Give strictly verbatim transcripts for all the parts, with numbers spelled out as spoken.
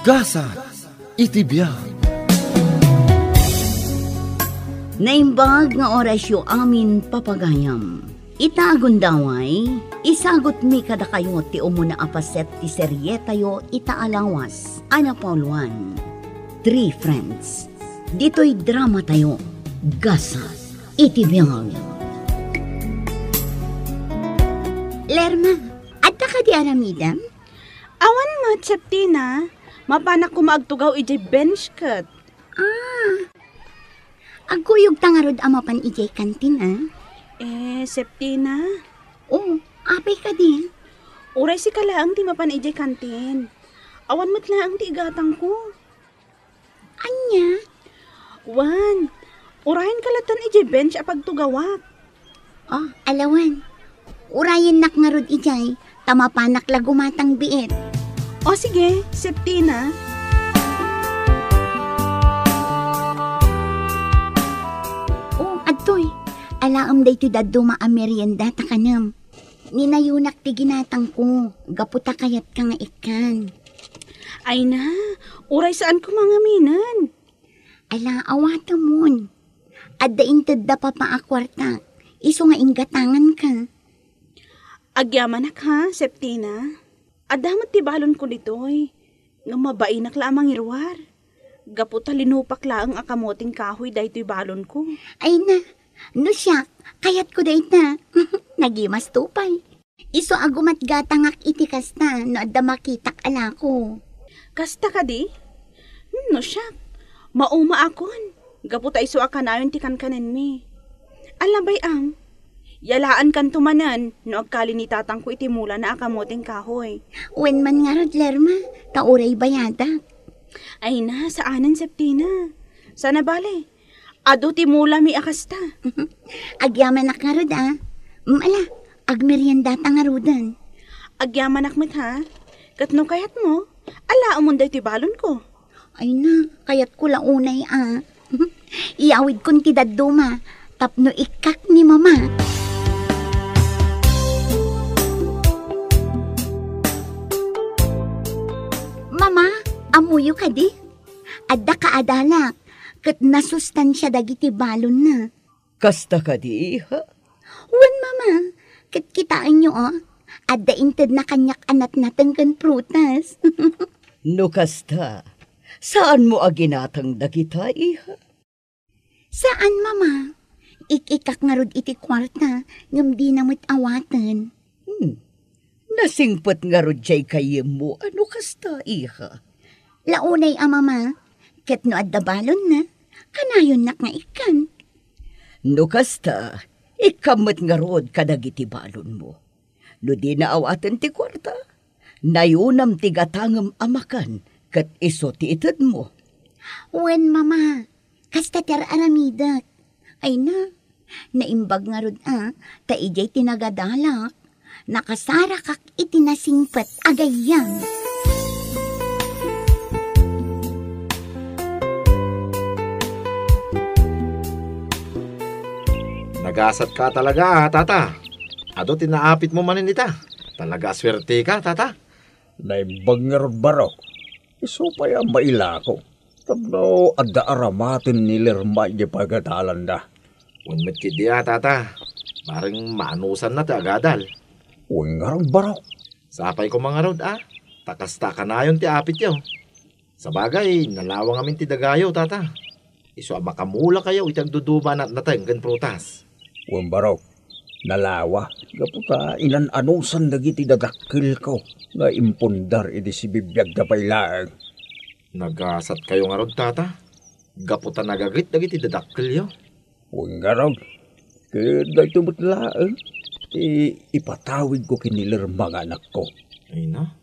Gasat iti biag. Naimbag nga orasyo amin, papagayam. Ita a gundaway, isagutmi kadakayo ti umuna a paset ti serietayo ita a lawas a napauluan, Three Friends. Ditoy dramatayo, Gasat iti biag. Lerma, adda kadi aramidem? Awan met, Septina. Mapanak koma agtugaw idiay bench ket. Ah, agkuyogta ngarud a mapan idiay kantin, a? Eh, Septina? Oh, apay kadi? Uray sika laeng ti mapan idiay kantin. Awan met laeng ti igatangko. Ania? Wen, urayenka latta idiay bench a pagtugawak. Oh, ala wen. Urayennak ngarud idiay, ta mapanak la gumatang biit. O sige, Septina. Oh, adtoy. Alaem daytoy dadduma a merienda ta kanem. Ninayonak ti ginatangko, gapu ta kayatka nga ikkan. Ay na, uray saanko mangaminen. Ala, awatemon. Adda intedda papa a kuarta, isu nga inggatanganka. Agyamanak ha, Septina. Adda met ti balonko ditoy. Ngem mabainak la a mangiruar. Gapu ta linupak laeng a kamoteng kahoy daytoy balonko. Ay na, no siak, kayatko dayta. Nagimasto pay. Isu a gumatgatangak iti kasta no adda makitak a lako. Kasta kadi? Hmm, no siak, maumaakon. Gapu ta isu a kanayon ti kankanenmi. Ala bay-am, yalaankanto manen no agkali ni tatangko iti mulana a kamoteng kahoy. Wen man ngarud, Lerma, ta uray bayadak. Ay na, saanen, Septina. Sana bale, adu ti mulami a kasta. Agyamanak ngarud, a. Mm, ala, agmeriendata ngaruden. Agyamanak met, ha? Ket no kayatmo, alaemon daytoy balonko. Ay na, kayatko la unay, a. Iyawidkon ti dadduma, tapno ikkak ni Mama. Mama, ammoyo kadi? Adda kaadalak, ket nasustansia dagiti balonna. Kasta kadi, iha? Wen, Mama, ket kitaenyo, a, adda intedna kaniak a natnateng ken prutas. No kasta, saanmo a ginatang dagita, iha? Saan, Mama. Ik-ikkak ngarud iti kuarta, ngem dina met awaten. Hmm. Nasingpet ngarud diay gayyemmo a no kasta, iha? La unay a, Mama, ket no adda balonna, kanayonnak nga ikkan. No kasta, ikkam met ngarud kadagiti balonmo. No dina awaten ti kuarta, nayonam ti gatangem a makan ket isu ti itedmo. Wen, Mama, kasta ti ar-aramidek. Ay na, naimbag ngarud a, ta idiay ti nagadalak, nakasarakak iti nasingpet a gayyem. Nagasatka talaga, a, tata. Adu ti naapitmo manen ita. Talaga a suerteka, tata. Naimbag ngarud, Barok. Isu pay a mailako tapno adda aramaten ni Lerma idiay pagadalanda. Wen met ketdi a, tata. Bareng maanusanna ti agadal. Wen ngarud, Barok. Sapay koma ngarud a, ta kasta kanayon ti apityo. Sabagay, nalawa ngamin ti dagayo, tata. Isu a makamulakayo iti agduduma a natnateng ken prutas. Wen, Barok, nalawa gapu ta inan-anusan dagiti dadakkelko nga impundar idi sibibiagda pay laeng. Nagasatkayo ngarud, tata, gapu ta nagaget dagiti dadakkelyo. Wen ngarud, ket daytoy met laeng ti ipatawidko ken ni Lerma nga anakko. Ay na,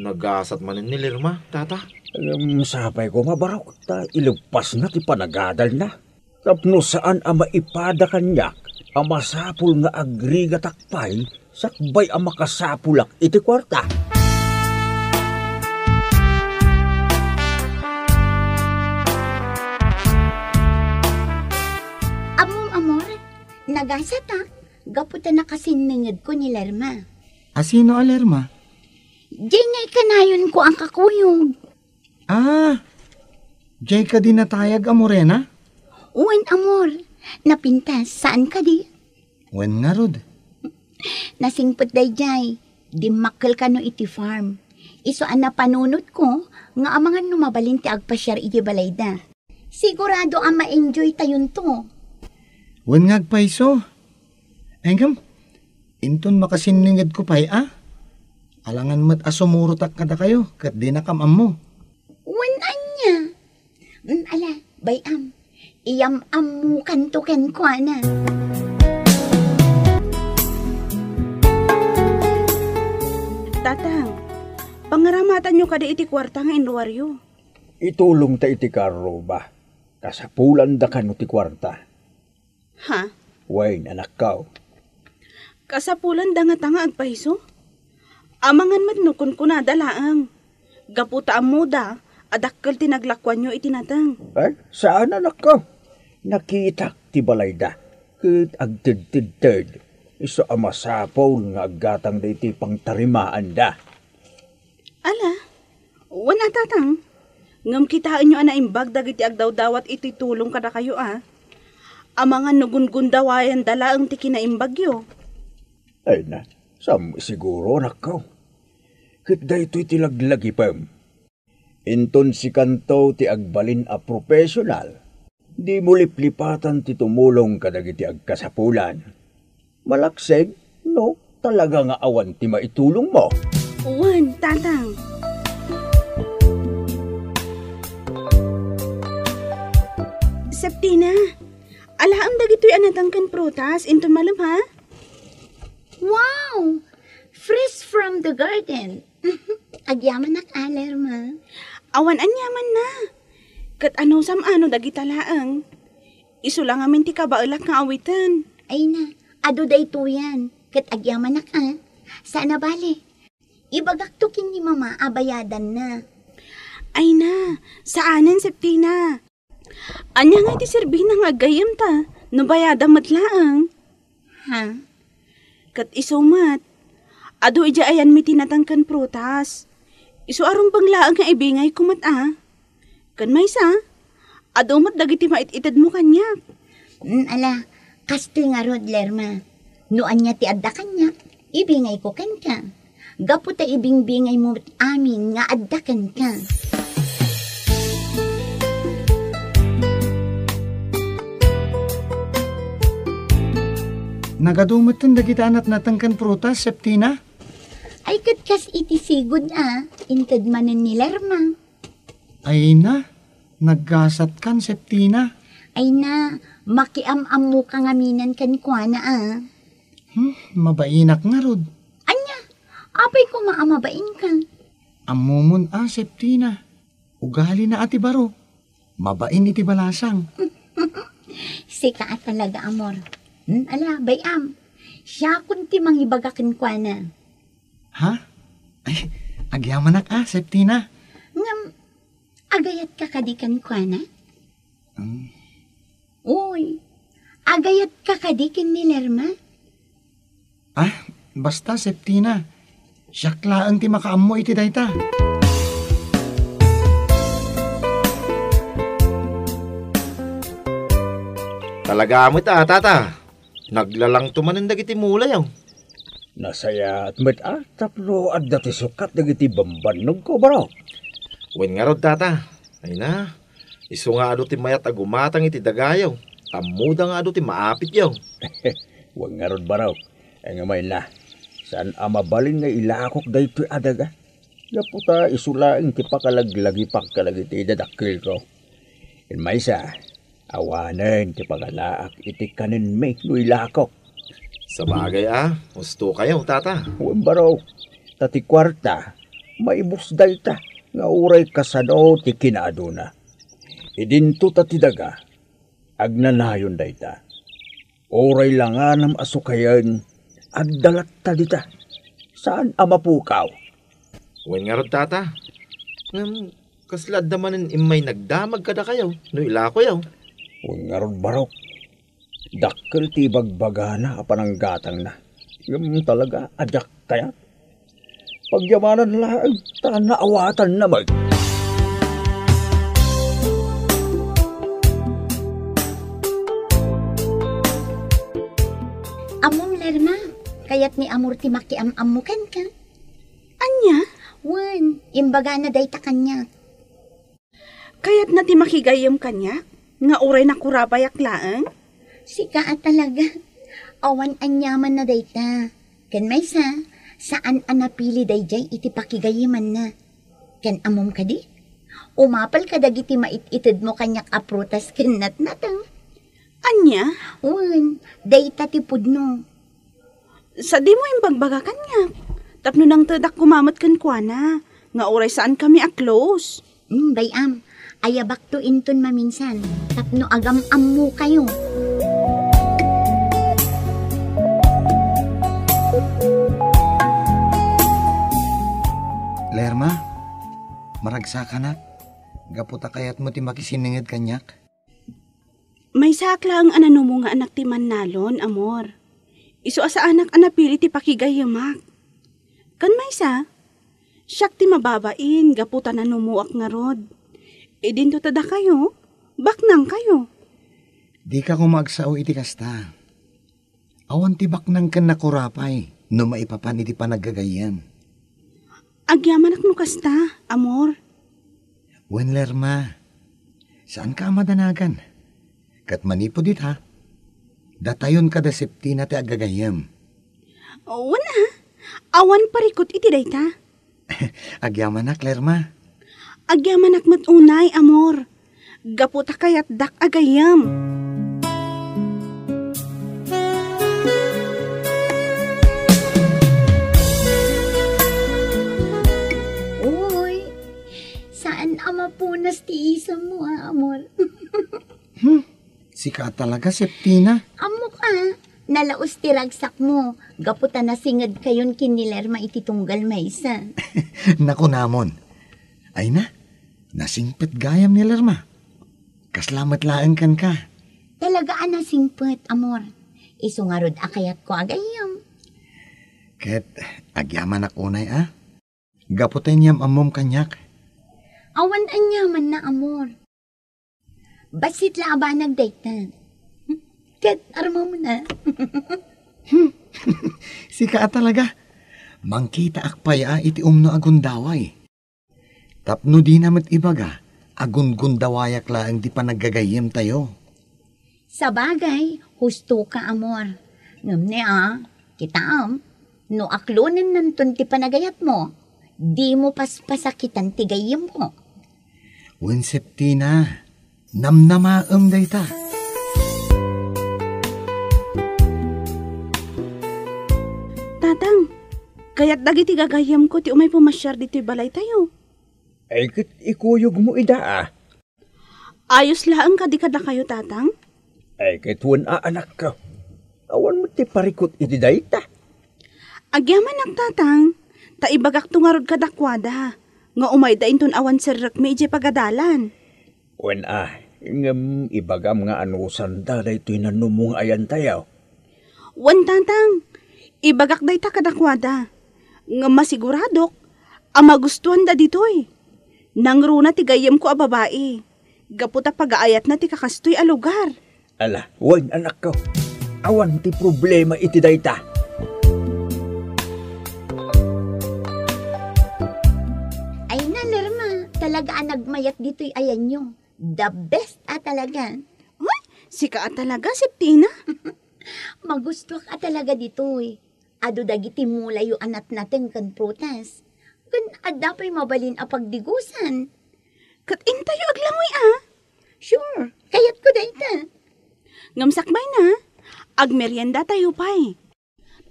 nagasat manen ni Lerma, tata. Ngem sapay koma, Barok, ta ileppasna ti panagadalna. Tapno saan a maipada kaniak a masapul nga agrigatak pay sakbay a makasapulak iti kuarta. Ammom, amor, nagasatak gapu ta nakasinnengedko ni Lerma. A, sino a Lerma? Diay nga ikanayonko a kakuyog. Ah, jay kadi natayag a Morena? Wen, amor. Napintas, saan kadi? Wen ngarud. Nasingpet dayjay. Dimmakkel kano iti farm. Isu a napanunotko nga amangan no mabalin ti agpasiar iti balayda. Sigurado a ma-enjoy tayonto. Wen nga agpayso. Engem, inton makasinningedko pay a. Alangan met a sumurotak kadakayo, ket dinakam ammo. Wen ania? Mm, ala, bay-am. Iyam-ammokanto kenkuana. Tatang, pangaramatanyo kadi iti kuarta nga inruaryo. Itulongta iti karruba. Kasapulanda kano ti kuarta. Ha? Wen, anakko. Kasapulanda ngata nga agpayso? Amangan met no kunkunada laeng. Gapu ta ammoda a dakkel ti naglakuanyo iti nateng. Ay, saan, anakko. Nakitak ti balayda. Ket agtedtedted. Isu a masapul nga aggatangda iti pangtarimaanda. Ala, wen a, tatang, ngem kitaenyo a naimbag dagiti agdawdawat iti tulong kadakayo a. Amangan no gungundawayanda laeng ti kinaimbagyo. Ay na, sam siguro, anakko. Ket daytoy ti laglagipem. Inton sikanto ti agbalin a professional, dimo liplipatan ti tumulong kadagiti agkasapulan. Malaksid, no, talaga nga awan ti maitulongmo. Wen, tatang. Septina, alaem dagitoy a nateng ken prutas, inton malem, ha? Wow! Fresh from the garden. Agyamanak a, Lerma. Awan aniamanna. Ket anusam a no dagita laeng? Isu la ngamin ti kabaelak nga awiten. Ay na, adu daytoyen. Ket agyamanak a. Saan a bale. Ibagakto ken ni Mama a bayadanna. Ay na, saanen, Septina. Ania nga iti serbina nga aggayemta no bayadam met laeng? Ha? Ket isu met, adu idiay ayanmi ti nateng ken prutas. Isu a rumbeng laeng nga ibingayko met a. Ken maysa, adu met dagiti mait-itedmo kaniak. Mm, ala, kastoy ngarud, Lerma. No ania ti adda kaniak, ibingayko kenka. Gapu ta ibingbingaymo met amin nga adda kenka. Nagadu metten dagiti nateng ken prutas, Septina? Ay, ket kas iti sigud a, inted manen ni Lerma. Ay na, naggasatkan, Septina. Ay na, makiam-ammoka ngaminen kenkuana a. Hmm, mabainak ngarud. Ania, apay koma a mabainka? Ammomon a, Septina. Ugalina a ti baro. Mabain iti balasang. Sika a talaga, amor. Hmm? Ala, bay-am. Siakon ti mangibaga kenkuana. Ha? Ay, agyamanak a, Septina. Ngem, agayatka kadi kenkuana? Hmm. Uy, agayatka kadi ken ni Lerma? Ah, basta, Septina. Siak laeng ti makaammo iti dayta. Talaga met a, tata. Naglalangto manen dagiti mulayo. Nasayaat met a tapno adda ti sukat dagiti bambannogko, baro. Wen ngarud, tata. Ay na, isu nga adu ti mayat a gumatang iti dagayo. Ammoda nga adu ti maapityo. Wen ngarud, baro. Ay nga mayna, saan a mabalin nga ilakok daytoy a daga. Gapu ta isu laeng ti pakalaglagipak kadagiti dadakkelko. Ken maysa, awanen ti pagalaak iti kanenmi no ilakok. Sabagay a, husto kayo, tata. Wen, baro, ta ti kuarta, maibus dayta, nga uray kasano ti kinaaduna. Idinto ta ti daga, agnanayon dayta. Uray langanam a sukayen, agdalatta dita. Saan a mapukaw. Wen ngarud, tata. Ngem, kasla adda manen immay nagdamag kadakayo no ilakoyo? Wen ngarud, barok. Dakkel ti ibagbagana a pananggatangna. Ngem talaga a diak kayat. Pagyamanan laeng ta naawatanna met. Kayat ni Amor ti makiam-ammo kenka. Ania? Wen, imbagana dayta kaniak. Kayatna ti makigayyem kaniak nga uray nakurapayak laeng? Sika a talaga. Awan aniamanna dayta. Ken maysa, saan a napili daydiay iti pakigayyemanna. Ken ammom kadi? Umapel kadagiti mait-itedmo kaniak a prutas ken natnateng. Ania? Wen, dayta ti pudno. Sadimo imbagbaga kaniak, tapno nangtedak koma met kenkuana, nga uray saankami a close. Hmm, bay-am, ayabakto inton maminsan, tapno agam-ammokayo. Lerma, maragsakanak, gapu ta kayatmo ti makisinenged kaniak. Maysaak laeng a nanumo nga anak ti mannalon, Amor. Isu a saanak a napili ti pakigayyemak. Ken maysa, siak ti mababain gapu ta nanumoak ngarud. Idinto ta dakayo, baknangkayo. Dika koma agsao iti kasta. Awan ti baknang ken nakurapay no maipapan iti panaggagayyem. Agyamanak no kasta, Amor. Wen, Lerma, saanka a madanagan. Ket manipud ita, datayon kada Septina ti aggagayyem. Wen a, awan parikut iti dayta. Agyamanak, Lerma. Agyamanak met unay, Amor. Gapu ta kayatdak a gayyem. Uy, saan a mapunas ti isemmo, a, Amor. Hmm, sika talaga, Septina. Ammok a, nalaus ti ragsakmo, gapu ta nasingedkayon ken ni Lerma iti tunggal maysa. Nakunamon. Ay na, nasingpet gayam ni Lerma. Kasla met laeng kenka. Talaga a nasingpet, Amor. Isu ngarud a kayatko a gayyem. Ket agyamanak unay a. Gapu ta inyam-ammom kaniak. Awan aniamanna, Amor. Bassit la a banag dayta. Ket armamon a. Hmm. Sika a talaga. Mangkitaak pay a iti umno a gundaway. Tapno dina met ibaga a gungundawayak laeng ti panaggagayyemtayo. Sabagay, husto ka, Amor. Ngem ne a, kitaem, no aklonennanton ti panagayatmo, dimo paspasakitan ti gayyemko. Wen Septina, namnamaem dayta. Tatang, kayat dagiti gagayyemko ti umay pumasiar ditoy balaytayo. Ay, ket ikuyogmo ida a. Ayos laeng kadi kadakayo, Tatang? Ay, ket wen a, anakko. Awan met ti parikut iti dayta. Agyamanak, Tatang, ta ibagakto ngarud kadakuada nga umayda inton awan serrekmi idiay pagadalan. Wen a, ngem ibagam nga anusanda daytoy nanumo nga ayantayo. Wen, Tatang, ibagak dayta kadakuada. Ngem masiguradok a magustuanda ditoy. Nangruna ti gayyemko a babai, gapu ta pagaayatna ti kakastoy a lugar. Ala, wen, anakko. Awan ti problema iti dayta. Ay na, Lerma, talaga a nagmayat ditoy ayanyo. The best a talaga. Uy, sika a talaga, Septina. Magustuak a talaga ditoy. Adu dagiti mulayo a natnateng ken prutas. Ken adda pay mabalin a pagdigusan. Ket intayo aglangoy a? Sure, kayatko dayta. Ngem sakbayna, agmeriendatayo pay.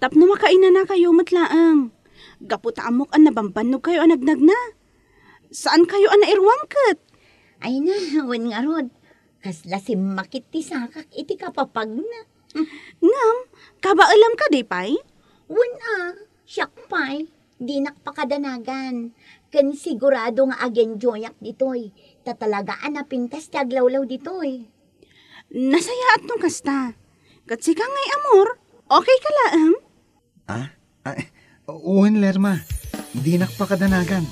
Tapno makainanakayo met laeng. Gapu ta ammok a nabambannogkayo a nagnagna. Saankayo a nairuang ket. Ay na, wen ngarud. Kasla simmakit ti sakak iti kapapagna. Ngem, kabaelam kadi pay? Wen a, siak pay. Dinak pakadanagan. Ken sigurado nga ag-enjoyak ditoy. Ta talaga a napintas ti aglawlaw ditoy. Nasayaat no kasta. Ket sika ngay, Amor, okay ka laeng? Ah? Ay, wen, Lerma. Dinak pakadanagan.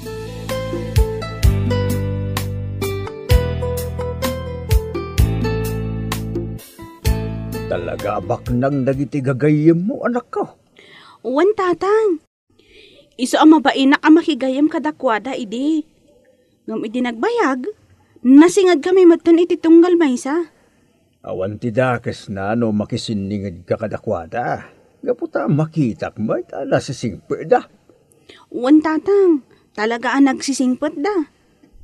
Talaga a baknang dagiti gagayyemmo, anakko. Wen, Tatang. Isu a mabainak a makigayyem kadakuada idi. Ngem idi nagbayag, nasingedkami metten iti tunggal maysa. Awan ti dakesna no makisinningedka kadakuada, gapu ta makitak met a nasisingpetda. Wen, Tatang, talaga a nagsisingpetda.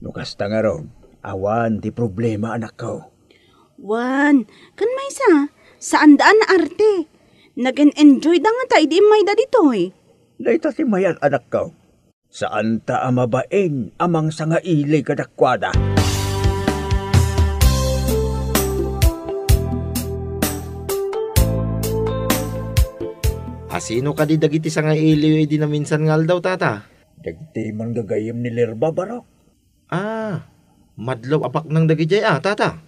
No kasta ngarud, awan ti problema, anakko. Wen, ken maysa, saanda a naarte. Nag-en-enjoyda ngata idi immayda ditoy. Dayta ti mayat, anakko. Saanta a mabain a mangsangaili kadakuada. A sino kadi dagiti sangailiyo idi naminsan nga aldaw, Tata? Dagiti manggagayyem ni Lerma, Barok. Ah, madlaw a baknang dagidiay a, Tata?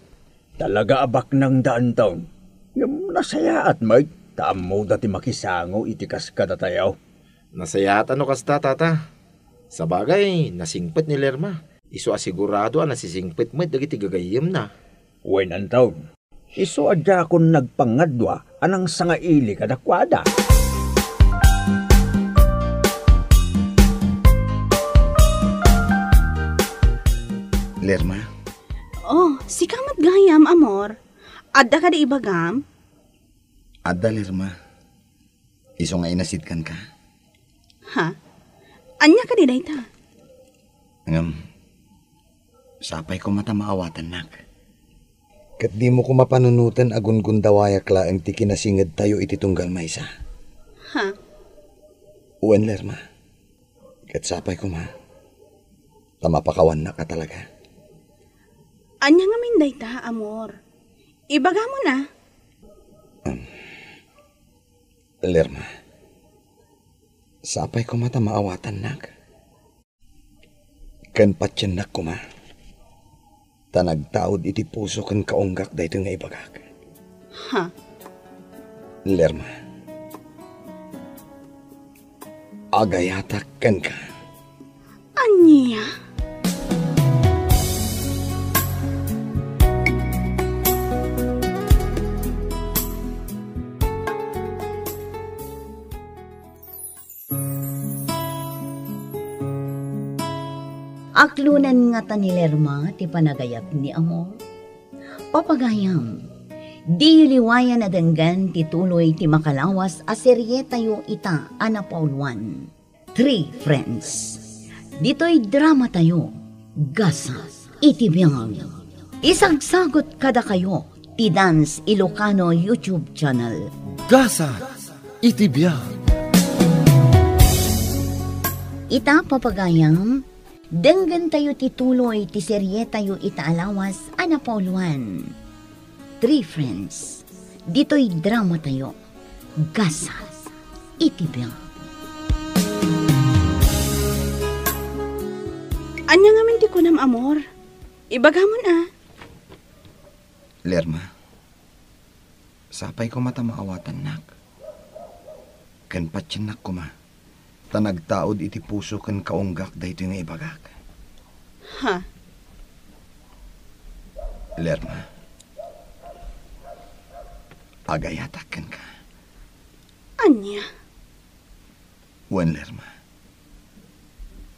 Talaga a baknangda, Antong. Ngem nasayaat met ta ammoda ti makisango iti kas kadatayo. Nasayaat a no kasta, Tata. Sabagay, nasingpet ni Lerma. Isu a sigurado a nasisingpet met dagiti gagayyemna. Wen, Antong. Isu a diakon nagpangadua a nangsangaili kadakuada. Lerma? Oh, sika met gayam, amor. Adda kadi ibagam? Adda, Lerma. Isu nga inasid kenka. Ha? Ania kadi dayta? Ngem, sapay koma ta maawatannak. Ket dimo koma panunoten a gungundawayak laeng ti kinasingedtayo iti tunggal maysa. Ha? Wen, Lerma. Ket sapay koma ta mapakawannak a talaga. Ania ngamin dayta, amor? Ibagamon a. Em, Lerma, sapay koma ta maawatannak. Ken patiennak koma, ta nagtaud iti puso ken kaunggak daytoy nga ibagak. Ha? Lerma, agayatak kenka. Ania? Aklonen ngata ni Lerma ti panagayat ni Amor? Papagayam, diyo liwayan a denggen ti tuloy ti makalawas a serietayo ita a napauluan, Three Friends. Ditoy dramatayo, Gasat iti Biag. Isagsagut kadakayo ti Dance Ilocano YouTube channel. Gasat iti Biag. Ita, papagayam, denggentayo ti tuloy ti serietayo ita a lawas a napauluan, Three Friends. Ditoy dramatayo, Gasat iti Biag. Ania ngamin ti kunam, amor? Ibagamon a. Lerma, sapay koma ta maawatannak. Ken patiennak koma, ta nagtaud iti puso ken kaunggak daytoy nga ibagak. Ha? Lerma, agayatak kenka. Ania? Wen, Lerma,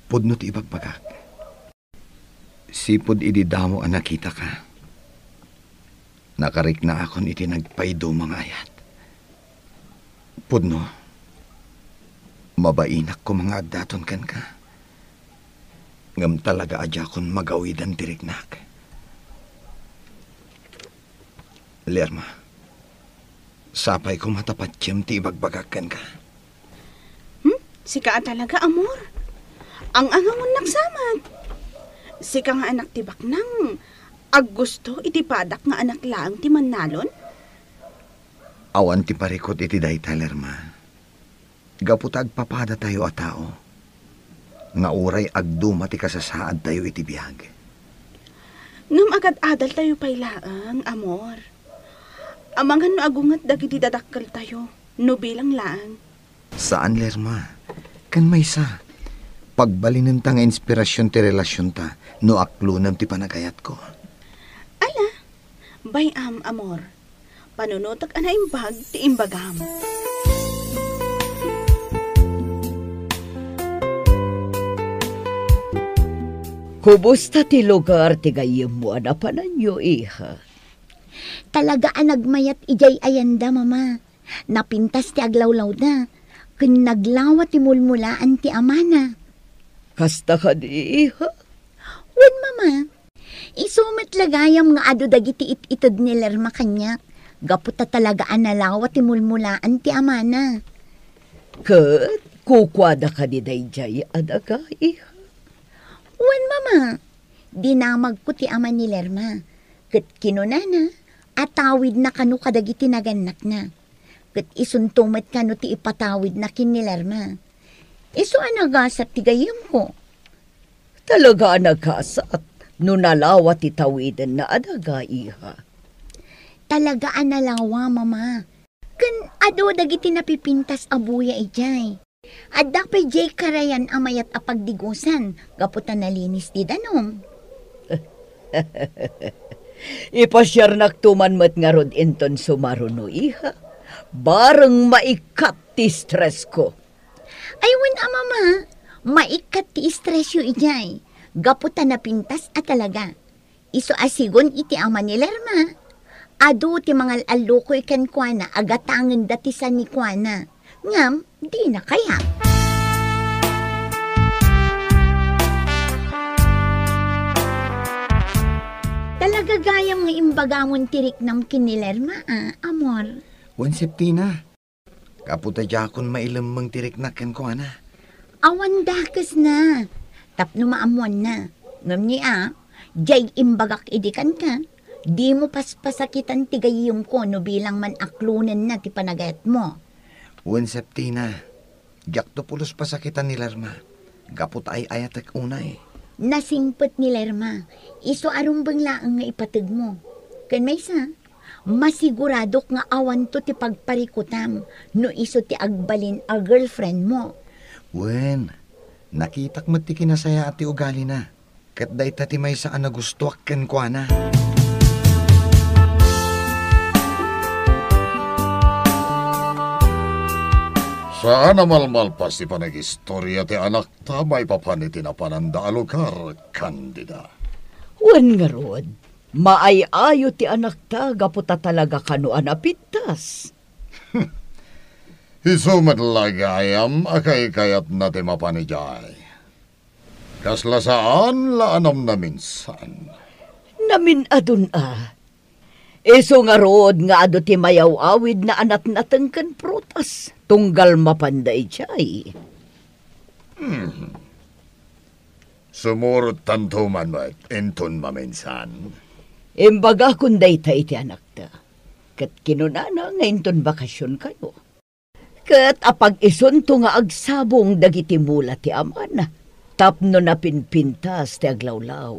pudno ti ibagbagak. Sipud idi damo a nakitaka, nakariknaakon iti nagpaiduma nga ayat. Pudno, mabainak koma nga agdaton kenka. Ngem talaga a diakon magawidan ti riknak. Lerma, sapay koma ta patiem ti ibagbagak kenka. Hmm? Sika a talaga, amor. Ang-angamonnak sa met. Sika nga anak ti baknang, aggusto iti padak nga anak laeng ti mannalon? Awan ti parikut iti dayta, Lerma. Gapu ta agpapadatayo a tao, nga uray agduma ti kasasaadtayo iti biag. Ngem agad-adaltayo pay laeng, amor. Amangan no agunget dagiti dadakkeltayo, no bilang laeng. Saan, Lerma. Ken maysa, pagbalinenta nga inspirasyon ti relasionta no aklonem ti panagayatko. Ala, bay-am, amor. Panunotek a naimbag ti imbagam. Kumusta ti lugar ti gayyemmo a napananyo, iha? Talaga a nagmayat idiay ayanda, Mama. Napintas ti aglawlawda, ken naglawa ti mulmulaan ti amana. Kasta kadi, iha? Wen, Mama. Isu met la gayam nga adu dagiti it-ited ni Lerma kaniak, gapu ta talaga a nalawa ti mulmulaan ti amana. Ket kukuada kadi daydiay a daga, iha? Wen, Mama. Dinamagko ti ama ni Lerma, ket kinunana a tawidna kano kadagiti nagannakna. Ket isunto met kano ti ipatawidna ken ni Lerma. Isu a nagasat ti gayyemko. Talaga a nagasat no nalawa ti tawidenna a daga, iha. Talaga a nalawa, Mama. Ken adu dagiti napipintas a buya idiay. Adda pay diay karayan a mayat a pagdigosan gapu ta nalinis ti danum. Ipasiarnakto man met ngarud inton sumaruno, iha. Bareng maikkat ti stressko. Ay, wen a, Mama, maikkat ti stressyo idiay gapu ta napintas a talaga. Isu a sigun iti ama ni Lerma, adu ti mangal-allukoy kenkuana a gatangenda ti sanikuana, ngem dina kayat. Talaga gayam nga imbagamon ti riknam ken ni Lerma, a, amor. Wen, Septina, gapu ta diakon mailemmeng ti riknak kenkuana. Awan dakesna tapno maammoanna. Ngem ni a, diay imbagak idi kenka, dimo paspasakitan ti gayyemko no bilang man aklonenna ti panagayatmo. Wen, Septina, diakto pulos pasakitan ni Lerma. Gapu ta ay-ayatek unay. Nasingpet ni Lerma, isu a rumbeng laeng nga ipategmo. Ken maysa, masiguradok nga awanto ti pagparikutam no isu ti agbalin a girlfriendmo. Wen, nakitak met ti kinasayaat ti ugalina, ket dayta ti maysa a nagustoak kenkuana. Saan a malmalpas ti panagis- Istorya ti anakta maipapan iti napananda a lugar, Candida. Wen ngarud, maay-ayo ti anakta gapu ta talaga kano a napintas. Isu met la gayam a kaykayatna ti mapan idiay. Kasla saan la a namnaminsan. Namin-adun a. Isu ngarud nga adu ti mayaw-awidna a natnateng ken prutas, tunggal mapanda idiay. Hmm. Sumurottanto man met inton maminsan. Imbagakon dayta iti anakta, ket kinunana nga inton bakasionkayo. Ket apag-isunto nga agsabong dagiti mula ti amana tapno napinpintas ti aglawlaw.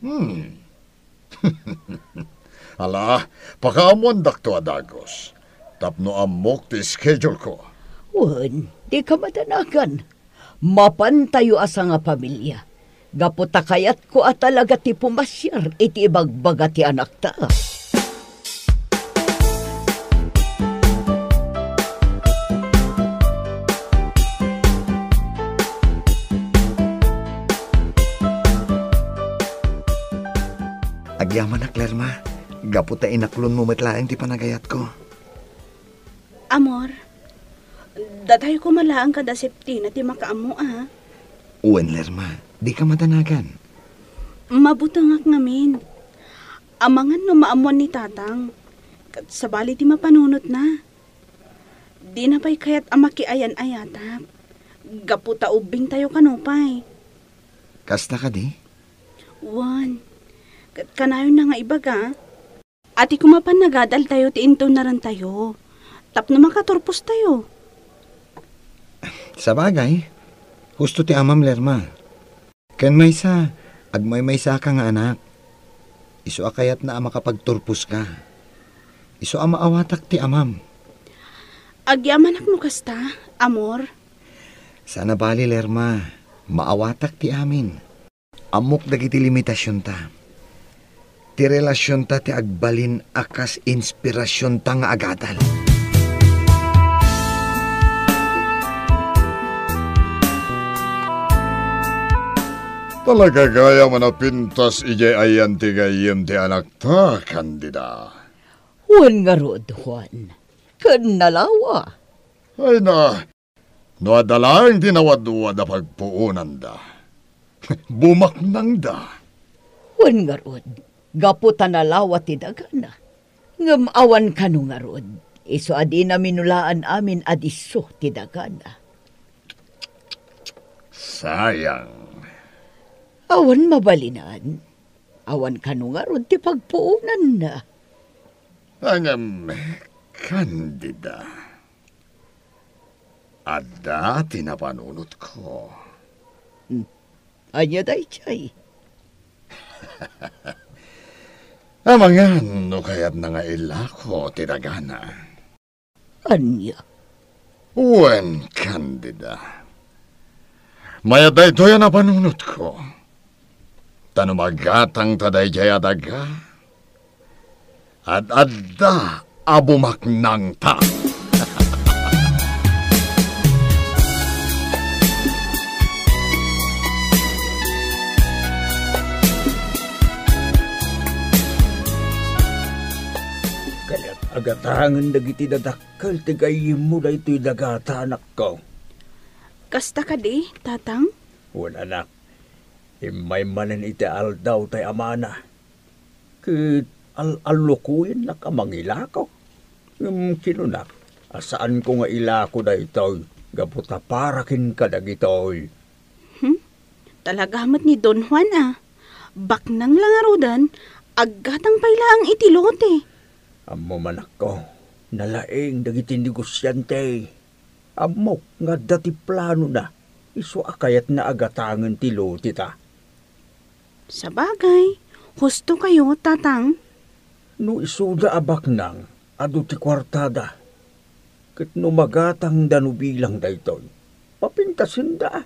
Hmm. Ala, pakaammoandakto a dagus tapno ammok ti schedule-ko. Wen, dika madanagan. Mapantayo a sangapamilia. Gapu ta kayatko a talaga ti pumasiar iti ibagbaga ti anakta. Agyamanak, Lerma, gapu ta inaklonmo met laeng ti panagayatko. Amor, datayo koma laeng kada Septina ti makaammo, a? Wen, Lerma, dika madanagan. Mabutengak ngamin. Amangan no maammoan ni Tatang, ket sabali ti mapanunotna. Dina pay kayat a makiayan-ayatak, gapu ta ubbingtayo kano pay. Kasta kadi? Wen, ket kanayonna nga ibaga, ati koma panagadaltayo ti intunarantayo tapno makaturpostayo. Sabagay, husto ti amam, Lerma. Ken maysa, agmaymaysaka nga anak. Isu a kayatna a makapagturposka. Isu a maawatak ti amam. Agyamanak no kasta, amor. Saan a bali, Lerma. Maawatak ti amin. Ammok dagiti limitasionta. Ti relasionta ti agbalin a kas inspirasionta nga agadal. Talaga gayam a napintas idiay ayan ti gayyem ti anakta, Candida? Wen ngarud, Juan, ken nalawa. Ay na, no adda laeng ti nawadwad a pagpuonanda, bumaknangda. Wen ngarud, gapu ta nalawa ti dagana. Ngem awan kano ngarud, isu a dina minulaan amin a disso ti dagana. Sayang. Awan mabalinan. Awan kano ngarud ti pagpuonanna. Ngem, Candida, adda ti napanunotko. Hmm. Ania daydiay? Amangan no kayatna nga ilako ti dagana. Ania? Wen, Candida. Mayat daytoy a napanunotko. Ta no magatangta daydiay a daga, ad-adda a bumaknangta. Kayat a gatangen dagiti dadakkel ti gayyemmo daytoy dagata, anakko. Kasta kadi, Tatang? Wen, anak. Immay manen iti aldaw tay amana. Ket al-allukoyennak a mangilako. Ngem kinunak a saanko nga ilako daytoy gapu ta para ken kadagitoy. Hmm? Talaga met ni Don Juan a. Baknang la ngaruden, aggatang pay laeng iti lote. Ammom, anakko, nalaing dagiti negosiante. Ammok nga adda ti planona, isu a kayatna a gatangen ti loteta. Sabagay, husto kayo, Tatang. No isuda a baknang, adu ti kuartada. Ket no magatangda no bilang daytoy, papintasenda.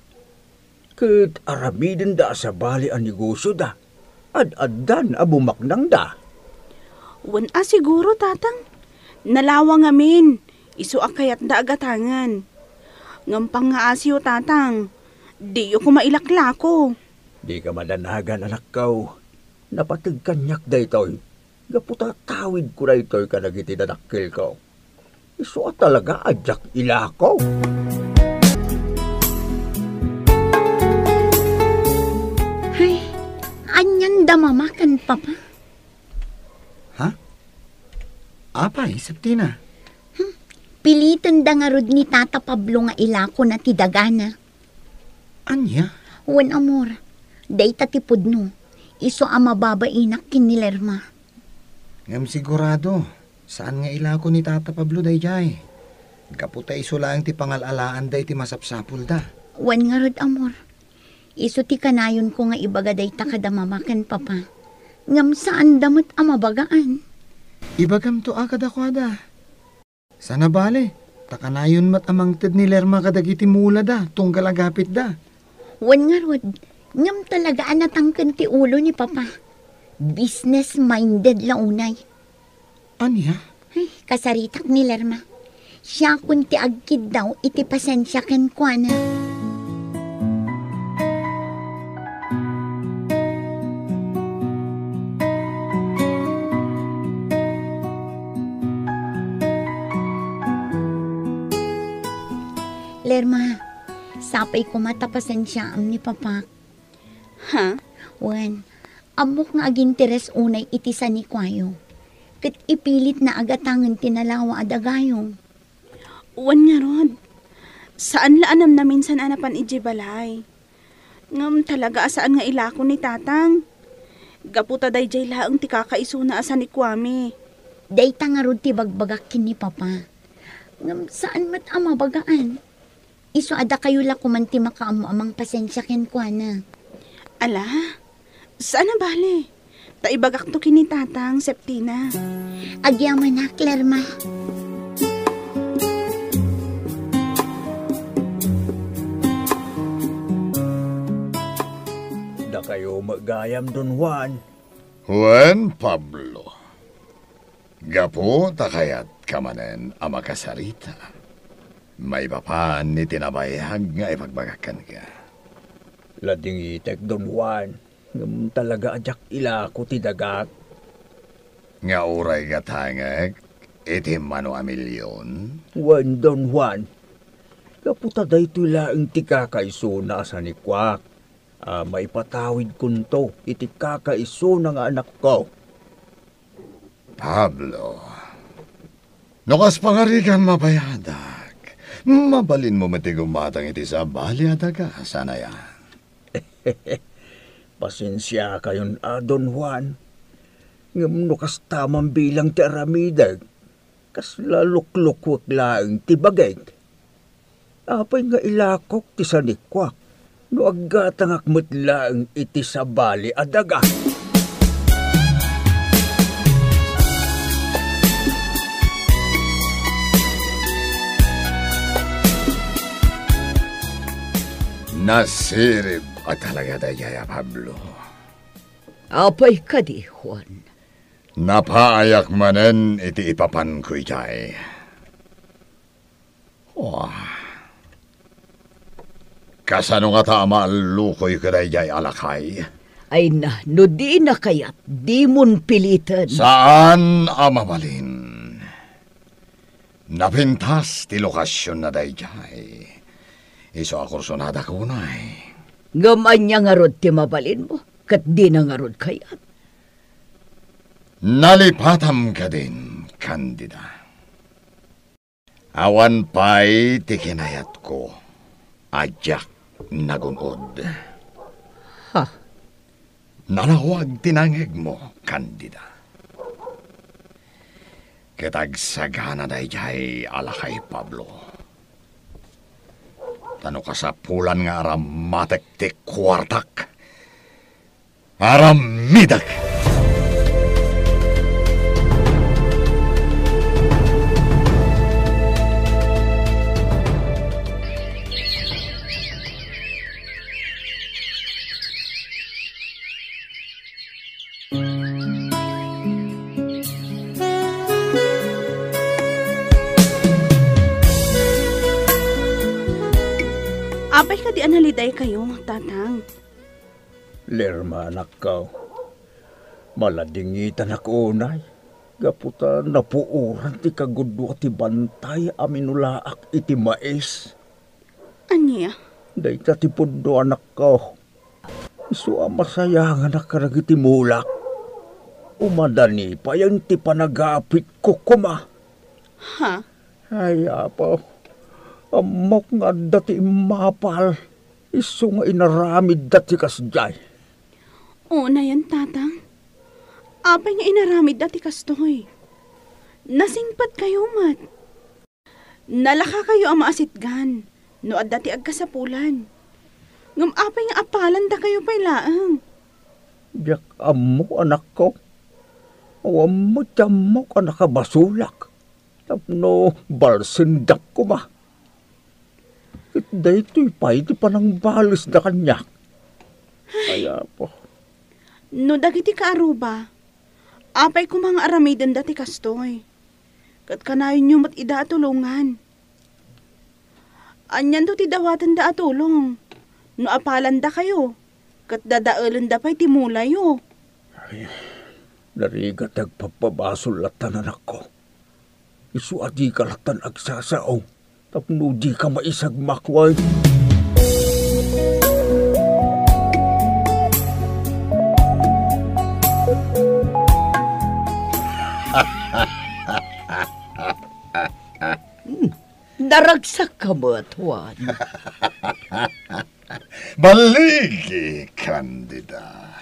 Ket aramidenda a sabali a negosioda, ad-addan a bumaknangda. Wen a siguro, Tatang. Nalawa ngamin, isu a kayatda a gatangen. Ngem pangngaasiyo, Tatang, diyo koma ilaklako. Dika madanagan, anakko. Napateg kaniak daytoy. Gapu ta tawidko daytoy kadagiti dadakkelko. Isu a talaga a diak ilako. Ay, anian da Mama ken Papa? Ha? Apay, Septina? Hmm, pilitenda ngarud ni Tata Pablo nga ilakona ti dagana. Ania? Wen, amor, dayta ti pudno. Isu a mababainak ken ni Lerma. Ngem sigurado, saan nga ilako ni Tata Pablo daydiay. Gapu ta isu laeng ti pangal-alaanda iti masapsapulda. Wen ngarud, amor. Isu ti kanayonko nga ibaga dayta kada Mama ken Papa. Ngem saanda met a mabagaan. Ibagamto a kadakuada. Sana bale, ta kanayon met a mangted ni Lerma kadagiti mulada tunggal agapitda. Wen ngarud, ngem talaga a natangken ti ulo ni Papa. Business-minded la unay. Ania? Ay, kasaritak ni Lerma. Siakon ti agkiddaw iti pasensia kenkuana. Lerma, sapay koma ta pasensiaam ni Papak. Ha? Wen, ammok nga aginteres unay iti sanikuayo, ket ipilitna a gatangen ti nalawa a dagayo. Wen ngarud, saan la a namnaminsan a napan idiay balay. Ngem talaga a saan nga ilako ni Tatang. Gapu ta daydiay laeng ti kakaisuna a sanikuami. Dayta ngarud ti bagbagak ken ni Papa. Ngem saan met a mabagaan. Isu a dakayo la koman ti makaammo a mangpasensia kenkuana. Ala, saan a bale. Ta ibagakto ken ni Tatang, Septina. Agyamanak, Lerma. Dakayo met gayam, Don Juan. Wen, Pablo. Gapu ta kayatka manen a makasarita, maipapan iti nabayag nga ipagbagak kenka. Ladingitek, Don Juan, ngem talaga a diak ilako ti dagak. Nga uray gatangek iti mano a milion? Wen, Don Juan, gapu ta daytoy laeng ti kakaisuna a sanikuak a maipatawidkonto iti kakaisuna nga anakko. Pablo, no kas pangarigan mabayadak, mabalinmo met ti gumatang iti sabali a daga, saan aya? Pasensiakayon a, Don Juan. Ngem no kasta man bilang ti aramidek, kasla luklukuek laeng ti bagik. Apay nga ilakok ti sanikuak no aggatangak met laeng iti sabali a daga? Nasirib a talaga daydiay a Pablo. Apay kadi, Juan? Napaayak manen iti ipapanko idiay. Oh. Kasano ngata a maallukoy kadaydiay a lakay? Ay na, no dina kayat, dimon piliten. Saan a mabalin. Napintas ti lokasionna daydiay. Isu a kursonadak unay. Ngem ania ngarud ti mabalinmo? Ket dina ngarud kayat? Nalipatam kadin, Candida. Awan pay ti kinayatko a diak nagun-od. Ha? Nalawag ti nangngegmo, Candida. Ket agsagana daydiay a lakay, Pablo. Ta no kasapulan nga arammatek ti kuartak, aramidek! Apay kadi a nalidaykayo, Tatang? Lerma, anakko, maladingitanak unay, gapu ta napuoran ti kagudua ti bantay a minulaak iti mais. Ania? Dayta ti pudno, anakko. Isu a masayanganak kadagiti mulak. Umadani payen ti panagapitko koma. Ha? Ay, Apo, ammok nga adda ti immapal. Isu nga inaramidda ti kasdiay. Unayen, Tatang. Apay nga inaramidda ti kastoy? Nasingpetkayo met. Nalakakayo a maasitgan no adda ti agkasapulan. Ngem apay nga apalandakayo pay laeng? Diak ammo, anakko. Awan met ti ammok a nakabasolak tapno balsendak koma. Ket daytoy pay ti panangbalesda kaniak. Ay, Apo. No dagiti kaaruba, apay koma nga aramidenda ti kastoy? Ket kanayonyo met ida a tulongan. Anianto ti dawatenda a tulong no apalandakayo ket dadaelenda pay ti mulayo? Ay, narigat ti agpabbabasol latta, anakko. Isu a dika lattan agsasao tapno dika maisagmak, wen. Hmm, naragsakka met, Juan. Balligi, Candida.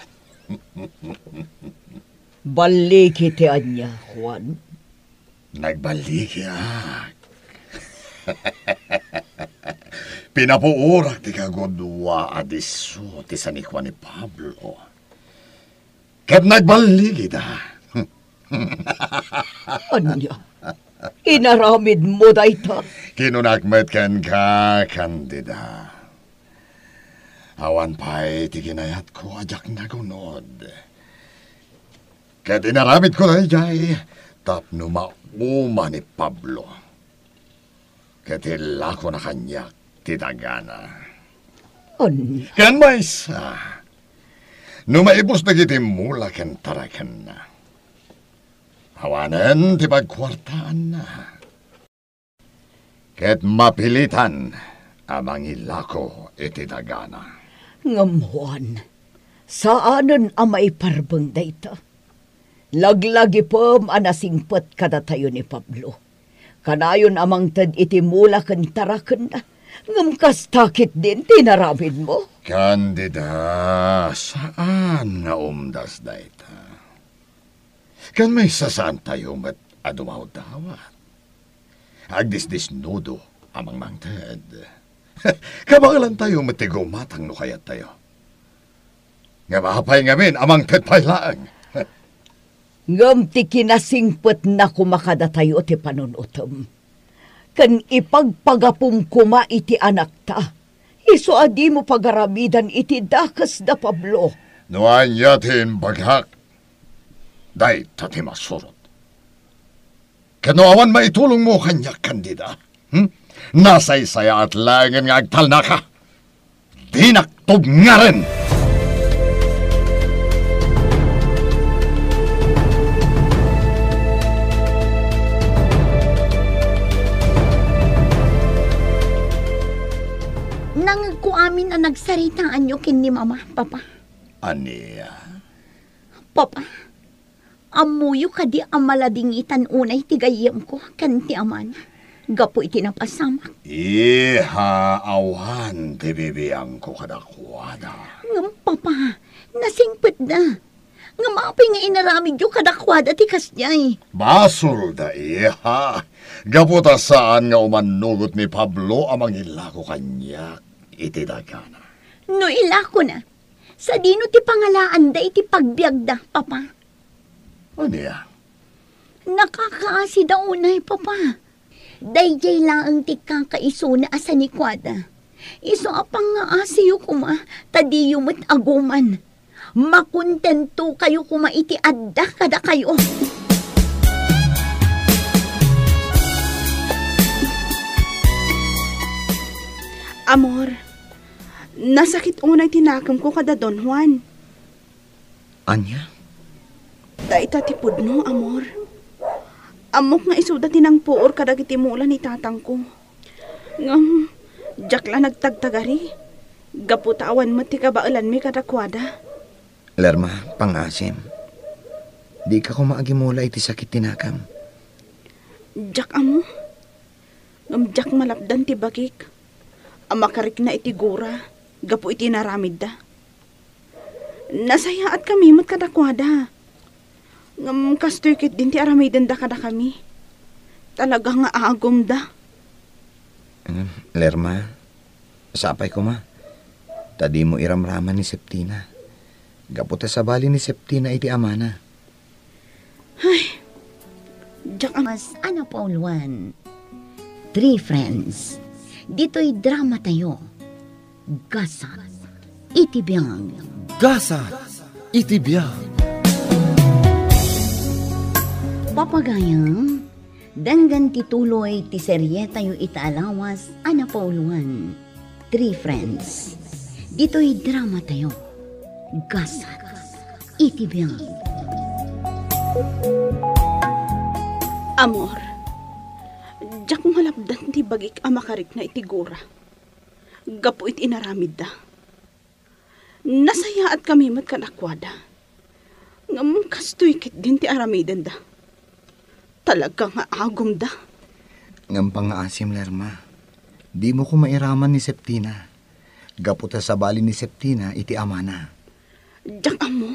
Balligi ti ania, Juan? Nagballigiak. Pinapuorak ti kagudua a disso ti sanikua ni Pablo. Ket nagballigida. Ania? Inaramidmo dayta? Kinunak met kenka, Candida. Awan pay ti kinayatko a diak nagunod. Ket inaramidko daydiay tapno mauma ni Pablo. Ket illakona kaniak ti dagana. Ania? Ken maysa, no maibus dagiti mula ken tarakenna, awanen ti pagkuartaanna. Ket mapilitan a mangilako iti dagana. Ngem, Juan, saanen a maiparbeng dayta. Laglagipem a nasingpet kadatayo ni Pablo. Kanayon a mangted iti mula ken tarakenna, ngem kasta ketdin ti inaramidmo? Candida, saan nga umdas dayta. Ken maysa, saantayo met a dumawdawat. Agdisdisnudo a mangmangted. Kabaelantayo met ti gumatang no kayattayo. Ngem apay ngamin a mangted pay laeng? Ngem ti kinasingpetna koma kadatayo ti panunutem, ken ipagpagapum koma iti anakta, isu a dimo pagaramidan iti dakes da Pablo. No ania ti imbagak, dayta ti masurot. Ket no awan maitulongmo kaniak, Candida, hmm? Nasaysayaat laengen nga agtalnaka. Dinak tubngaren! Nangngegko amin a nagsaritaanyo ken ni Mama, Papa. Ania? Papa, ammoyo kadi a maladingitan unay ti gayyemko ken ti amana gapu iti napasamak? Iha, awan ti bibiangko kadakuada. Ngem, Papa, nasingpetda. Ngem apay nga inaramidyo kadakuada ti kasdiay? Basolda, iha, gapu ta saan nga umannugot ni Pablo a mangilako kaniak iti dagana. No ilakona, sadino ti pangalaanda iti pagbiagda, Papa? Ania? Nakakaasida unay, Papa. Daydiay laeng ti kakaisuna a sanikuada. Isu a pangngaasiyo koma, ta diyo met aguman. Makontentokayo koma iti adda kadakayo. Amor, nasakit unay ti nakemko kada Don Juan. Ania? Dayta ti pudno, amor. Ammok nga isuda ti nangpuor kadagiti mula ni tatangko. Ngem, diak la nagtagtagari, gapu ta awan met ti kabaelanmi kadakuada. Lerma, pangngaasim. Dika koma agimula iti sakit ti nakem. Diak ammo. Ngem diak malapdan ti bagik a makarikna iti gura gapu iti inaramidda. Nasayaatkami met kadakuada. Ngem kastoy ketdin ti aramidenda kadakami. Talaga nga agumda. Em, Lerma, sapay koma, ta dimo iramraman ni Septina. Gapu ta sabali ni Septina iti amana. Ay, diak am- Mas Ana Pauluan, Three Friends. Ditoy drama tayo, Gasat iti Biag. Gasat iti Biag. Papagayam, denggen ti tuloy ti serie tayo ita a lawas a napauluan, Three Friends. Ditoy drama tayo, Gasat iti Biag. Amor, diak malapdan ti bagik a makarikna iti gura gapu iti inaramidda. Nasayaatkami met kadakuada. Ngem kastoy ketdin ti aramidenda. Talaga nga agumda. Ngem pangngaasim, Lerma, dimo koma iraman ni Septina, gapu ta sabali ni Septina iti amana. Diak ammo.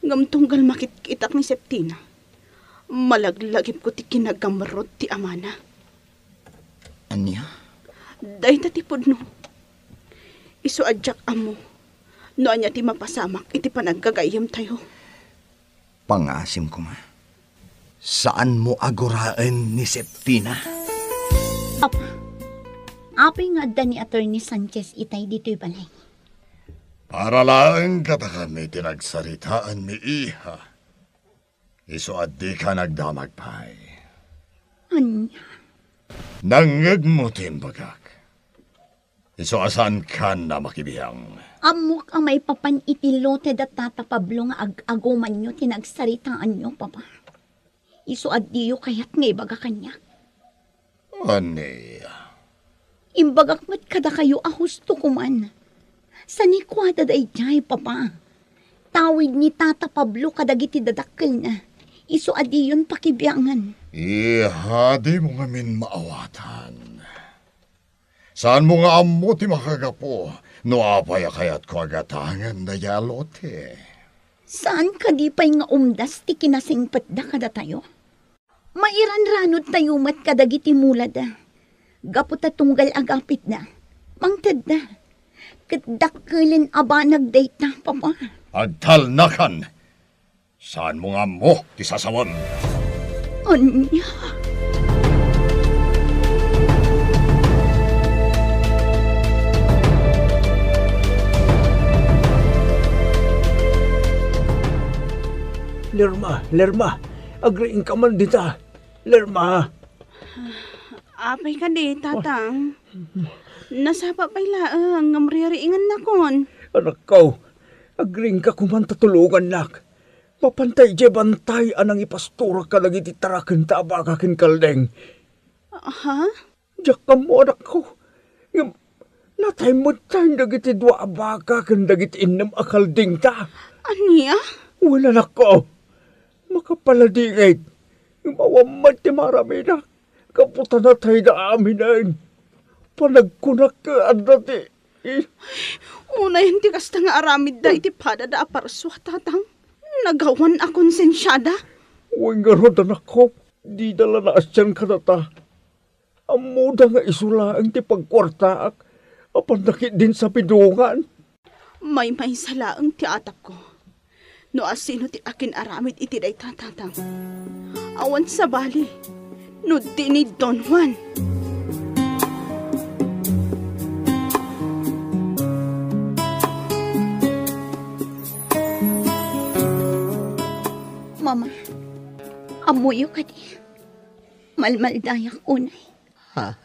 Ngem tunggal makitkitak ni Septina, malaglagipko ti kinagamrot ti amana. Ania? Dayta ti pudno. Isu a diak ammo no ania ti mapasamak iti panaggagayyemtayo. Pangngaasim koma, saanmo a guraen ni Septina. Papa, apay nga adda ni Attorney Sanchez itay ditoy balay? Para laeng kadakami ti nagsaritaanmi, iha. Isu a dika nagdamag pay. Ania? Nangngegmo ti imbagak. Isu a saankan a makibiang. Ammok a maipapan iti lote da Tata Pablo nga ag-agumanyo ti nagsaritaanyo, Papa. Isu a diyo kayat nga ibaga kaniak. Ania? Imbagak met kadakayo a husto koman. Sanikuada daydiay, Papa. Tawid ni Tata Pablo kadagiti dadakkelna. Isu a diyon pakibiangan. Iha, dimo ngamin maawatan. Saanmo nga ammo ti makagapu no apay a kayatko a gatangen daydiay a lote. Saan kadi pay nga umdas ti kinasingpetda kadatayo? Mairanranudtayo met kadagiti mulada. Gapu ta tunggal agapitda, mangtedda. Ket dakkelen a banag dayta, Papa. Agtalnakan! Saanmo nga ammo ti sasawem? Ania? Lerma, Lerma, agriingka man dita. Lerma. Apay kadi, Tatang? Nasapa pay laeng ngem ririingennakon. Anakko, agriingka koman ta tulongannak. Mapan ta idiay bantay a nangipastorak kadagiti tarakenta a baka ken kalding. Ha? Diak ammo, anakko. Ngem natay metten dagiti dua a baka ken dagiti innem a kaldingta. Ania? Wen, anakko. Makapaladingit. Ngem awan met ti maaramidak. Gapu ta natayda aminen. Panagkunak nga adda ti Unayen ti kasta nga aramidda iti padada a parsua, Tatang. Nagawan a konsensiada. Wen ngarud, anakko, dida la naasian kadata. Ammoda nga isu laeng ti pagkuartaak a pannakitdin sa bidongan. Maymaysa laeng ti atapko no asino ti akin-aramid iti dayta, Tatang. Awan sabali no di ni Don Juan. Mama, ammoyo kadi? Malmaldayak unay. Ha?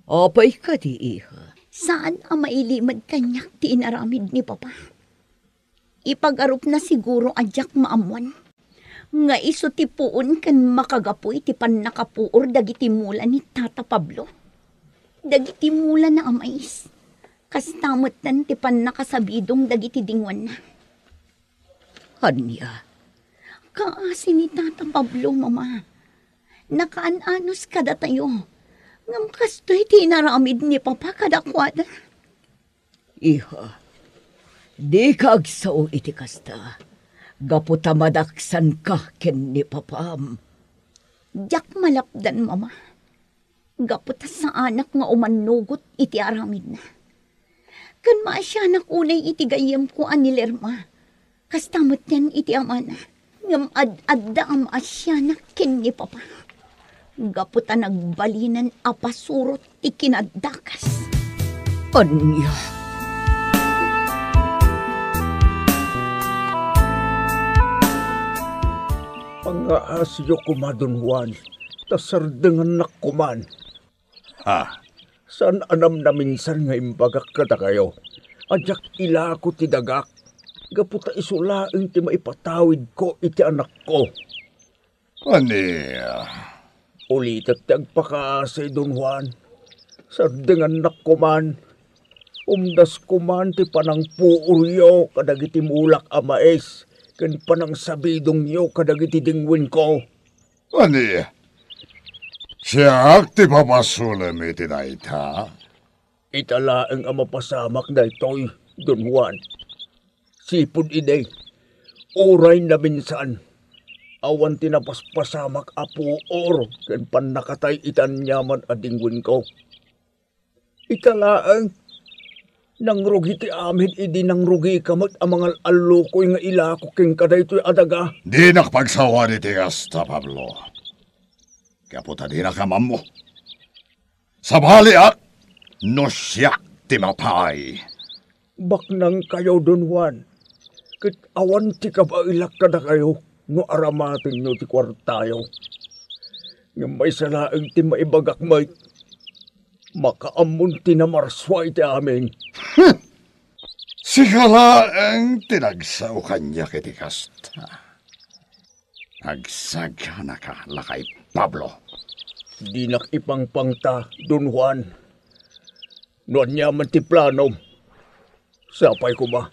Apay kadi, iha? Saan a mailimed kaniak ti inaramid ni Papa. Ipagarupna siguro a diak maammuan nga isu ti puon ken makagapu iti pannakapuor dagiti mula ni Tata Pablo. Dagiti mulana a mais, kasta metten ti pannakasabidong dagiti dingwenna. Ania? Kaasi ni Tata Pablo, Mama. Nakaan-anos kadatayo. Ngem kastoy ti inaramid ni Papa kadakuada. Iha, dika agsao iti kasta, gapu ta madaksanka ken ni Papam. Diak malapdan, Mama. Gapu ta saanak nga umannugot iti aramidna. Ken maasianak unay iti gayyemko a ni Lerma. Kasta metten iti amana. Ngem ad-adda a maasianak ken ni Papa. Gapu ta nagbalinan a pasurot ti kinaddakas. Ania? Pangngaasiyo koma, Don Juan, ta sardengannak koman. Ha? Saan a namnaminsan nga imbagak kadakayo a diak ilako ti dagak, gapu ta isu laeng ti maipatawidko iti anakko. Ania? Ulitek ti agpakaasi, Don Juan. Sardengannak koman. Umdas koman ti panangpuoryo kadagiti mulak a mais ken panangsabidongyo kadagiti dingwenko. Ania? Siak ti papasulem iti dayta? Ita laeng a mapasamak daytoy, Don Juan. Sipud idi, uray naminsan, awan ti napaspasamak a puor ken pannakatay iti aniaman a dingwenko. Ita laeng, nangrugi ti amin idi nangrugika met a mangal-allukoy nga ilako kenka daytoy a daga. Dinak pagsawan iti kasta, Pablo. Gapu ta dinak ammo. Sabaliak no siak ti mapay. Baknangkayo, Don Juan, ket awan ti kabaelak kadakayo no aramatenyo ti kuartayo. Ngem maysa laeng ti maibagak met. Makaammon ti namarsua iti amin. Sika laeng ti nagsao kaniak iti kasta. Agsaganaka, lakay Pablo. Dinak ipangpangta, Don Juan. No aniaman ti planom, sapay koma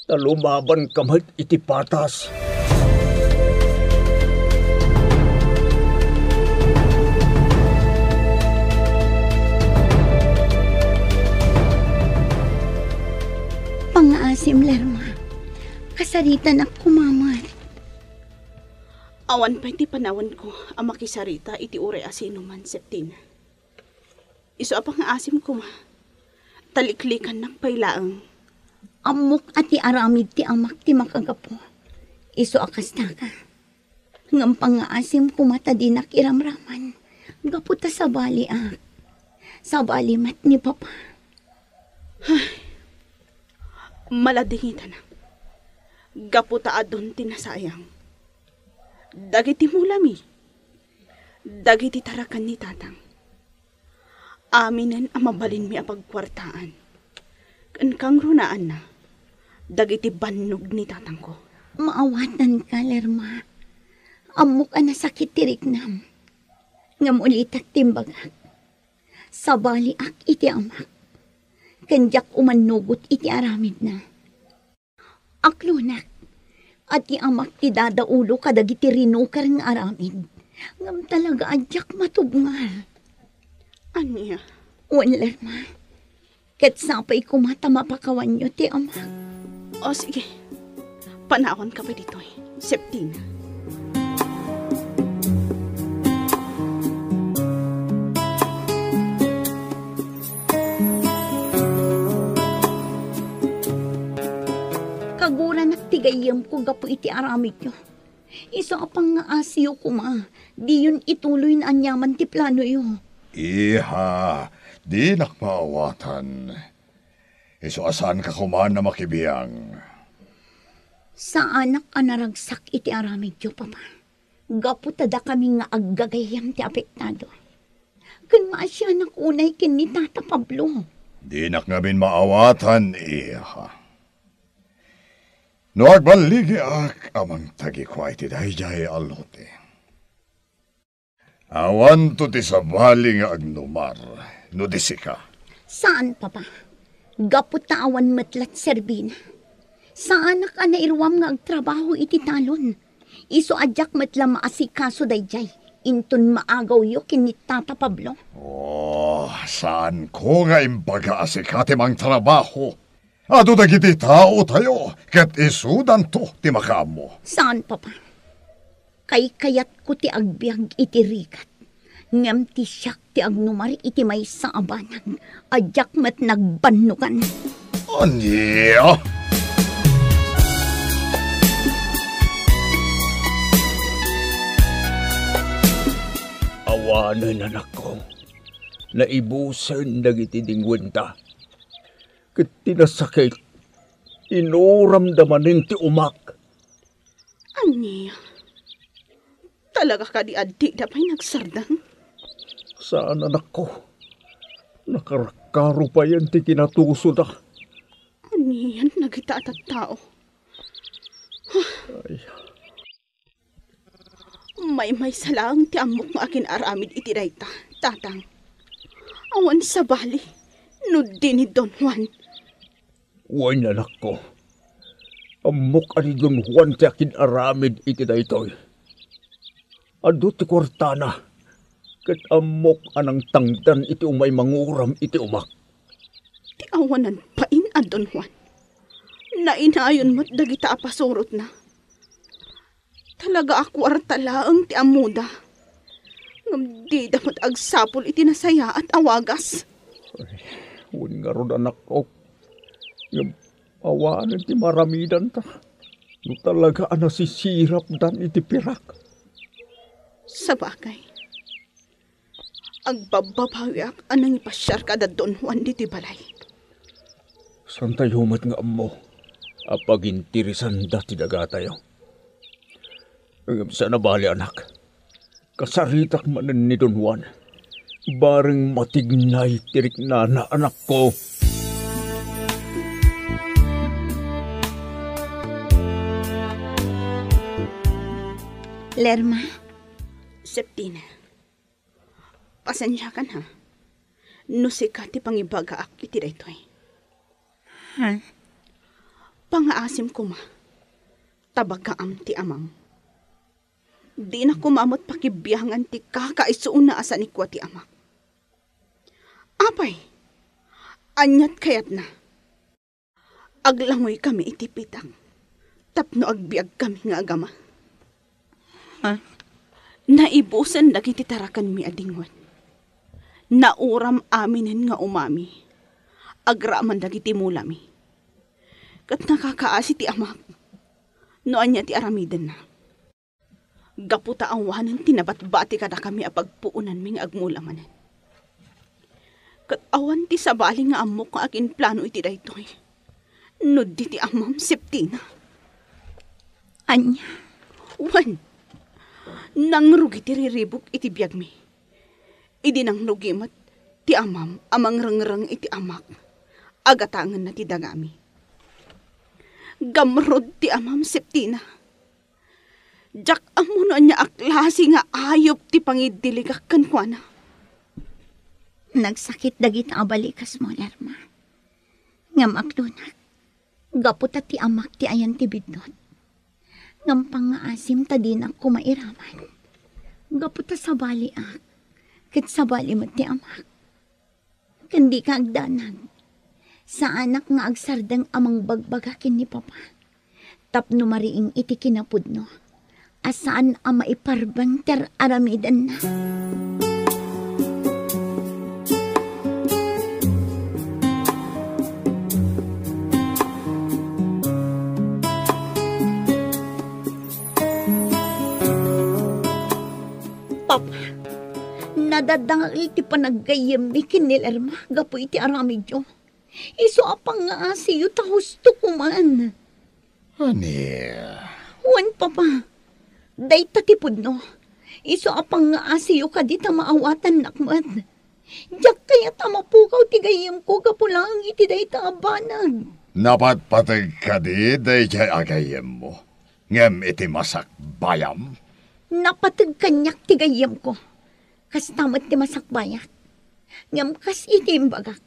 ta lumabanka met iti patas. Pangngaasim, Lerma. Kasaritanak koma met. Awan pay ti panawanko a makisarita iti uray a sinuman, Septina. Isu a pangngaasim koma, taliklikannak pay laeng. Ammok a ti aramid ti amak ti makagapu. Isu a kastaka. Ngem pangngaasim koma ta dinak iramraman. Gapu ta sabaliak. Sabali met ni Papa. Maladingitanak. Gapu ta adun ti nasayang. Dagiti mulami. Dagiti tarakan ni Tatang. Aminen a mabalinmi a pagkuartaan ken kangrunaanna dagiti bannog ni tatangko. Maawatanka, Lerma. Ammok a nasakit ti riknam. Ngem ulitek ti imbagak. Sabaliak iti amak. Ken diak umannugot iti aramidna. Aklonek, a ti amak ti dadaulo kadagiti rinuker nga aramid. Ngem talaga a diak matubngar. Ania? Wen, Lerma. Ket sapay koma ta mapakawanyo ti amak. O, sige. Panawanka pay ditoy, Septina. Kaguranak ti gayyemko gapu iti aramidyo. Isu a pangngaasim koma, diyon ituloy no aniaman ti planoyo. Iha, dinak maawatan. Isu a saanka koma a makibiang. Saanak a naragsak iti aramidyo, Papa. Gapu ta dakami nga aggagayyem ti apektado. Ken maasianak unay ken ni Tata Pablo. Dinak ngamin maawatan, iha. No agballigiak a mangtagikua iti daydiay a lote. Awanto ti sabali nga agnumar no di sika. Saan, Papa. Gapu ta awan met la ti serbina. Saanak a nairuam nga agtrabaho iti talon. Isu a diak met la maasikaso daydiay, inton maagawyo ken ni Tata Pablo. Oh, saanko nga imbaga a sika ti mangtrabaho. Adu dagiti taotayo, ket isudanto ti makaammo. Saan, Papa. Kaykayatko ti agbiag iti rigat, ngem ti siak ti agnumar iti maysa a banag a diak met nagbannogan. Ania? Awanen, anakko, naibusen dagiti dingwenta. Ket ti nasakit, inuramda manen ti umak. Ania? Talaga kadi a dida pay nagsardeng? Saan, anakko. Nakarakkaro payen ti kinatusoda. Anian dagita a tattao? Ay. Maymaysa laeng ti ammok nga akin-aramid iti dayta, Tatang. Awan sabali no di ni Don Juan. Wen, anakko, ammok a ni Don Juan ti akin-aramid iti daytoy. Adu ti kuartana, ket ammok a nangtangdan iti umay manguram iti umak. Ti awanan pain a Don Juan. Nainayon met dagita a pasurotna. Talaga a kuarta laeng ti ammoda. Ngem dida met agsapul iti nasayaat a wagas. Ay, wen ngarud, anakko. Ngem awanen ti maaramidanta no talaga a nasisirapdan iti pirak. Sabagay. Agbabbabawiak a nangipasiar kada Don Juan ditoy balay. Saantayo met nga ammo a paginteresanda ti dagatayo. Ngem saan a bale, anak. Kasaritak manen ni Don Juan. Bareng matignay ti riknana, anakko. Lerma. Septina. Pasensiakan, ha? No sika ti pangibagaak iti daytoy. Ha? Pangaasim koma. Tabagaam ti amam. Dina koma met pakibiangan ti kakaisuna a sanikua ti amak. Apay, aniat kayatna? Aglangoykami iti pitak tapno agbiagkami nga agama. Ha? Naibusen dagiti tarakenmi a dingwet. Nauram aminen nga umami. Agraman dagiti mulami. Ket nakakaasi ti amak no ania ti aramidenna. Gapu ta awanen ti nabatbati kadakami a pagpuonanmi nga agmula manen. Ket awan ti sabali nga ammok nga aginplano iti daytoy. No di ti amam, Septina. Ania? Wen, nangrugi ti riribuk iti biagmi. Idi nangrugi met ti amam a mangrengreng iti amak, agatangenna ti dagami. Gamrud ti amam, Septina. Diak ammo no ania a klase nga ayup ti pangidiligak kenkuana. Nagsakit dagita a balikasmo, Lerma. Ngem aklonak, gapu ta ti amak ti ayan ti biddut. Ngem pangngaasim ta dinak koma iraman. Gapu ta sabaliak, ket sabali met ti amak. Ken dika agdanag. Saanak nga agsardeng a mangbagbaga ken ni Papa tapno mariing iti kinapudno a saan a maiparbeng ti ar-aramidenna. Papa, nadadael ti panaggayyemmi ken ni Lerma gapu iti aramidyo. Isu a pangngaasiyo ta husto koman. Ania? Wen, Papa. Dayta ti pudno. Isu a pangngaasiyo kadi ta maawatannak met. Diak kayat a mapukaw ti gayyemko gapu laeng iti dayta a banag. Napatpateg kadi daydiay a gayyemmo, ngem iti masakbayam? Napateg kaniak ti gayyemko. Kasta met ti masakbayak. Ngem kas iti imbagak,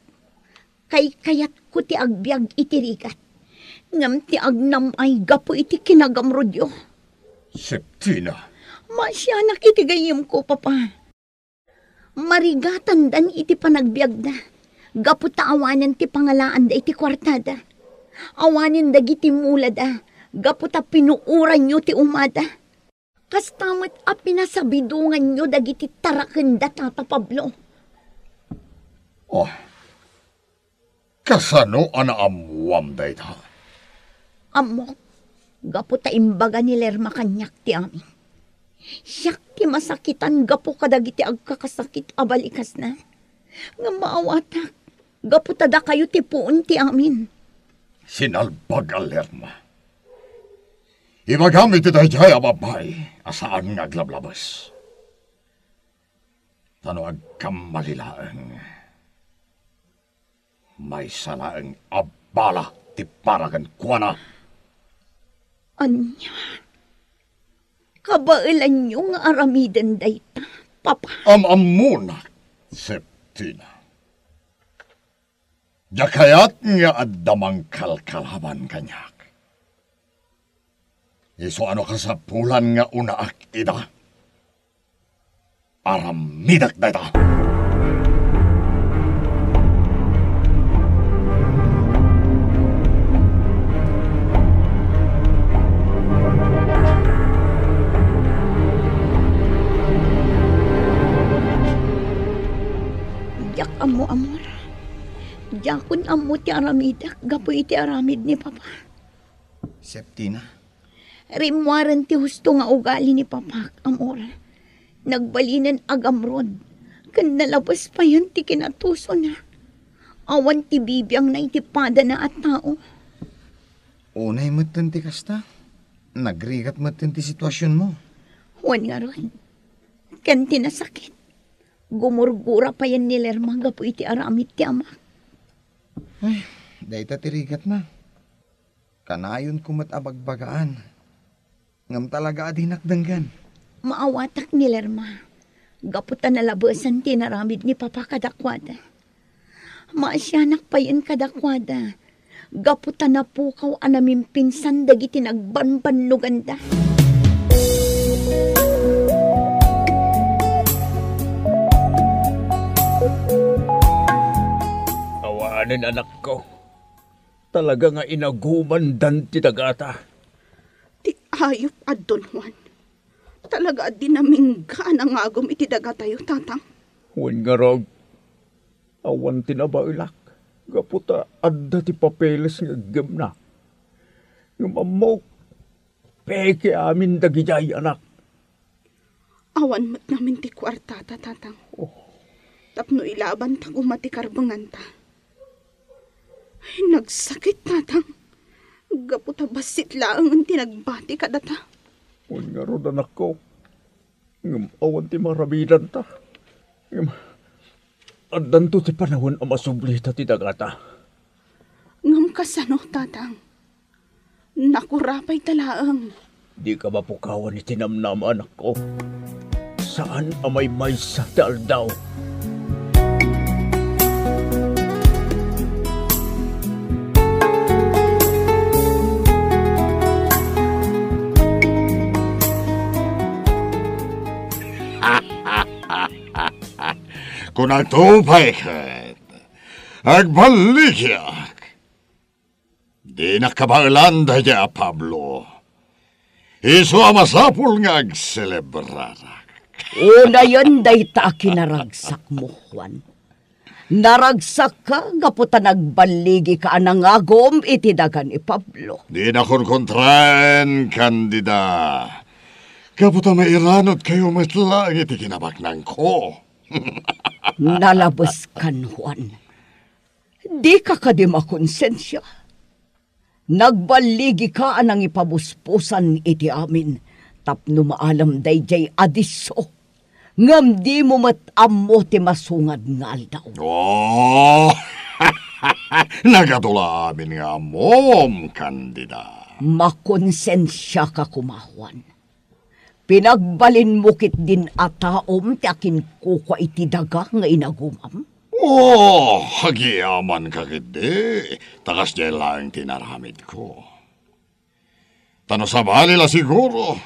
kaykayatko ti agbiag iti rigat, ngem ti agnam-ay gapu iti kinagamrudyo. Septina. Maasianak iti gayyemko, Papa. Marigatandan iti panagbiagda gapu ta awanen ti pangalaanda iti kuartada. Awanen dagiti mulada gapu ta pinuoranyo ti umada. Kasta met a pinasabidonganyo dagiti taraken da Tata Pablo. Oh, kasano a naammuam dayta? Ammok, gapu ta imbaga ni Lerma kaniak ti amin. Siak ti masakitan gapu kadagiti agkakasakit a balikasna. Ngem maawatak, gapu ta dakayo ti puon ti amin. Sinalbag a Lerma. Ibagam iti daydiay a babai a saan nga aglablabes. Ta no agkammali laeng, maysa laeng a bala ti para kenkuana. Ania? Kabaelanyo nga aramiden dayta, Papa? Am-ammonak, Septina. Diak kayat nga adda mangkalkalaban kaniak. Isu a no kasapulan nga unaak ida, aramidek dayta. Diak ammo, amor. Diakon ammo ti aramidek gapu iti aramid ni Papa. Septina. Rimmuaren ti husto nga ugali ni Papak, amor. Nagbalinen a gamrud, ken nalabes payen ti kinatusona. Awan ti bibiangna iti padana a tao. Unay metten ti kasta, nagrigat metten ti situasionmo. Wen ngarud, ken ti nasakit, Gumurgura payen ni Lerma gapu iti aramid ti amak. Ay, dayta ti rigatna. Kanayonko met a bagbagaan. Ngem talaga a dinak denggen. Maawatak ni Lerma. Gapu ta nalabesan ti inaramid ni Papa kadakuada. Maasianak payen kadakuada. Gapu ta napukaw a namimpinsan dagiti nagbanbannoganda. Awanen, anakko. Talaga nga inagumandan ti dagata. Ti ayup a Don Juan. Talaga a dinamingga a nangagum iti dagatayo, Tatang. Wen ngarud, awan ti nabaelak, gapu ta adda ti papeles nga iggemna. Ngem ammok, peke amin dagidiay, anak. Awan met ngamin ti kuartata, Tatang. Oh. Tapno ilabanta koma ti karbenganta. Ay, nagsakit, Tatang. Gapu ta bassit laengen ti nagbati kadata. Wen ngarud, anakko. Ngem awan ti maramidanta. Ngem addanto ti panawen a masublita ti dagata. Ngem kasano, Tatang? Nakurapay ta laeng. Dika mapukawan iti namnama, anakko. Saan a maymaysa ti aldaw. Kunakto pay ket, agballigiak. Dinak kabaelan daydiay a Pablo. Isu a masapul nga agselebrarak. Unayen dayta a kinaragsakmo, Juan. Naragsakka gapu ta nagballigika a nangagum iti daga ni Pablo. Dina konkontraen, Candida. Gapu ta mairanudkayo met laeng iti kinabaknangko. Nalabeskan, Juan. Dika kadi makonsensia? Nagballigika a nangipabusbusan iti amin tapno maalam daydiay a disso, ngem dimo met ammo ti masungad nga aldaw. Oh! Nagatola amin nga ammom, Candida. Makonsensiaka koma, Juan. Pinagbalinmo ketdin a taom ti akinkukua iti daga nga inagumam? Oh, agyamankak ketdi, ta kasdiay laeng ti inaramidko. Ta no sabali la siguro,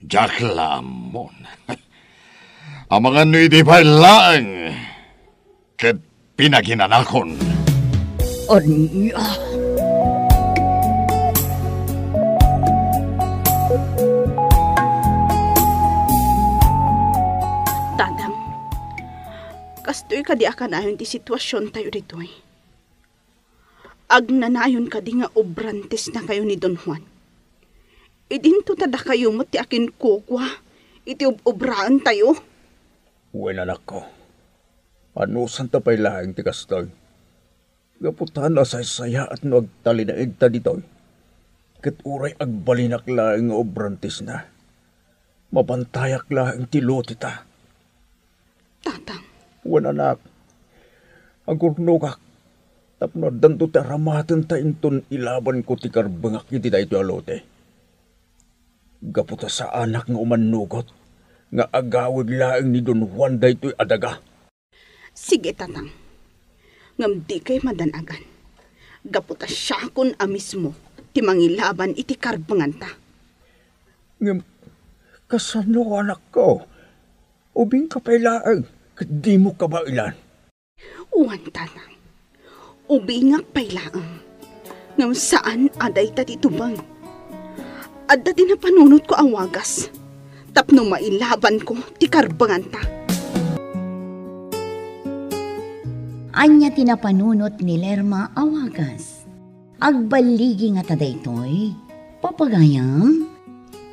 diak la ammon. Amangan no idi pay laeng ket pinaginanakon. Ania? Tatang, kastoy kadi a kanayon ti situasiontayo ditoy? Agnanayon kadi nga obrantesnakayo ni Don Juan? Idinto ta dakayo met ti akinkukua iti ob-obraentayo? Wen, anakko, anusanta pay laeng ti kastoy. Gapu ta nasaysayaat no agtalinaedta ditoy, ket uray agbalinak laeng nga obrantesna, mabantayak laeng ti loteta. Tatang. Wen, anak, agurnogak tapno addanto ti aramatenta inton ilabanko ti karbengak iti daytoy a lote. Gapu ta saanak nga umannugot nga agawid laeng ni Don Juan daytoy a daga. Sige, Tatang. Ngem dikay madan-agan, gapu ta siakon a mismo ti mangilaban iti karbenganta. Ngem kasano, anakko? Ubingka pay laeng ket dimo kabaelan. Wen, Tatang. Ubingak pay laeng, ngem saan a dayta ti tubeng. Adda ti napanunotko a wagas tapno mailabanko ti karbenganta. Ania ti napanunot ni Lerma a wagas? Agballigi ngata daytoy, papagayam?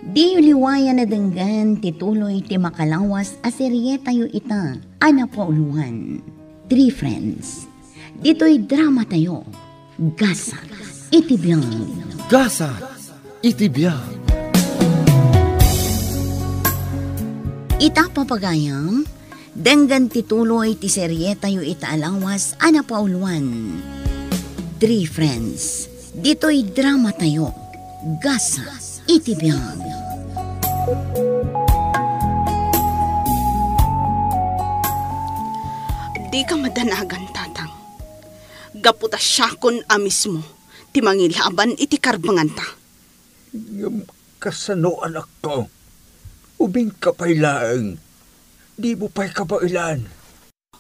Diyo liwayan a denggen ti tuloy ti makalawas a serietayo ita a napauluan, Three Friends. Ditoy dramatayo, Gasat iti Biag. Gasat iti Biag. Ita, papagayam, Denggen ti tuloy ti serietayo ita a lawas a napauluan, Three Friends. Ditoy dramatayo, Gasa iti Biag. Dika madanagan, Tatang. Gapu ta siakon a mismo ti mangilaban iti karbenganta. Ngem kasano, anakko? Ubingka pay laeng. Dimo pay kabaelan.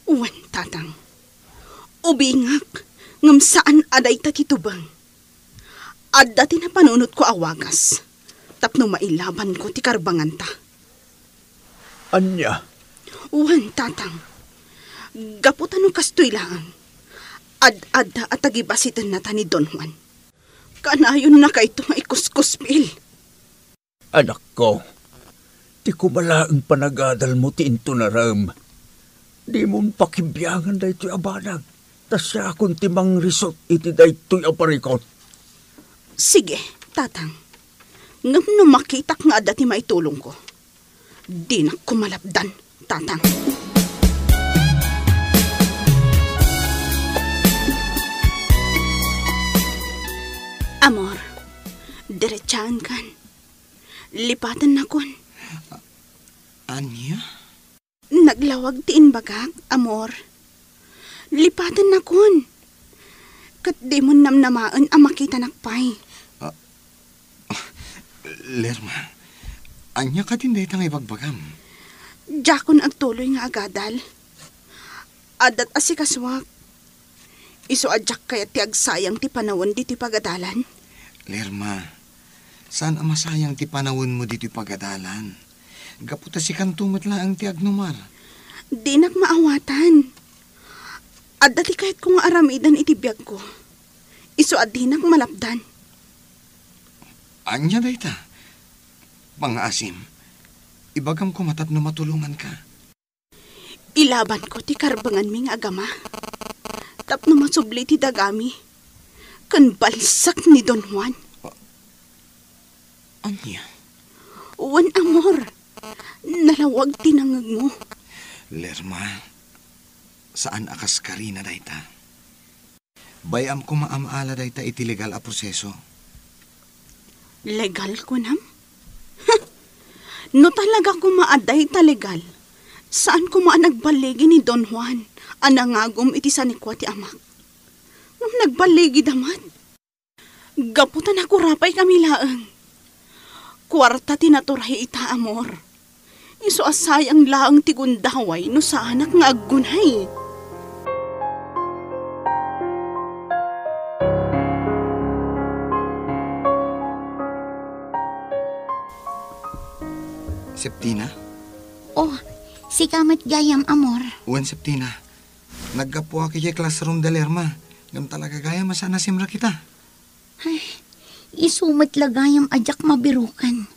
Wen, Tatang. Ubingak, ngem saan a dayta ti tubeng. Adda ti napanunotko a wagas tapno mailabanko ti karbenganta. Ania? Wen, Tatang. Gapu ta no kastoy laeng, ad-adda a tagibasitennata ni Don Juan. Kanayonnakayto nga ikuskuspil. Anakko, ti koma laeng panagadalmo ti intunarem. Dimon pakibiangan daytoy a banag, ta siakon ti mangrisot iti daytoy a parikut. Sige, Tatang. Ngem no makitak nga adda ti maitulongko, dinak koma lapdan, Tatang. Amor, diretsaenkan. Lipatennakon. Ania? Naglawag ti imbagak, amor. Lipatennakon. Ket dimon namnamaen a makitanak pay. Ah, Lerma, ania kadin dayta nga ibagbagam? Diakon agtuloy nga agadal. Addat asikasuak. Isu a diak kayat ti agsayang ti panawen ditoy pagadalan. Lerma, saan a masayang ti panawenmo ditoy pagadalan. Gapu ta sikanto met laeng ti agnumar. Dinak maawatan. Adda ti kayatko nga aramiden iti biagko. Isu a dinak malapdan. Ania dayta? Pangngaasim, ibagam koma tapno matulonganka. Ilabanko ti karbenganmi nga agama tapno masubli ti dagami ken balsak ni Don Juan. Ania? Wen, amor, nalawag ti nangngegmo. Lerma, saan a kaskarina dayta. Bay-am koma a maala dayta iti legal a proseso. Legal, kunam? Huh! No talaga koma a dayta legal, saan koma a nagballigi ni Don Juan a nangagum iti sanikua ti amak. Ngem nagballigida met. Gapu ta nakurapay kami laeng. Kuarta ti naturay ita, amor. Isu a sayang laeng ti gundaway no saanak nga aggunay. Septina? Oh, sika met gayam, amor. Wen, Septina. Naggapuak idiay classroom da Lerma, ngem talaga gayam a saan a simrek ita. Ay, isu met la gayam a diak mabirukan.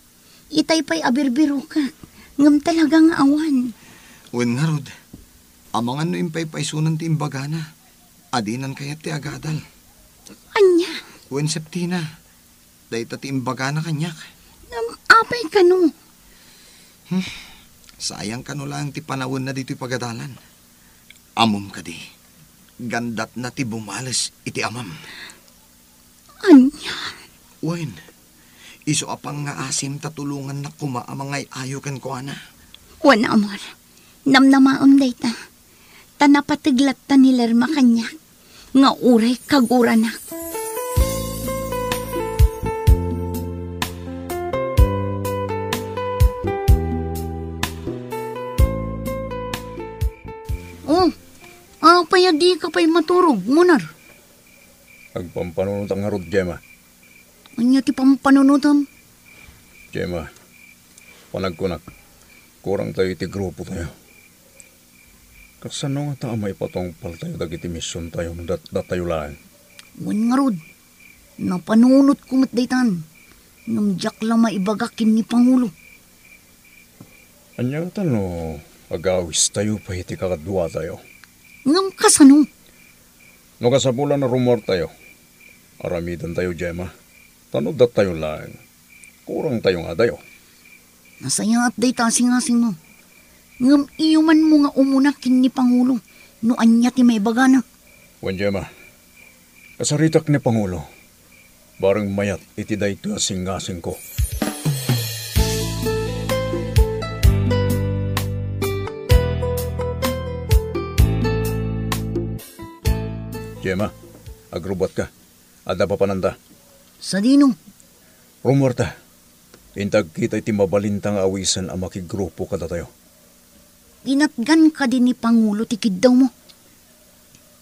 Itay pay a birbirukak, ngem talaga nga awan. Wen ngarud, amangan no impaypaysonan ti imbagana, a dinan kayat ti agadal. Ania? Wen, Septina, dayta ti imbagana kaniak. Ngem apay kano? Hmm, sayang kano laeng ti panawenna ditoy pagadalan. Ammom kadi, gandatna ti bumales iti amam. Ania? Wen, isu a pangngaasim ta tulongannak koma a mangay-ayo kenkuana. Wen, amor, namnamaem dayta, ta napateg latta ni Lerma kaniak nga uray kaguranak. Oh, apay a dika pay maturog, Munar? Agpampanunotak ngarud, Gemma. Ania ti pampanunotem? Gemma, panagkunak, kurangtayo iti grupotayo. Kasano ngata a maipatungpaltayo dagiti misiontayo no dat-, datayo laeng? Wen ngarud, napanunotko met daytan, ngem diak la maibaga ken ni Pangulo. Ania ngata no agawistayo pay iti kakaduatayo? Ngem kasano? No kasapulan a rumuartayo, aramidentayo, Gemma. Ta no datayo laeng, kurangtayo ngatayo. Nasayaat dayta a singasingmo. Ngem iyumanmo nga umuna ken ni Pangulo no ania ti maibagana. Wen, Gemma, kasaritak ni Pangulo. Bareng mayat iti daytoy a singasingko. Gemma, agrubbuatka. Adda papananta. Sadino? Rummuarta. Inta agkita iti mabalinta nga awisen a makigrupo kadatayo. Inatgan kadi ni Pangulo ti kiddawmo?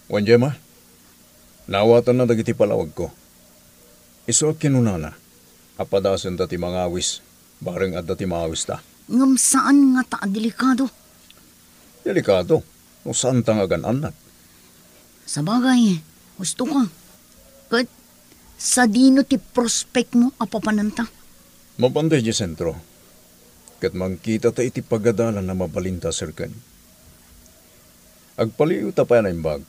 Wen, Gemma, naawatanna dagiti palawagko. Isu a kinunana a padasenta ti mangawis, bareng adda ti maawista. Ngem saan ngata a delikado. Delikado no saanta nga agan-annat. Sabagay, husto ka. Ket sadino ti prospekmo a papananta? Mapan daydiay sentro, ket mangkitata iti pagadalan a mabalinta a serken. Agpaliiwta pay a naimbag,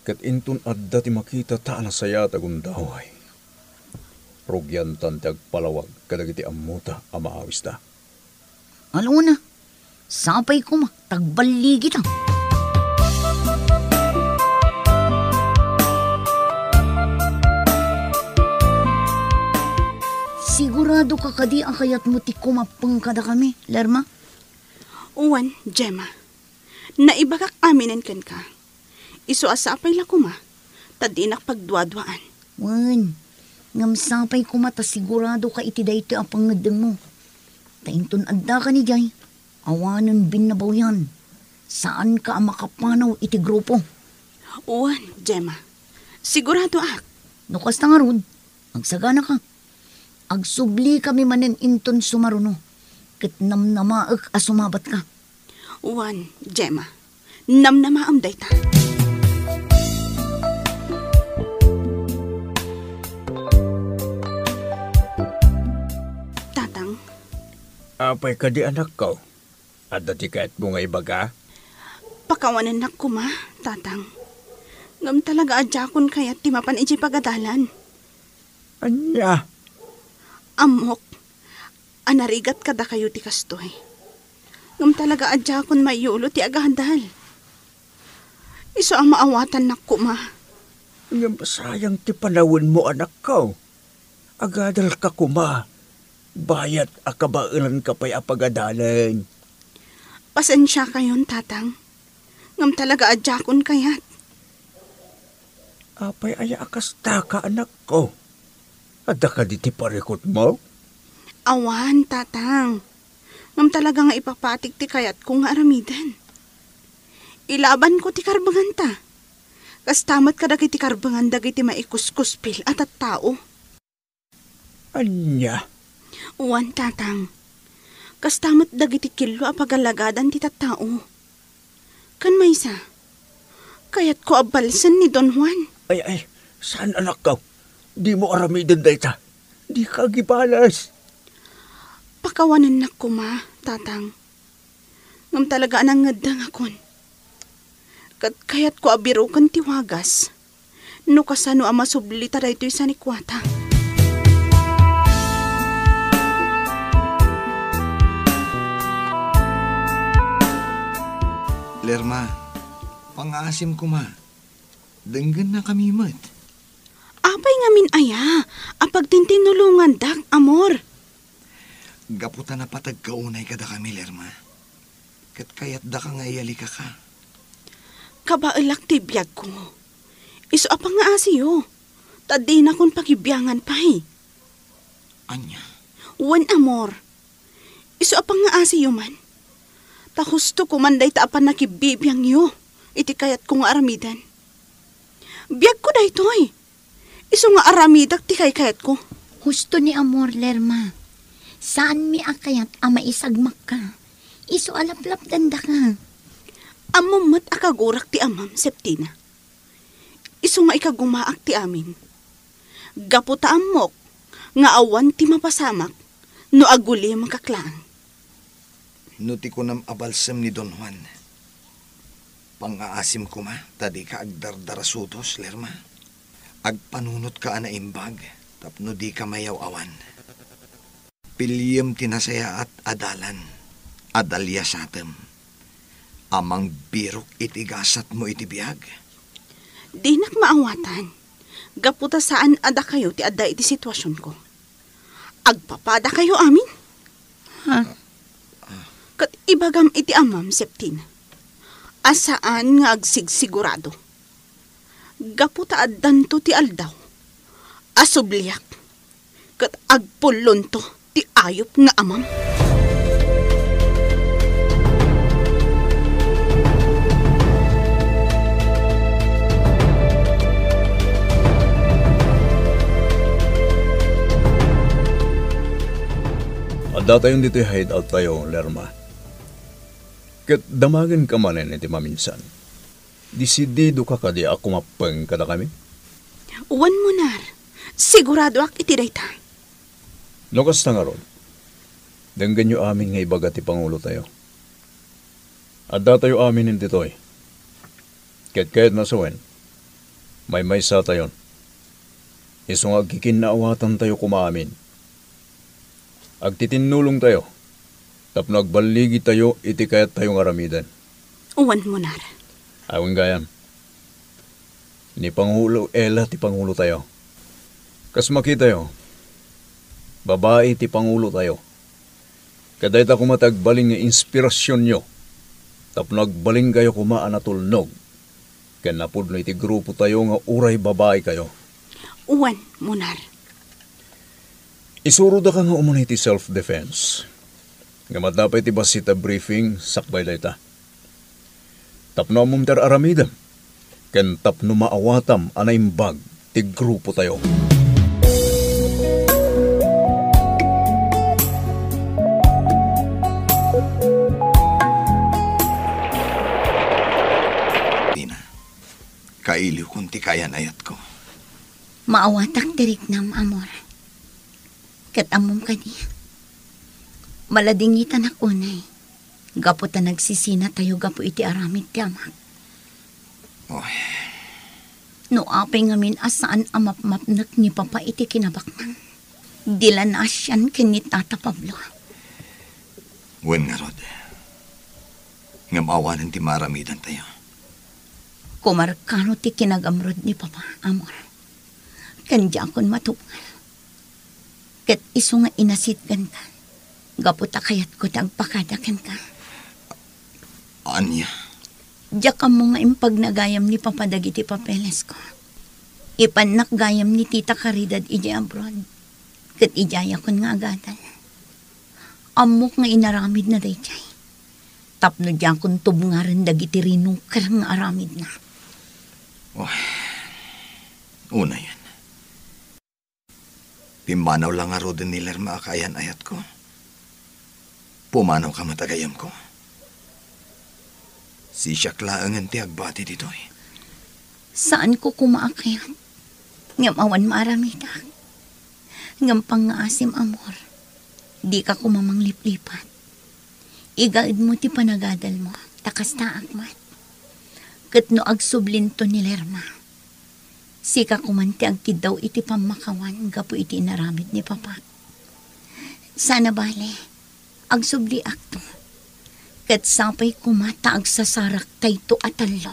ket inton adda ti makitata a nasayaat a gundaway, rugiantan ti agpalawag kadagiti ammota a maawista. Alona, sapay koma ta agballigita. Sigurado ka kadi a kayatmo ti kumappeng kadakami, Lerma? Wen, Gemma. Naibagak aminen kenka. Isu a sapay la koma, ta dinak pagduaduaan. Wen, ngem sapay koma ta sigurado ka iti daytoy a pangngeddengmo. Ta inton adda ka idiay, awanen binnabawian. Saan ka a makapanaw iti grupo. Wen, Gemma. Siguradoak. No kasta ngarud, agsagana ka. Agsubli kami manen inton sumaruno, ket namnamaek a sumabat ka. Wen, Gemma, namnamaem dayta. Tatang. Apay kadi, anakko? Adda ti kayatmo nga ibaga? Pakawanennak koma, Tatang. Ngem talaga a diakon kayat ti mapan idiay pagadalan. Ania? Ammok a narigat kadakayo ti kastoy. Ngem talaga a diakon mayulo ti agadal. Isu a maawatannak koma. Ngem sayang ti panawenmo, anakko. Agadalka koma, bayat a kabaelanka pay a pagadalen. Pasensiakayon, Tatang. Ngem talaga a diakon kayat. Apay aya a kastaka, anakko? Adda kadi ti parikutmo? Awan, Tatang. Ngem talaga nga ipapatik ti kayatko nga aramiden. Ilabanko ti karbenganta. Kasta met kadagiti karbengan dagiti maikuskuspil a tattao. Ania? Wen, Tatang. Kasta met dagiti killo a pagalagadan ti tattao. Ken maysa, kayatko a balsen ni Don Juan. Ay, ay, saan, anakko? Dimo aramiden dayta. Dika agibales. Pakawanennak koma, Tatang. Ngem talaga a nangngeddengakon. Ket kayatko a biroken ti wagas no kasano a masublita daytoy sanikuata. Lerma, pangaasim koma. Denggennakami met. Apay ngamin aya a pagtintinnulongandak, amor? Gapu ta napateg ka unay kadakami, Lerma. Ket kayatdaka nga iyalikaka. Kabaelak ti biagko. Isu a pangngaasiyo, ta dinakon pakibiangan pay. Ania? Wen, amor. Isu a pangngaasiyo man. Ta husto ko man dayta a pannakibbibiangyo iti kayatko nga aramiden. Biagko daytoy. Isu nga aramidak ti kaykayatko. Husto ni amor, Lerma. Saanmi a kayat a maisagmakka. Isu a laplapdandaka. Ammom met a kagurak ti amam, Septina. Isu nga ikagumaak ti amin. Gapu ta ammok nga awan ti mapasamak no agulimakak laeng. No ti kunam a balsem ni Don Juan, pangaasim koma ta dika agdardarasudos, Lerma. Agpanunotka a naimbag tapno dika mayaw-awan. Piliem ti nasayaat a dalan. Adda liasatem a mangbirok iti gasatmo iti biag. Dinak maawatan, gapu ta saan a dakayo ti adda iti situasionko. Agpapadakayo amin? Ha? Ket ibagam iti amam, Septina, a saan nga agsigsigurado. Gapu ta addanto ti aldaw a subliak ket agpullonto ti ayup nga amam. Addatayon ditoy hideout tayo, Lerma. Ket damagenka manen iti maminsan. Desididoka kadi a kumappeng kadakami? Wen, Munar. Siguradoak iti dayta. No kasta ngarud, denggenyo amin nga ibaga ti pangulotayo. Addatayo amin ditoy. Ket kayatna sawen, maymaysatayon. Isu nga agkikinnaawatantayo koma amin. Agtitinnulongtayo tapno agballigitayo iti kayattayo nga aramiden. Wen, Munar. Awan gayam. Ni Pangulo Ella ti pangulotayo. Kas makitayo, babai ti pangulotayo. Ket dayta koma ti agbalin nga inspirasionyo tapno agbalinkayo koma a natulnog ken napudno iti grupotayo nga uray babaikayo. Wen, Munar. Isurodaka nga umuna iti self-defense. Ngem adda pay ti bassit a briefing sakbay dayta. Tapno ammom ti ar-aramidem, ken tapno maawatam a naimbag ti grupotayo. Tina, kailiwkon ti kaayan-ayatko. Maawatak ti riknam, amor. Ket ammom kadi, maladingitanak unay. Gapu ta nagsisinatayo gapu iti aramid ti amak. Oy. No apay ngamin a saan a mapmapnek ni Papa iti kinabaknang, di la naasian ken ni Tata Pablo. Wen ngarud, ngem awanen ti maaramidantayo. Kumarkano ti kinagamrud ni Papa, amor. Ken diakon matupngan. Ket isu nga inasitganka, gapu ta kayatko ti agpakada kenka. Ania? Diak ammo nga impagnagayam ni Papa dagiti papelesko. Ipannak gayam ni Tita Caridad idiay abroad, ket idiayakon nga agadal. Ammok nga inaramidna daydiay, tapno diakon tubngaren dagiti rinuker nga aramidna. Oh, unayen. Pimmanaw la ngaruden ni Lerma a kaayan-ayatko. Pumanawka met a gayyemko. Sisiak laengen ti agbati ditoy. Saanko koma a kayat, ngem awan maaramidak. Ngem pangngaasim, amor, dika koma mangliplipat. Igaedmo ti panagadalmo, ta kastaak met. Ket no agsublinto ni Lerma, sika koman ti agkiddaw iti pammakawan gapu iti inaramid ni Papa. Saan a bale, agsubliakto. Ket sapay koma ta agsasarak tayto a tallo.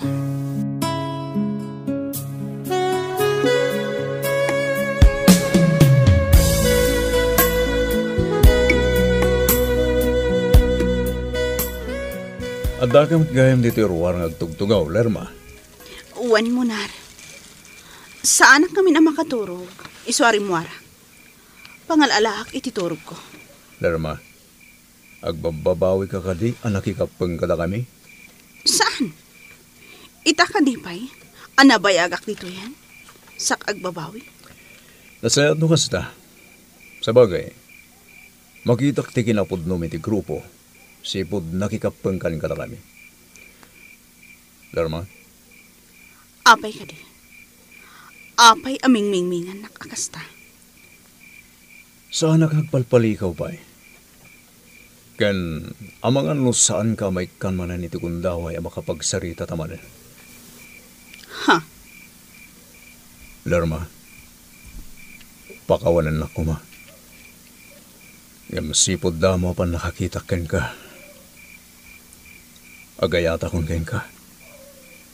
Addaka met gayam ditoy ruar nga agtugtugaw, Lerma? Wen, Munar. Saanak ngamin a makaturog, isu a rimmuarak. Pangal-alaak iti turogko. Lerma, agbabbabawika kadi a nakikappeng kadakami? Saan? Ita kadi pay a nabayagak ditoyen, sak agbabawi? Nasayaat no kasta. Sabagay, makitak ti kinapudnom iti grupo, sipud nakikappengkan kadakami. Lerma? Apay kadi? Apay a mingmingmingannak a kasta? Saanak a agpalpalikaw pay. Ken amangan no saanka a maikkan manen iti gundaway a makapagsaritata manen. Ha? Lerma, pakawanennak koma. Ngem sipud damo a pannakakitak kenka, Agayatakon kenka.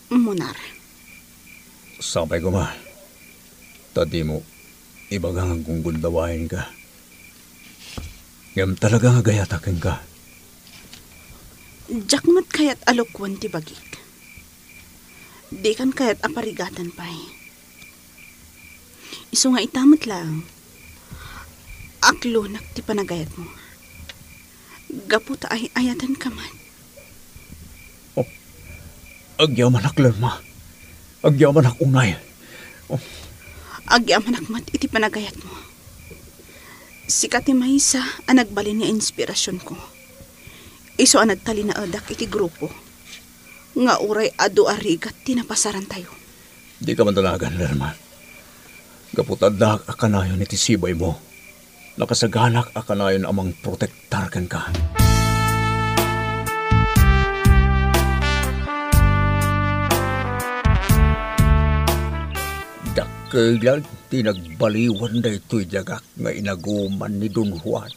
Munar. Sapay koma, ta dimo ibaga nga gunggundawaenka. Ngem talaga nga agayatak kenka. Diak met kayat a lukwen ti bagik. Dikan kayat a parigatan pay. Isu nga ita met laeng, aklonak ti panagayatmo. Gapu ta ay-ayatenka met. Oh, agyamanak, Lerma. Agyamanak unay. Oh. Agyamanak met iti panagayatmo. Sika ti maysa a nagbalin nga inspirasionko. Isu a nagtalinaedak iti grupo nga uray adu a rigat ti napasarantayo. Dika madanagan, Lerma. Gapu ta addaak a kanayon iti sibaymo, nakasaganak a kanayon a mangprotektar kenka. Dakkel ti nagbaliwan daytoy diagak nga inaguman ni Don Juan.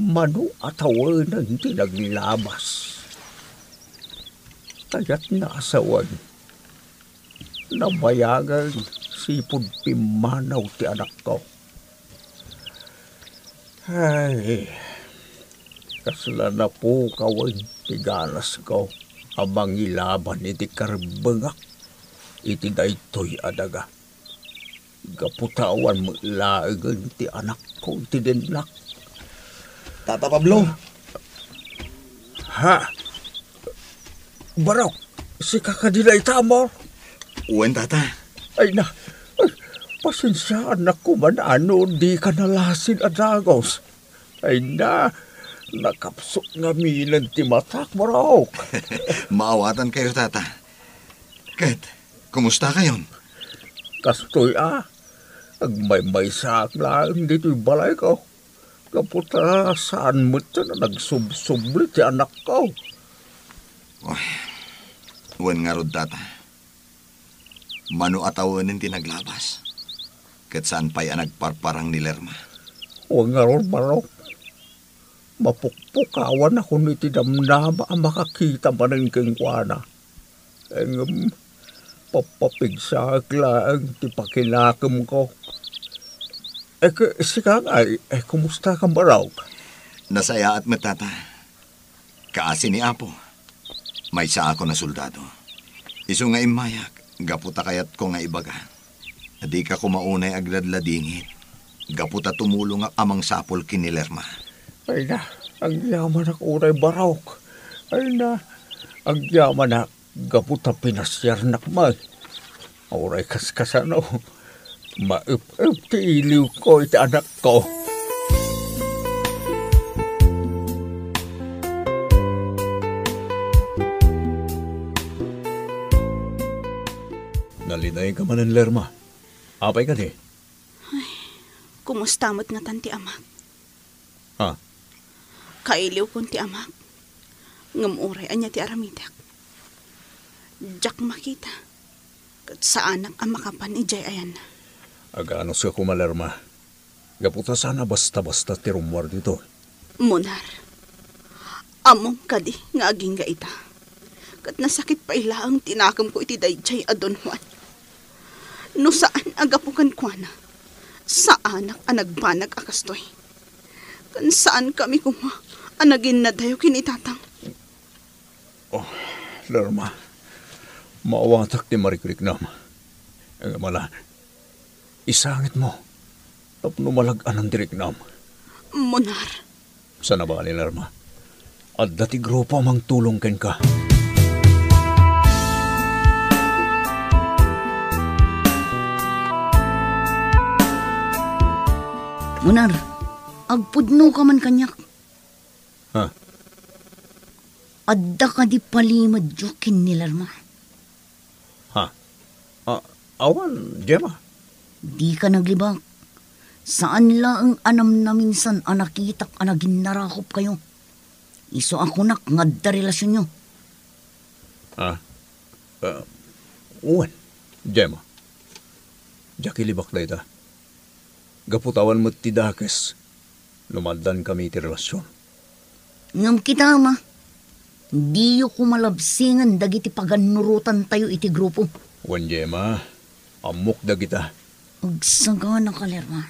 Mano a tawenen ti naglabas. Kayatna a sawen, nabayagen sipud pimmanaw ti anakko. Ay, kasla napukawen ti ganasko a mangilaban iti karibbengak iti daytoy a daga. Gapu ta awan met laengen ti anakko iti dennak. Tata Pablo. Ha? Barok, sika kadi dayta, amor? Wen, Tata. Ay na, ay, pasensiaannak koma no dika nalasin a dagus. Ay na, nakapsut ngaminen ti matak, Barok. Maawatankayo, Tata. Ket, kumustakayon? Kastoy a, agmaymaysaak laeng ditoy balayko. Gapu ta saan metten a nagsubsubli ti anakko. Uy, wen ngarud, Tata. Mano a tawenen ti naglabas, ket saan pay a nagparparang ni Lerma. Wen ngarud, Barok. Mapukpukawanakon iti damdama a makakita manen kenkuana. Ngem, pappapigsaek laeng ti pakinakemko. Eh, ke-, sika ngay, eh, kumusta ka, Barok? Nasayaat met, Tata. Kaasi ni Apo, maysaakon a soldado. Isu nga immayak, gapu ta kayatko nga ibaga, dika koma unay agladladingit, gapu ta tumulongak a mangsapul ken ni Lerma. Ay na, agyamanak unay, Barok. Ay na, agyamanak. Gapu ta pinasiarnak met. Uray kaskasano, maep-ep ti iliwko iti anakko. Nalinayka manen, Lerma. Apay kadi? Ay, kumusta met ngatan ti amak? Ha? Kailiwkon ti amak, ngem uray ania ti aramidek, diak makita, ket saanak a makapan idiay ayanna. Aganuska koma, Lerma, gapu ta saan a basta-basta ti rummuar ditoy. Munar, ammom kadi nga agingga ita? Ket nasakit pay laeng ti nakemko iti daydiay a Don Juan. No saan a gapu kenkuana, saanak a nagbanag a kastoy. Ken saankami koma a naginnadayo ken ni Tatang. Oh, Lerma, maawatak ti marikriknam. Ngem ala, isangitmo tapno malag-anan ti riknam. Munar. Saan a bale, Lerma. Adda ti grupo a mangtulong kenka. Munar, agpudnoka man kaniak. Ha? Adda kadi palimedyo ken ni Lerma? Ha? A-, awan, Gemma. Dika naglibak. Saan laeng a namnaminsan a nakitak a naginnarakopkayo. Isu a kunak nga adda relasionyo. Ah, ah, wen, Gemma. Diak ilibak dayta. Gapu ta awan met ti dakes no maaddankami iti relasion. Ngem kita, Ama, Diyo koma labsingen dagiti pagannurotantayo iti grupo. Wen, Gemma, ammok dagita. Agsaganaka, Lerma.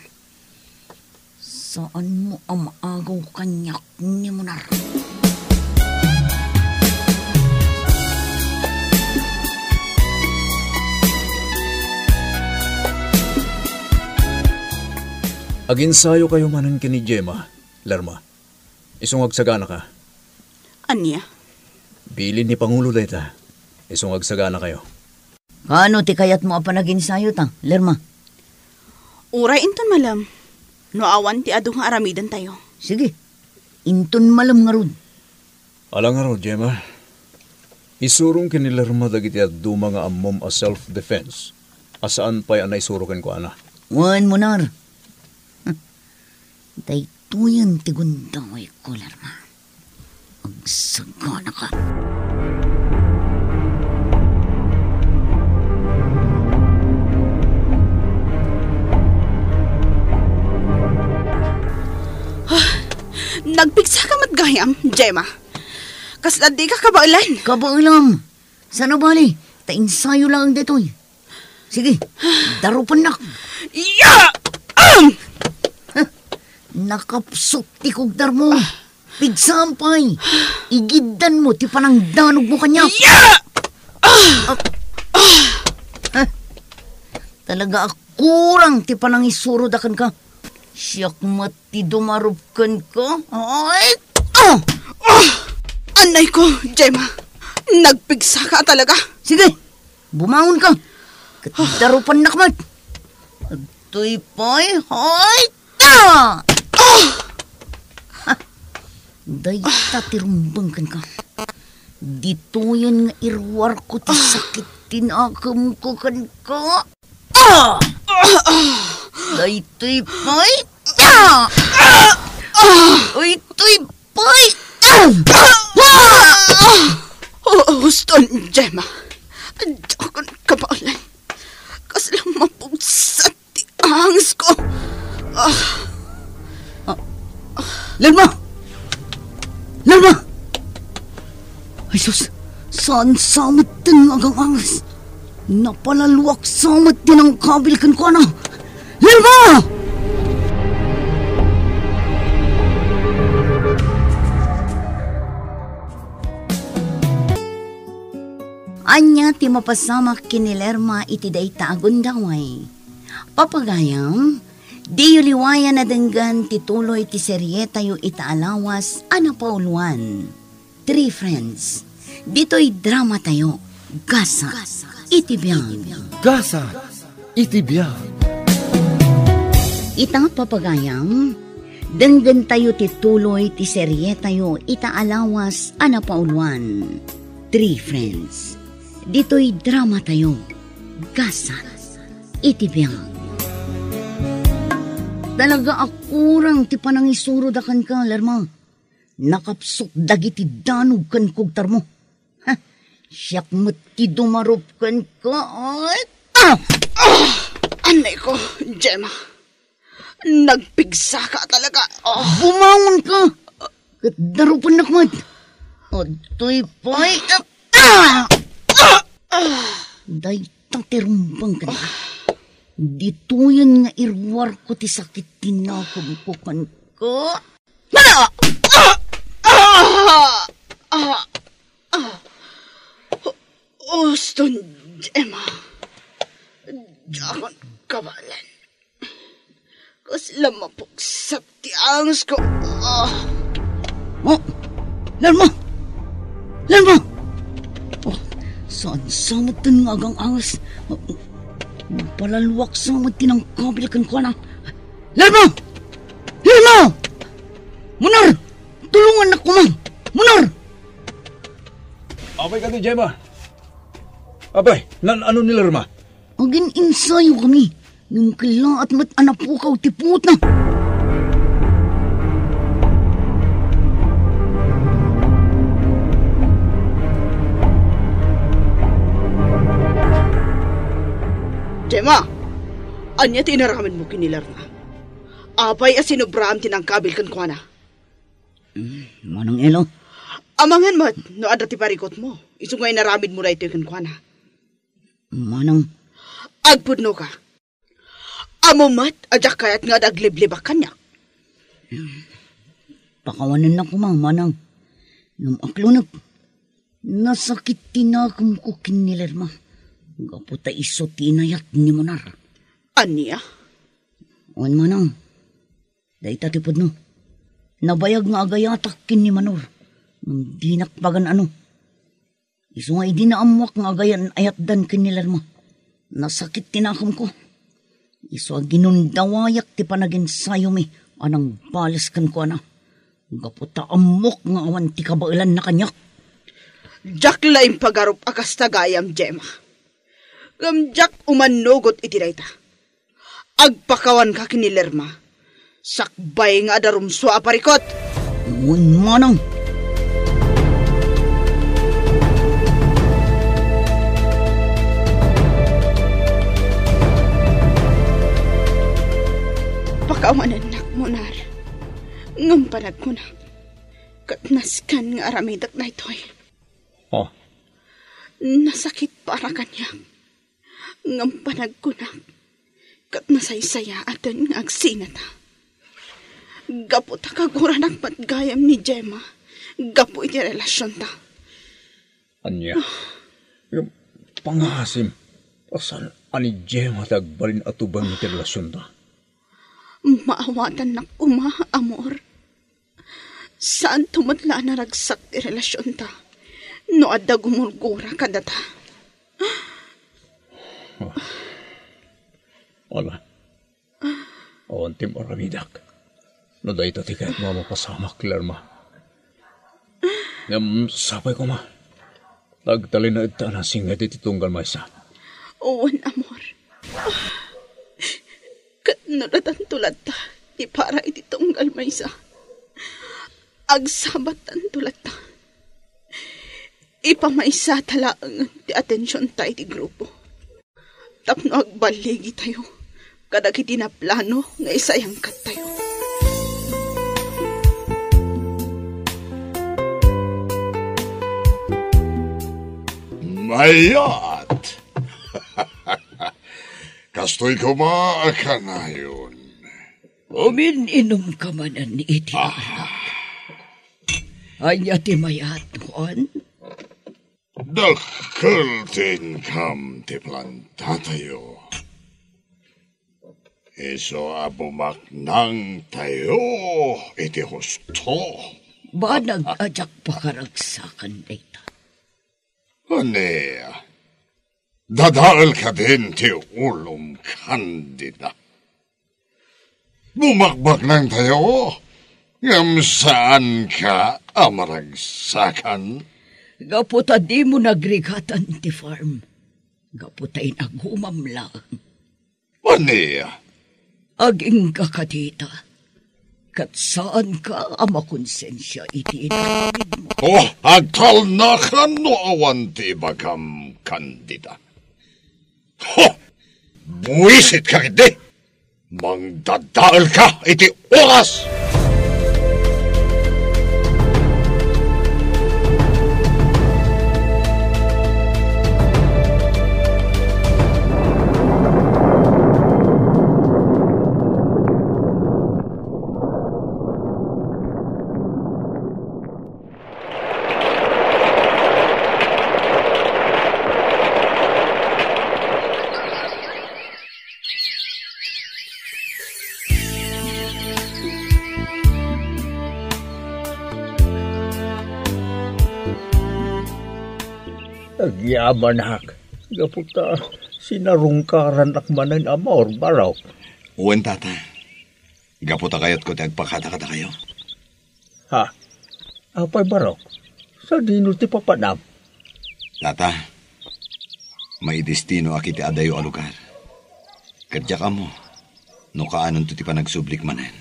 Saanmo a maagaw kaniak ni Munar. Aginsayokayo manen ken ni Gemma, Lerma. Isu nga agsaganaka. Ania? Bilin ni Pangulo dayta. Isu nga agsaganakayo. Kaano ti kayatmo a panaginsayota, Lerma? Uray inton malem, no awan ti adu nga aramidentayo. Sige, inton malem ngarud. Ala ngarud, Gemma. Isurong ken ni Lerma dagiti dadduma nga ammom a self-defense a saan pay a naisuro kenkuana. Wen, Munar. Daytoyen ti gundawayko, Lerma. Agsaganaka. Ah, nagpigsaka met gayam, Gemma. Kasla dika kabaelan. Kabaelam. Saan a bali, ta insayo laeng daytoy. Sige, darupennak. Ya! Am! Huh, nakapsut ti kugdarmo. Pigsam pay. Igiddanmo ti panangdanogmo kaniak. Ya! Ah! Huh, talaga a kurang ti panangisuroda kenka. Siak met ti dumarup kenka. Ay! Ah! Ah! Anayko, Gemma. Nagpigsaka talaga. Sige, bumangonka. Ket darupennak met. Agtoy pay, ay! Ah! Ah! Ha! Dayta ti rumbeng kenka. Ditoyen nga iruarko ti sakit ti nakemko kenka. Ah! Daytoy pay. Ah! Daytoy pay. Ah! Uston, Gemma. Diakon kabaelan. Kasla mapugsat ti angesko. Ah. Ah. Lerma! Lerma! Ay sus, saan sa met ti agang-anges? Napalaluak sa met ti nangkabil kenkuana. Lerma! Ania ti mapasamak ken ni Lerma iti dayta a gundaway? Papagayam, diyo liwayan a denggen ti tuloy ti serietayo ita a lawas a napauluan, Three Friends. Ditoy dramatayo, Gasat iti Biag. Gasat iti Biag. Ita, papagayam, denggentayo ti tuloy ti serietayo ita a lawas a napauluan, Three Friends. Ditoy dramatayo, Gasat iti Biag. Talaga a kurang ti panangisuroda kenka, Lerma. Nakapsut dagiti danog ken kugtarmo. Ha, siak met ti dumarup kenka. Ay, ah! Ah! Anayko, Gemma. Nagpigsaka talaga. Ah! Bumangonka. Ket darupennak met. Adtoy pay. Ah! Ah! Dayta ti rumbeng kenka. Ditoyen nga iruarko ti sakit ti nakemko kenka. Ah! Ah! Ah! Ah! Ah! Uston, Gemma. Diakon kabaelan. Kasla mapugsat ti angesko. Ah! Oh! Lerma! Lerma! Oh, saan sa met ti agang-anges? Oh, napalaluak sa met ti nangkabil kenkuana. Lerma! Lerma! Munar! Tulongannak koma! Munar! Apay kadi, Gemma? Apay, naan-ano ni Lerma? Agin-insayokami, ngem kellaat met a napukaw ti puotna. Gemma, ania ti inaramidmo ken ni Lerma? Apay a sinobraam ti nangkabil kenkuana? Mm, Manang Elo. Amangan met no adda ti parikutmo, isu nga inaramidmo daytoy kenkuana. Manang. Agpudnoka. Ammom met a diak kayat nga adagliblibak kaniak. Pakawanennak koma, manang. Ngem aklonep, nasakit ti nakemko ken ni Lerma. Gapu ta isu ti inayat ni Munar. Ania? Wen, manang. Dayta ti pudno. Nabayag nga agayatak ken ni Manor. Ngem dinak pagan-ano. Isu nga idi naammoak nga agayan-ayatdan ken ni Lerma, nasakit ti nakemko. Isu a ginundawayak ti panaginsayomi a nangbales kenkuana. Gapu ta ammok nga awan ti kabaelanna kaniak. Diak la impagarup a kasta gayam, Gemma. Ngem diak umannugot iti dayta. Agpakawanka ken ni Lerma. Sakbay nga adda rumsua a parikut. Wen, manang. Pakawanennak, Munar. Ngem panagkunak, ket nasken nga aramidek daytoy. Oh. Nasakit para kaniak. Ngem panagkunak, ket nasaysayaaten nga agsinata. Gapu ta kaguranak met gayam ni Gemma, gapu iti relasionta. Ania? Ngem pangasim, ta saan a ni Gemma ti agbalin a tubeng iti relasionta? Maawatannak koma, amor. Saanto met la a naragsak ti relasionta no adda gumurgura kadata. Wala. Awan ti maramidek no dayta ti kayatmo a mapasamak, Lerma. Ngem sapay koma, ta agtalinaedta a nasinged iti tunggal maysa. Wen, amor. Ket no datanto latta ti para iti tunggal maysa, agsabattanto latta. Ipamaysata laengen ti atensionta iti grupo tapno agballigitayo kadagiti naplano nga isayangkattayo. Mayat! Kastoy koma a kanayon. Umin-inumka manen iti Ah. anak. Ania ti mayat, Juan? Dakkel ti inkam ti plantatayo. Isu a bumaknangtayo iti husto. Banag a diak pakaragsakan dayta. Ania? Dadael kadin ti ulom, Candida. Bumakbaknangtayo, ngem saanka a maragsakan? Gapu ta dimo nagrigatan ti farm. Gapu ta inagumam laeng. Ania? Agingga kadita, ket saanka a makonsensia iti inaramidmo. Oh, agtalnakan no awan ti ibagam, Candida. Ho! Buisitka ketdi! Mangdadaelka iti oras! Agyamanak, gapu ta sinarungkarannak manen a Maor, Barok. Wen, Tata. Gapu ta kayatko ti agpakada kadakayo. Ha? Apay, Barok? Sadino ti papanam? Tata, maidestinoak iti adayo a lugar. Ket diak ammo no kaanonto ti panagsublik manen.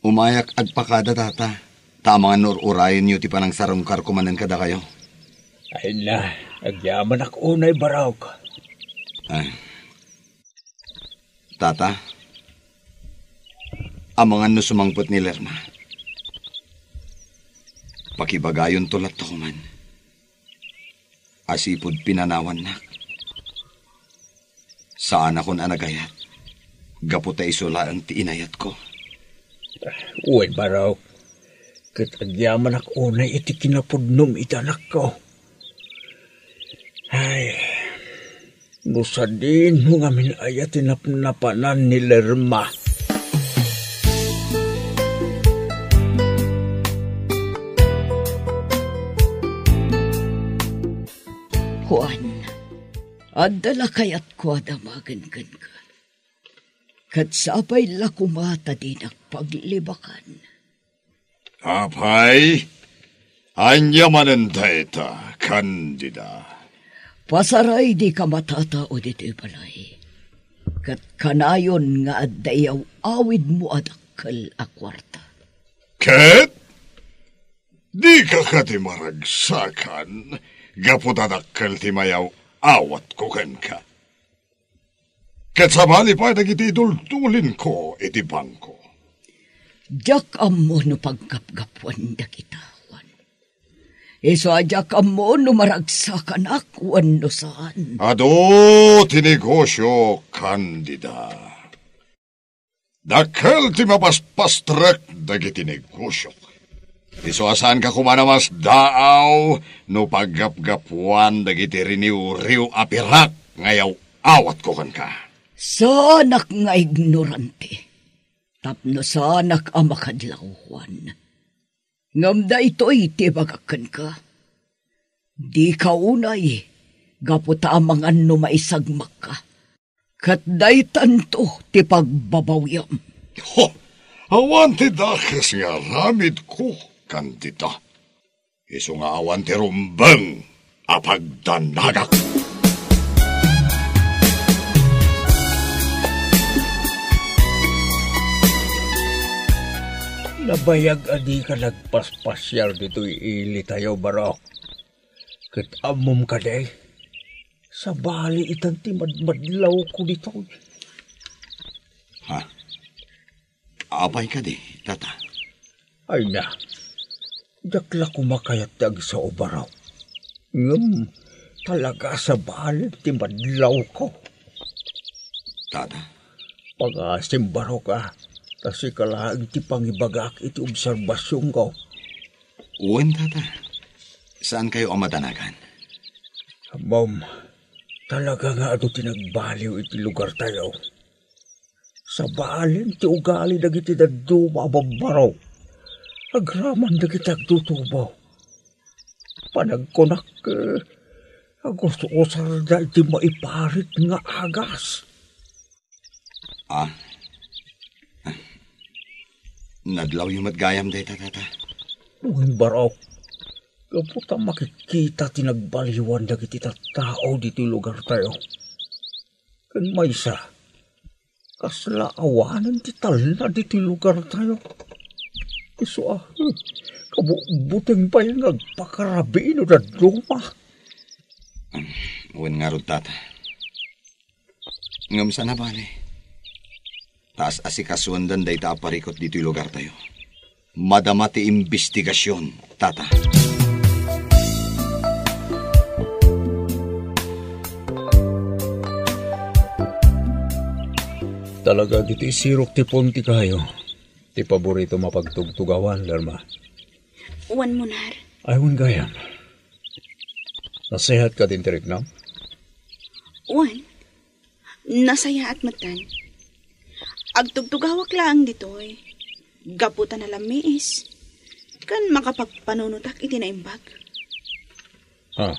Umayak agpakada, Tata, ta amangan no ur-urayenyo ti panangsarungkarko manen kadakayo. Ay na, agyamanak unay, Barok. Ay. Tata, amangan no sumangpet ni Lerma. Pakibagayonto latta koman a sipud pinanawannak. Saanakon a nagayat, gapu ta isu laeng ti inayatko. Wen, Barok, ket agyamanak unay iti kinapudnom iti anakko. Ay, no sadino ngamin aya ti napnapanan ni Lerma. Kuan, adda la kayatko a damagen kenka. Ket sapay la koma ta dinak paglibakan. Apay, ania manen dayta, Candida? Pasaray dika matatao ditoy balay. Ket kanayon nga adda iyaw-awidmo a dakkel a kuarta. Ket dika kadi maragsakan gapu ta dakkel ti mayaw-awatko kenka? Ket sabali pay dagiti idultulinko iti bangko. Diak ammo no paggapgapuan dagita, Juan. Isu a diak ammo no maragsakanak wenno saan. Adu ti negosio, Candida. Dakkel ti mapaspastrek dagiti negosiok. Isu a saanka koma a masdaaw no paggapgapuan dagiti riniwriw a pirak nga yaw-awatko kenka. Saanak nga ignorante, tapno saanak a makadlaw, Juan. Ngem daytoy ti ibagak kenka. Dika unay, gapu ta amangan no maisagmakka. Ket daytanto ti pagbabawiam. Ho! Awan ti dakes nga aramidko, Candida. Isu nga awan ti rumbeng a pagdanagak. Nabayag a dika nagpaspasiar ditoy ilitayo, Barok. Ket ammom kadi, sabali itan ti madmadlawko ditoy. Ha? Apay kadi, Tata? Ay na, diak la koma kayat ti agsao, Barok. Ngem talaga a sabali ti madlawko. Tata? Pangasim, Barok, a, ta sika laeng ti pangibagak iti obserbasionko. Wen, Tata. Saankayo a madanagan? Ammom, talaga nga adu ti nagbaliw iti lugartayo. Sabali ti ugali dagiti dadduma a babbarok agraman dagiti agtutubo. Panagkunak, eh, agus-usarda iti maiparit nga agas. Ah, nadlawyo met gayam dayta, Tata? Wen, Barok, gapu ta makikita ti nagbaliwan dagiti tattao ditoy lugartayo. Ken maysa, kasla awanen ti talna ditoy lugartayo. Isu a, eh, kabugbuteng pay nga agpakarabii no dadduma. Wen ngarud, Tata. Ngem saan a bale. Ta as-asikasuenden dayta a parikut ditoy lugartayo. Madama ti imbestigasion, Tata. Talaga, ditoy sirok ti puntikayo ti paboritom a pagtugtugawan, Lerma. Wen, Munar. Ay, wen gayam. Nasayaat kadin ti riknam? Wen. Nasayaat metten. Agtugtugawak laeng ditoy. Gapu ta nalammiis. Ken makapagpanunotak iti naimbag. Ha?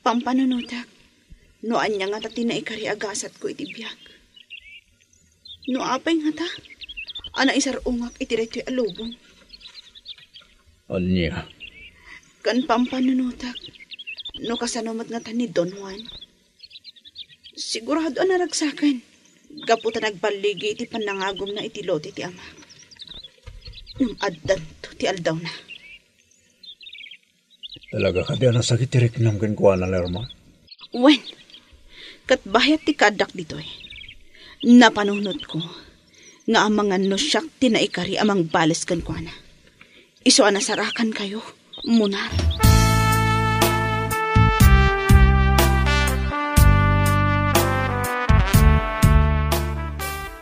Pampanunotak no ania ngata ti naikari a gasatko iti biag. No apay ngata a naisar-ongak iti daytoy a lubong. Ania? Ken pampanunotak no kasano met ngata ni Don Juan. Sigurado a naragsaken gapu ta nagballigi iti pannangagumna iti lote ti ama. Ngem addanto ti aldawna. Talaga kadi a nasakit ti riknam kenkuana, Lerma? Wen, ket bayat ti kaaddak ditoy, napanunotko nga amangan no siak ti naikari a mangbales kenkuana. isu a nasarakankayo, Munar.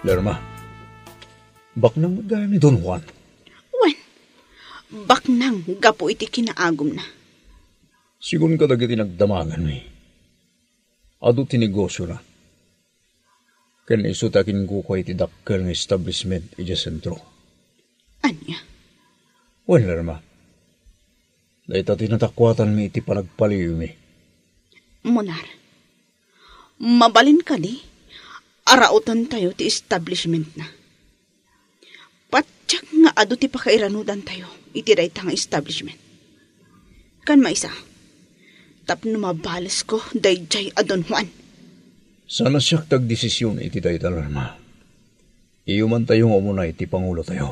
Lerma, baknang met gayam ni Don Juan? Wen, baknang gapu iti kinaagumna. Sigun kadagiti nagdamaganmi, adu ti negosiona. Ken isu ti akinkuko iti dakkel nga establishment idiay sentro. Ania? Wen, Lerma. Dayta ti natakuatanmi iti panagpaliiwmi. Munar, mabalin kadi a rautentayo ti establishmentna? Patiek nga adu ti pakairanudantayo iti dayta nga establishment. Ken maysa, tapno mabalesko daydiay a Don Juan. Saan a siak ti agdesision iti dayta, Lerma. Iyumantayo nga umuna iti pangulotayo.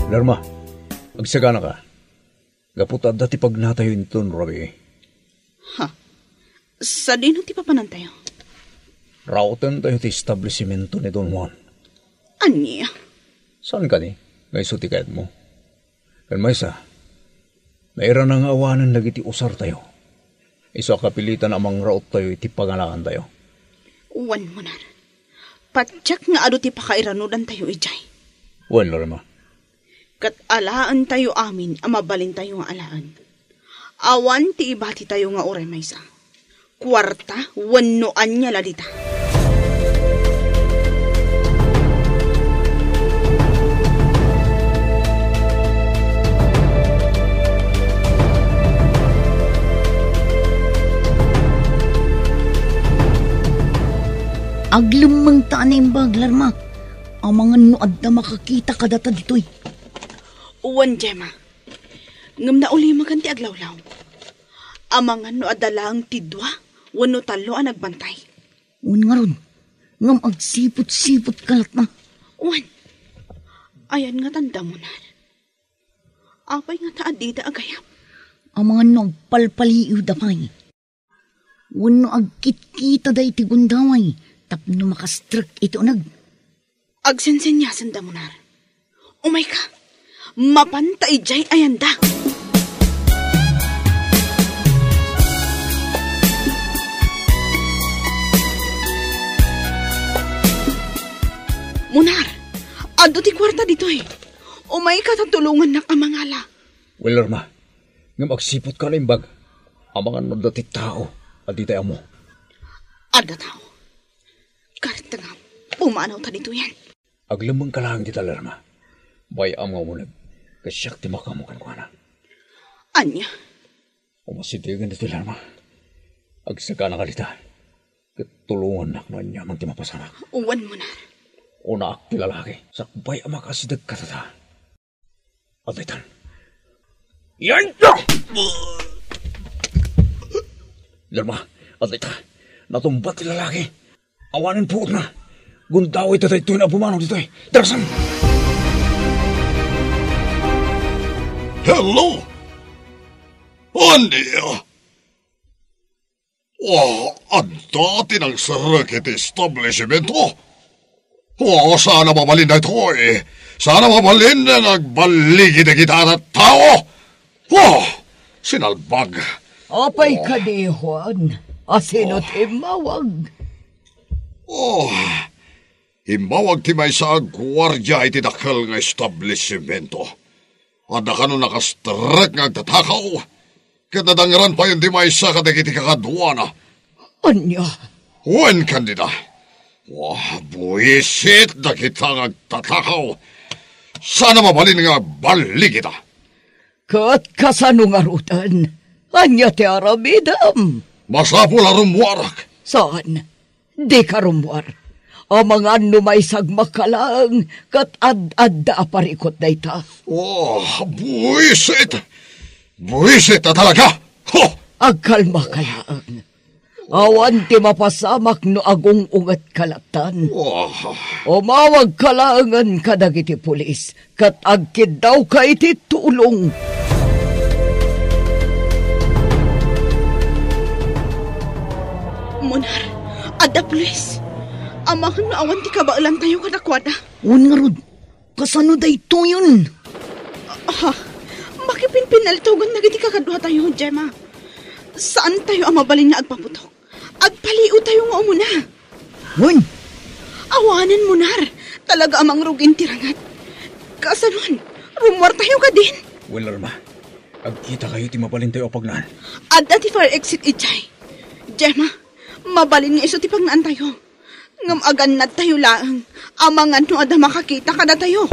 Lerma, agsaganaka. Gapu ta adda ti pagnatayo inton rabii. Ha? Sadino ti papanantayo? Rautentayo ti establishmento ni Don Juan. Ania? Saan kadi nga isu ti kayatmo? Ken maysa, nairana nga awanen dagiti usartayo. Isu a kapilitan a mangrauttayo iti pangalaantayo. Wen, Munar. Patiek nga adu ti pakairanudantayo idiay. Wen, Lerma. Ket alaentayo amin a mabalintayo nga alaen. Awan ti ibatitayo nga uray maysa. Kuarta wenno ania la dita. Aglemmengta a naimbag, Lerma. Amangan no adda makakita kadata ditoy. Wen, Gemma. Ngem naulimekan ti aglawlaw. Amangan no adda laeng ti dua wenno tallo a nagbantay. Wen ngarud, ngem agsiput-siput ka latta. Wen, ayan nga tanda, Munar. Apay ngata a dida agayam? Amangan no agpalpaliiwda pay. Wenno agkitkitada iti gundaway tapno makastrek iti uneg. Agsensenyasen da, Munar. Umayka. Mapanta idiay ayanda. Munar, adu ti kuarta ditoy. Umayka ta tulongannak a mangala. Wen, Lerma, ngem agsiput ka naimbag. Amangan no adda ti tao a ditay ammo. Adda tao. Kartengam, pumanawta ditoyen. Aglemmengka laeng dita, Lerma. Bay-am nga umuneg, ket siak ti makaammo kenkuana. Ania? Umasidegen ditoy, Lerma. Agsaganaka dita, ket tulongannak no aniaman ti mapasamak. Wen, Munar. Unaak ti lalaki, sakbay a makasideg kadata. Adaytan. Yan! Lerma, adayta. Natumba ti lalaki. Awanen puotna. Gundaway ta daytoy nga pumanaw ditoy. Darasan! Hello? Ania? Oh, adda ti nagserrek iti establishmento. Oh, saan a mabalin daytoy. Saan a mabalin nga agballigi dagita a tattao. Oh, sinalbag. Apay kadi, Juan? Asino ti immawag? Oh, immawag ti maysa a guardia iti dakkel nga establishmento. Adda kano nakastrek nga agtatakaw, ket nadangran payen ti maysa kadagiti kakaduana. Ania? Wen, kandida. Wah, buisit dagita nga agtatakaw. Saan a mabalin nga agballigita. Ket kasano ngaruden? Ania ti aramidem? Masapul a rummuarak. Saan? Dika rummuar. Amangan no maysa a makalaeng ket ad-adda a parikut dayta. Oh, buisit! Buisit a talaga! Ho! Agkalmaka laeng. Awan ti mapasamak no agung-ungetka lattan. Oh. Umawagka laengen kadagiti pulis ket agkiddawka iti tulong. Munar, adda pulis. Amangan no awan ti kabaelantayo kadakuada. Wen ngarud, kasano daytoyen? Ah, makipinpinaltugan dagiti kakaduatayo, Gemma. Saantayo a mabalin nga agpaputok. Agpaliotayo nga umuna. Wen? Awanen, Munar. Talaga a mangrugin ti rangat. Kasanon, rummuartayo kadin? Wen, Lerma. Agkitakayo ti mabalintayo a pagnaan. Adda ti fire exit idiay. Gemma, mabalin nga isu ti pagnaantayo. Ngem agannadtayo laeng, amangan no adda makakita kadatayo.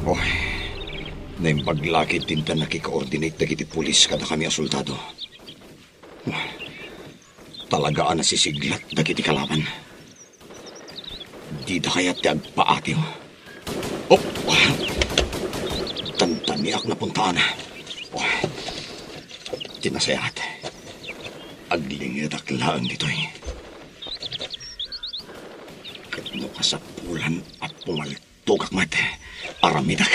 Oh, naimbag la ketdin ta nakikoordinate dagiti pulis kadakami a soldado. Talaga a nasisiglat dagiti kalaban. Dida kayat ti agpaatiw? Oh! Dandaniak napuntaan. Oh! Ti nasayaat, aglingedak laeng ditoy. Ket no kasapulan a pumal- tugak met. Aramidek.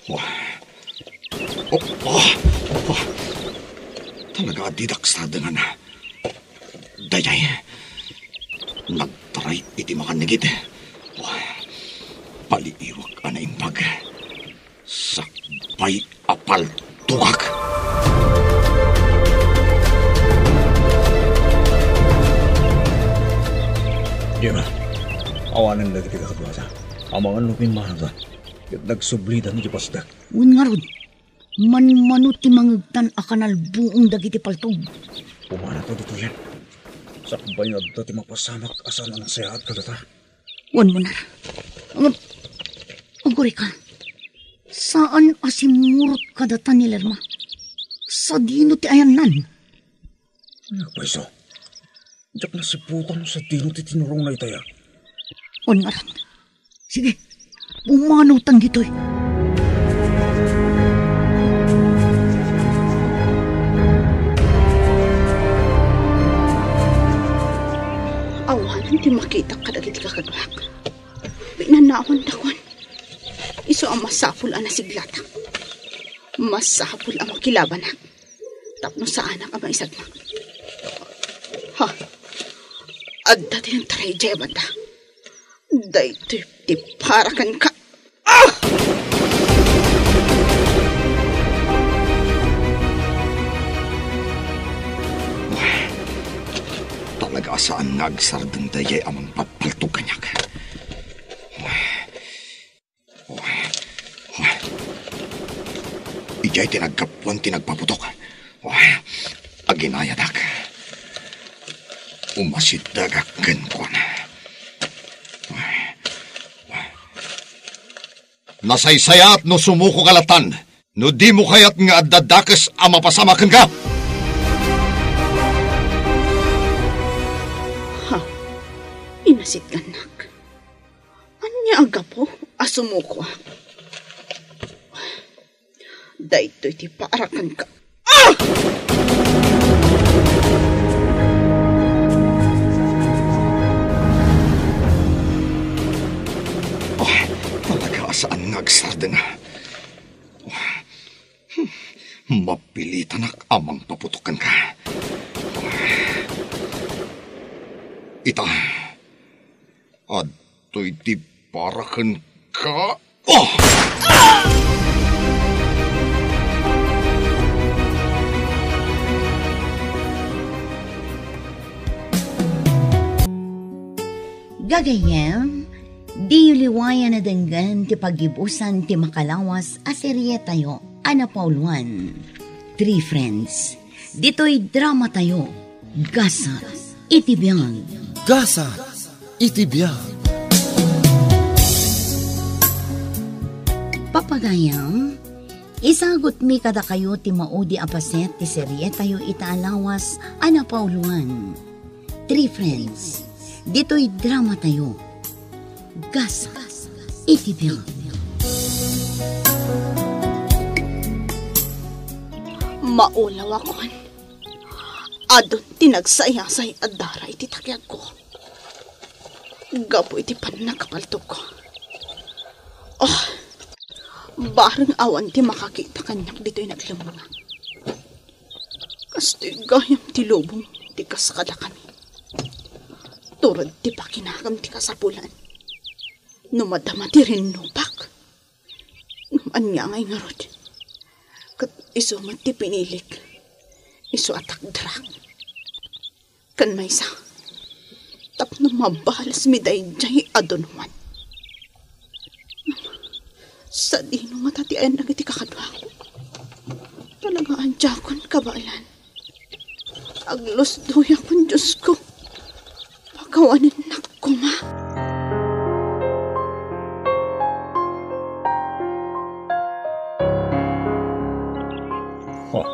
Wah. Oh, oh, oh. Talaga a didak sadengan. Dayay. Nagtaray iti makannigit. Wah. Paliiwak a naimbag. Sakbay a paltugak. Dira, awanen dagiti kakaduada. Amangan no pimmanawda, ket nagsublidan iti pasdek. Wen ngarud, manmano ti mangegtan a kanalbuong dagiti paltog. Pumanawto ditoyen. Sakbay nga adda ti mapasamak a saan a nasayaat kadata. Wen, Munar. Ngem, agurayka. Saan a simmurot kadata ni Lerma. Sadino ti ayanna? Nagpayso. Diak nasiputan no sadino ti tinurongna itay a. Wen ngarud. Sige, pumanawtan ditoy. Awanen ti makitak kadagiti kakaduak. Pinanawandak, wen. Isu a masapul a nasiglatak. Masapul a makilabanak. Tapno saanak a maisadmak. Ha? Adda ti nagtaray idiay a banda. Daytoy ti para kenka. Ah! Talaga a saan nga agsardeng dayay a mangpapaltog kaniak. Idiay ti naggapuan ti nagpaputok. Aginayadak. Umasidegak kenkuana. Nasaysayaat no sumuko ka latan, no dimo kayat nga adda dakes a mapasamak kenka. Ha? Inasidgannak. Ania a gapu a sumukoak? Daytoy ti para kenka. Ah! Ah, talaga a saan nga agsardeng. Mapilitanak a mangpaputok kenka. Ita, adtoy ti para kenka. Oh! Gagayyem, diyo liwayan a denggen ti paggibusan ti makalawas a serietayo a napauluan, Three Friends. Ditoy dramatayo, Gasat iti Biag. Gasat iti Biag. Papagayam, isagutmi kadakayo ti maudi a paset ti serietayo ita a lawas a napauluan, Three Friends. Ditoy dramatayo, Gasat iti Biag. Maulawakon. Adun ti nagsayasay a dara iti takiagko. Gapu iti pannakapaltogko. Oh, Bareng awan ti makakita kaniak ditoy naglemmenga. Kastoy gayam ti lubong ti kas kadakami. Tured ti pakinakam ti kasapulan. No madama ti rinnupak, ngem ania ngay ngarud? Ket isu met ti pinilik. Isu a takderak. Ken maysa, tapno mabalasmi daydiay a Don Juan. Sadino ngata ti ayan dagiti kakaduak? Talaga a diakon kabaelan. Aglusdoyakon, Diosko. Pakawanennak koma. Oh,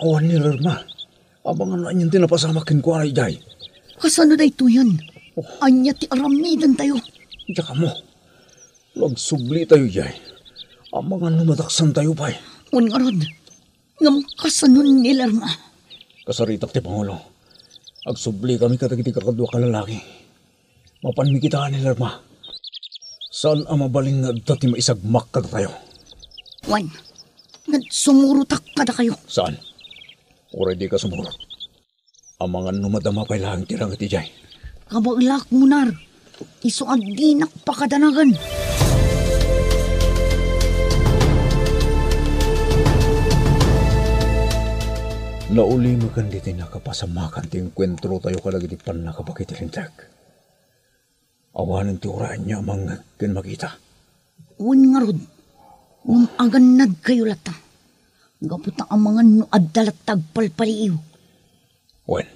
awan ni Lerma. Amangan no anian ti napasamak kenkuana idiay. Kasano daytoyen? Oh. Ania ti aramidentayo? Diak ammo. No agsublitayo idiay, amangan no madaksantayo pay. Wen ngarud, ngem kasano ni Lerma? Kasaritak ti pangulo. Agsublikami kadagiti kakaduak a lalaki. Mapanmi kitaan ni Lerma. Saan a mabalin nga adda ti maisagmak kadatayo. Wen, ngem sumurotak kadakayo. Saan? Uray dika sumurot. Amangan no madama pay laeng ti ranget idiay. Kabaelak, Munar. Isu a dinak pakadanagan. Naulimekan ditoy nakapasamakan ti engkuentrotayo kadagiti pannakabagi ti Linteg. Awanen ti uray ania a mangngeg ken makita. Wen ngarud, ngem agannadkayo latta, gapu ta amangan no adda latta agpalpaliiw. Wen,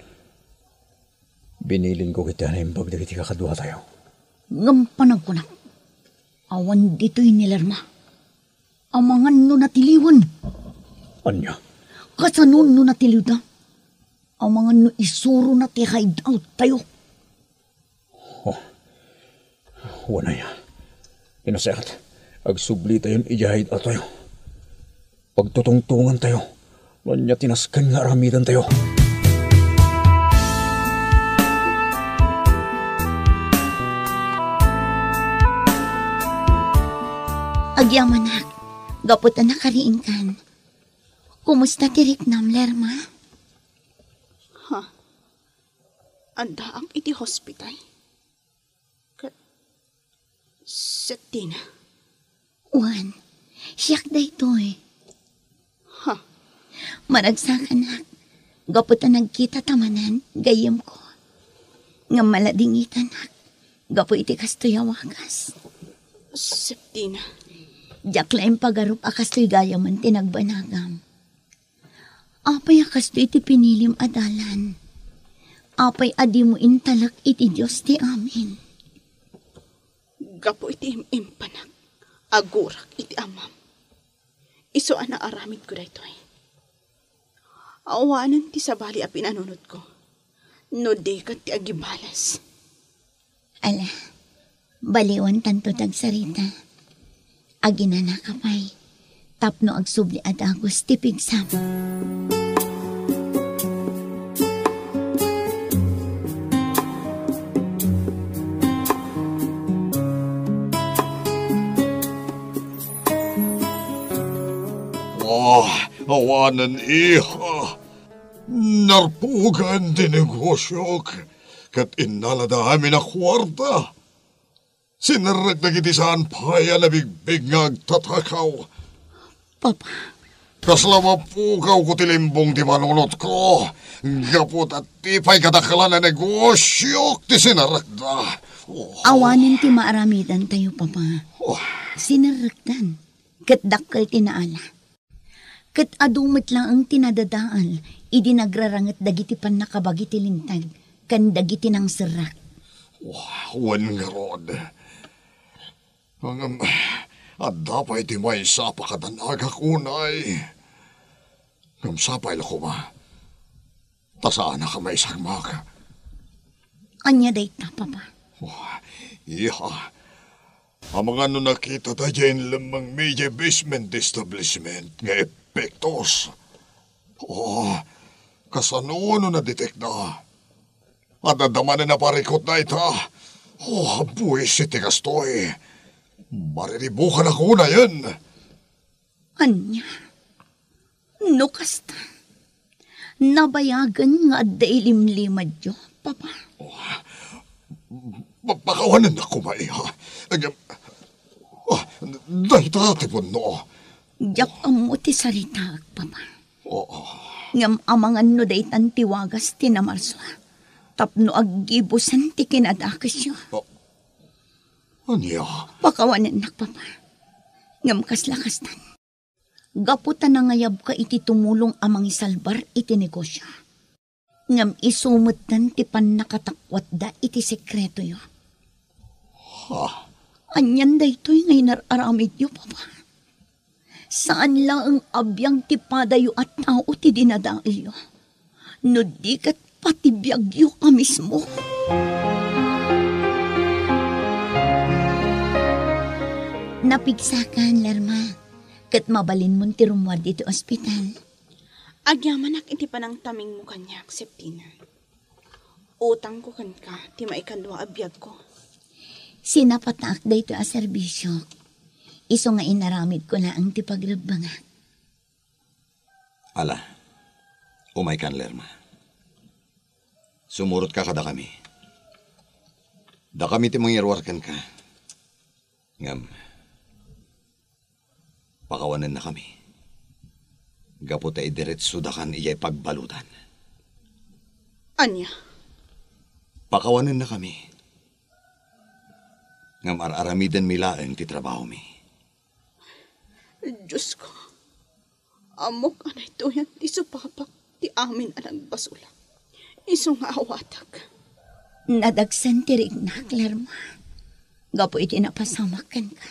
binilinko ketdi a naimbag dagiti kakaduatayo. Ngem panagkunak, awan ditoy ni Lerma. Amangan no natiliwen. Ania? Kasano no natiliwda? Amangan no isurona ti hideout tayo. Oh. Wen aya. Ti nasayaat, agsublitayon idiay hideout tayo. Pagtutungtongantayo no ania ti nasken nga aramidentayo. Agyamanak, gapu ta nakariingkan. Kumusta ti riknam, Lerma? Ha? Addaak iti hospital. Ket, Septina. Wen, siak daytoy. Ha? Maragsakanak, gapu ta nagkita ta manen, gayyemko. Ngem maladingitanak, gapu iti kastoy a wagas. Septina. Diak la impagarup a kastoy gayamen ti nagbanagam. Apay a kastoy ti pinilim a dalan? Apay a dimo intalek iti Dios ti amin? Gapu iti im-impanak, agurak iti Amam. Isu a naaramidko daytoy. Awanen ti sabali a pinanunotko no di ket ti agibales. Ala, baliwan tanto ti agsarita. Aginanaka pay tapno agsubli a dagus ti pigsam. Ah, awanen, iha. Narpugan ti negosiok, ket innalada amin a kuarta. Sinerrek dagiti saan pay a nabigbig nga agtatakaw. Papa. Kasla mapukawko ti limbong ti panunotko, gapu ta ti pay kadaklan a negosiok ti sinerrekda. Oh. Awanen ti maaramidantayo, Papa. Oh. Sinerrekdan, ket dakkel ti naala. Ket adu met laeng ti nadadael idi nagraranget dagiti pannakabagi ti Linteg ken dagiti nangserrek. Wa-, wen ngarud. Ngem, adda pay ti maysa a pakadanagak unay. Ngem sapay la koma ta saanak a maisagmak. Ania dayta, Papa? Oh, iha. Amangan no nakita daydiay inlemmengmi idiay basement ti establishment nga epektos. Oh, kasano no nadetekda? Adda manen a parikut dayta. Oh, buisit ti kastoy. Mariribukanak unayen. Ania? No kasta, nabayagen nga adda ilimlimadyo, Papa. Oh, pa-, pakawanennak koma, iha. Ngem, ah, dayta ti punno. Diak ammo ti saritaak, Papa. Oo. Ngem amangan no daytan ti wagas ti namarsua tapno aggibusen ti kinadakesyo. Oh. Ania? Pakawanennak, Papa. Ngem kasla kastan, gapu ta nangayabka iti tumulong a mangisalbar iti negosio. Ngem isu metten ti pannakatakuatda iti sekretoyo. Ha? Anian daytoy nga inar-aramidyo, Papa? Saan laeng a biag ti padayo a tao ti dinadaelyo, no di ket pati biagyo a mismo. Napigsakan, Lerma, ket mabalinmon ti rummuar ditoy ospital. Agyamanak iti panangtamingmo kaniak, Septina. Utangko kenka ti maikadua a biagko. Sinapataak daytoy a serbisio. Isu nga inaramidko laeng ti pagrebbengak. Ala, umaykan, Lerma. Sumurotka kadakami. Dakami ti mangiruar kenka. Ngem, pakawanennakami. Gapu ta idiretsodakan idiay pagbaludan. Ania? Pakawanennakami. Ngem ar-aramidenmi laeng ti trabahomi. Diosko, ammok a daytoyen ti supapak ti amin a nagbasolak. Isu nga awatek. Nadagsen ti riknak, Lerma, gapu iti napasamak kenka.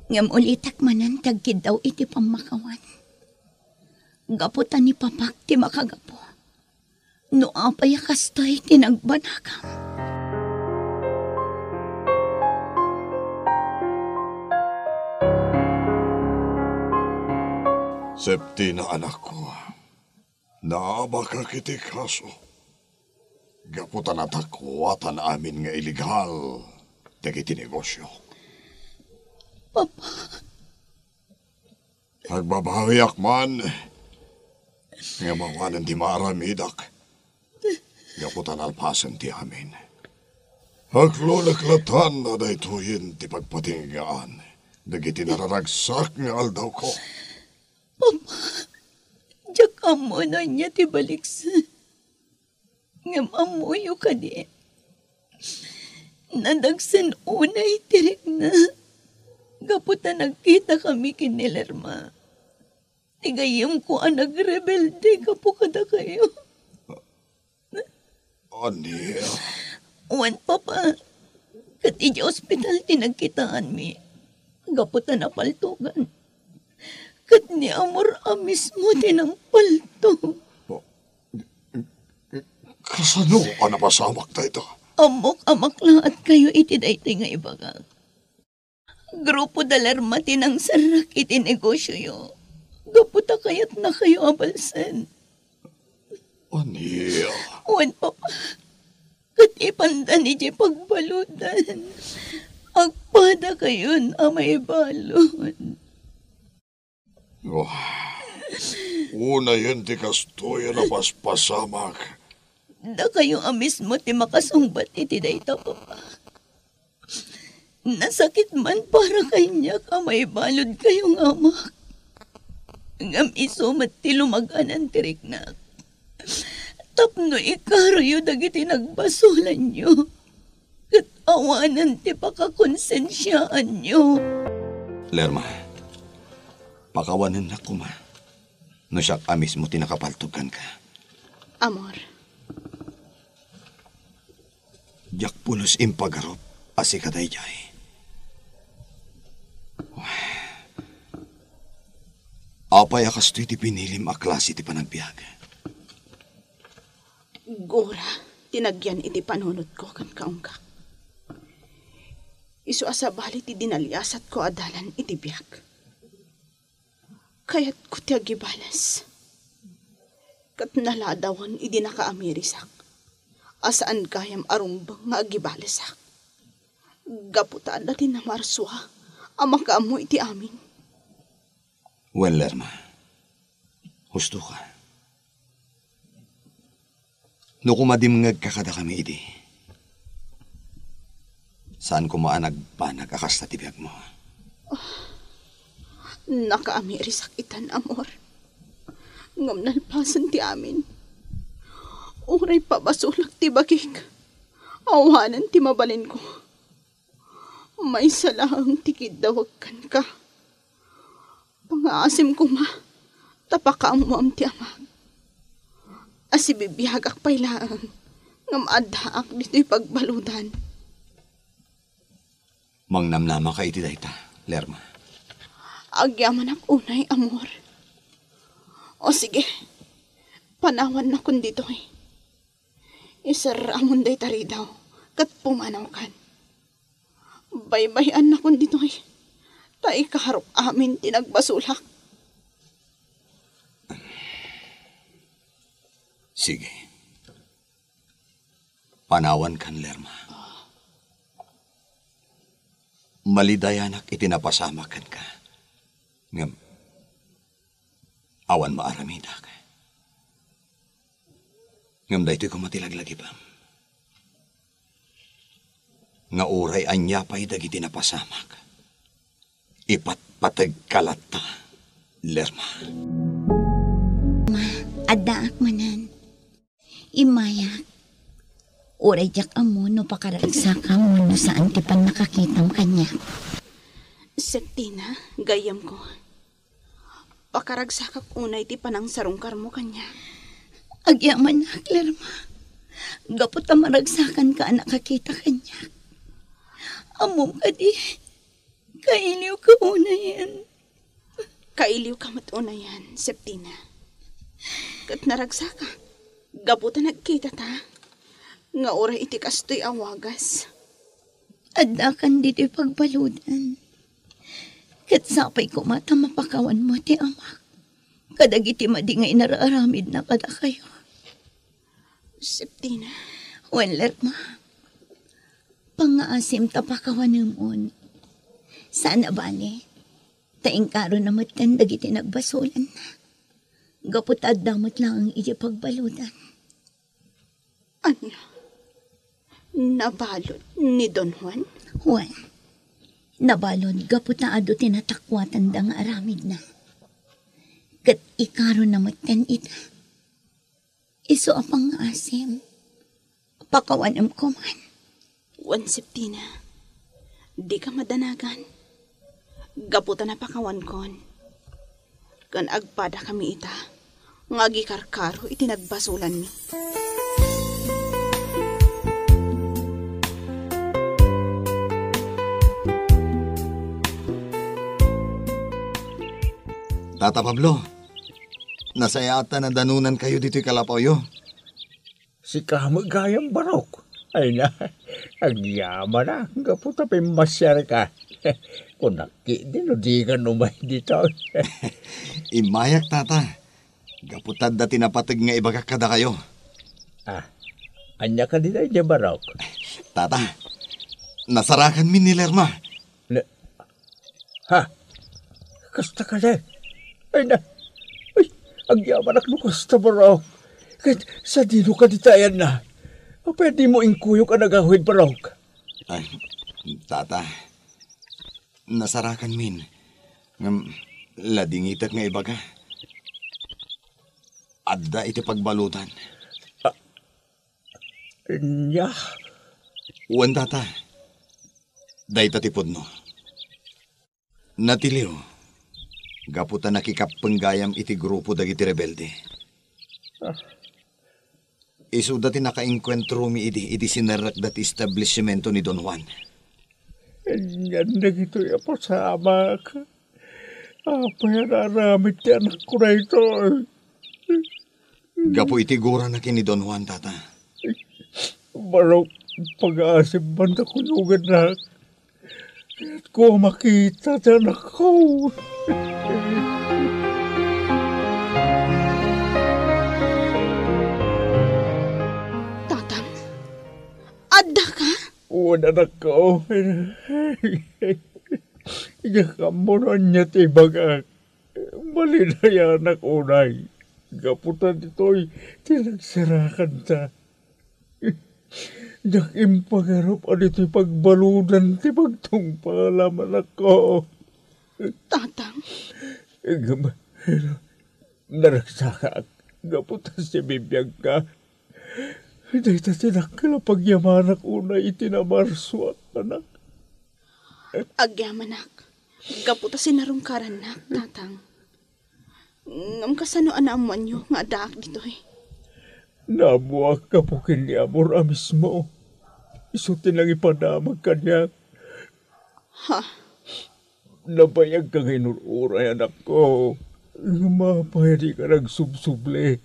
Ngem ulitek manen ti agkiddaw iti pammakawan. Gapu ta ni Papak ti makagapu no apay a kastoy ti nagbanagam. Septina, anakko, naabakak iti kaso gapu ta natakuatan amin nga illegal dagiti negosio. Papa. Agbabawiak man, ngem awanen ti maaramidak, gapu ta nalpasen ti amin. Aklolek latan a daytoyen ti pagpatinggaan dagiti nararagsak nga aldawko. Papa, diak ammo no ania ti baliksen. Ngem ammoyo kadi, nadagsen unay ti rikna gapu ta nagkitakami ken ni Lerma. Ti gayyemko a nagrebelde gapu kadakayo. Ania? Wen, Papa, ket idiay ospital ti nagkitaanmi gapu ta napaltogan. Ket ni Amor a mismo ti nangpaltog. Kasano a napasamak dayta? Ammok a maklaatkayo iti daytoy nga ibagak. Grupo da Lerma ti nangserrek iti negosioyo gapu ta kayatnakayo a balsen. Ania? Wen, Papa, ket ipanda idiay pagbaludan. Agpadakayon a maibalud. Oh, unayen ti kastoy a napaspasamak. Dakayo a mismo ti makasungbat iti dayta, Papa. Nasakit man para kaniak a maibaludkayo nga amak. Ngem isu met ti lumaganan ti riknak. Tapno ikaroyo dagiti nagbasolanyo. Ket awanen ti pakakonsensiaanyo. Lerma, pakawanennak koma no siak a mismo ti nakapaltog kenka. Amor. Diak pulos impagarup a sika daydiay. Apay a kastoy ti pinilim a klase ti panagbiag? Gura ti nagyan iti panunotko ken kaunggak. Isu a sabali ti dinaliasatko a dalan iti biag. Kayatko ti agibales. Ket naladawen idi nakaamirisak a saan gayam a rumbeng nga agibalesak. Gapu ta adda ti namarsua a makaammo iti amin. Wen, Lerma, husto ka. No koma dimngegka kadakami idi, saan koma a nagbanag a kasta ti biagmo. Nakaamirisak itan, amor. Ngem nalpasen ti amin. Uray pabasolak ti bagik, awanen ti mabalinko. Maysa laeng ti kiddawek kenka. Pangaasim koma ta pakaammoam ti amak. Asibibiagak pay laeng ngem addaak ditoy pagbaludan. Mangnamnamaka iti dayta, Lerma. Agyamanak unay, amor. O sige, panawannakon ditoy. Iserramon dayta ridaw ket pumanawkan. Baybay-annakon ditoy, ta ikarok amin ti nagbasolak. Sige. Panawankan, Lerma. Malidayanak iti napasamak kenka. Ngem, awan maaramidak. Ngem daytoy koma ti laglagipem, nga uray ania pay dagiti napasamak, ipatpategka latta, Lerma. Ma, addaak manen. Immayak. Uray diak ammo no pakaragsakam wenno saan ti pannakakitam kaniak. Septina, gayyemko. Pakaragsakak unay ti panangsarungkarmo kaniak. Agyamanak, Lerma. Gapu ta maragsakanka a nakakita kaniak. Ammom kadi, kailiwka unayen. Kailiwka met unayen, Septina. Ket naragsaka, gapu ta nagkitata, nga uray iti kastoy a wagas. Addakan ditoy pagbaludan. Ket sapay koma ta mapakawanmo ti amak kadagiti madi nga inararamidna kadakayo. Septina. Wen, Lerma. Pangngaasim ta pakawanemon. Saan a bale, ta inkarona metten dagiti nagbasolanna. Gapu ta adda met laeng iti pagbaludan. Ania? Nabalud ni Don Juan? Wen, nabalud gapu ta adu ti natakuatanda nga aramidna. Ket ikarona metten ita. Isu a pangngaasim, pakawanem koman. Wen, Septina, dika madanagan. Gapu ta napakawankon, ken agpadakami ita nga agikarkaro iti nagbasolanmi. Tata Pablo, nasayaat ta nadanonankayo ditoy kalapawyo. Sika met gayam, Barok. Ay na, agyamanak gapu ta pimmasiarka. Kunak ketdi no dikan umay ditoy. Immayak, Tata. Gapu ta adda ti napateg nga ibagak kadakayo. Ah, ania kadi daydiay, Barok? Tata, nasarakanmi ni Lerma. Ne-, Ha? Kasta kadi? Ay na, ay, agyamanak no kasta, Barok. Ket sadino kadi ti ayanna? Apay a dimo inkuyog a nagawid, Barok? Ay, Tata, nasarakanmin. Ngem, ladingitek nga ibaga. Adda iti pagbaludan. Ah, ania? Wen, Tata. Dayta ti pudno. Natiliw, gapu ta nakikappeng gayam iti grupo dagiti rebelde. Ah. Isuda ti nakaengkuentromi idi, idi sinerrekda ti establishmento ni Don Juan. Anian dagitoy a pasamak? Apay a naaramid ti anakko daytoy? Gapu iti gurana ken ni Don Juan, Tata. Barok, pagaasim man ta kuyogannak. Kayatko a makita ti anakko. Tatang, addaka? Wen, anakko. Diak ammo no ania ti ibagak. Malinayanak unay, gapu ta ditoy ti nagsarakanta. Diak impagarup a ditoy pagbaludan ti pagtungpalam, anakko. Tatang. Ngem, naragsakak gapu ta sibibiagka. Dayta ti dakkel a pagyamanak unay iti namarsoak, anak. Agyamanak, gapu ta sinarungkarannak, Tatang. Ngem kasano a naammoanyo nga addaak ditoy? Naammoak gapu ken ni Amor a mismo. Isu ti nangipadamag kaniak. Ha? Nabayagka nga inur-uray, anakko. Ngem apay a dika nagsubsubli?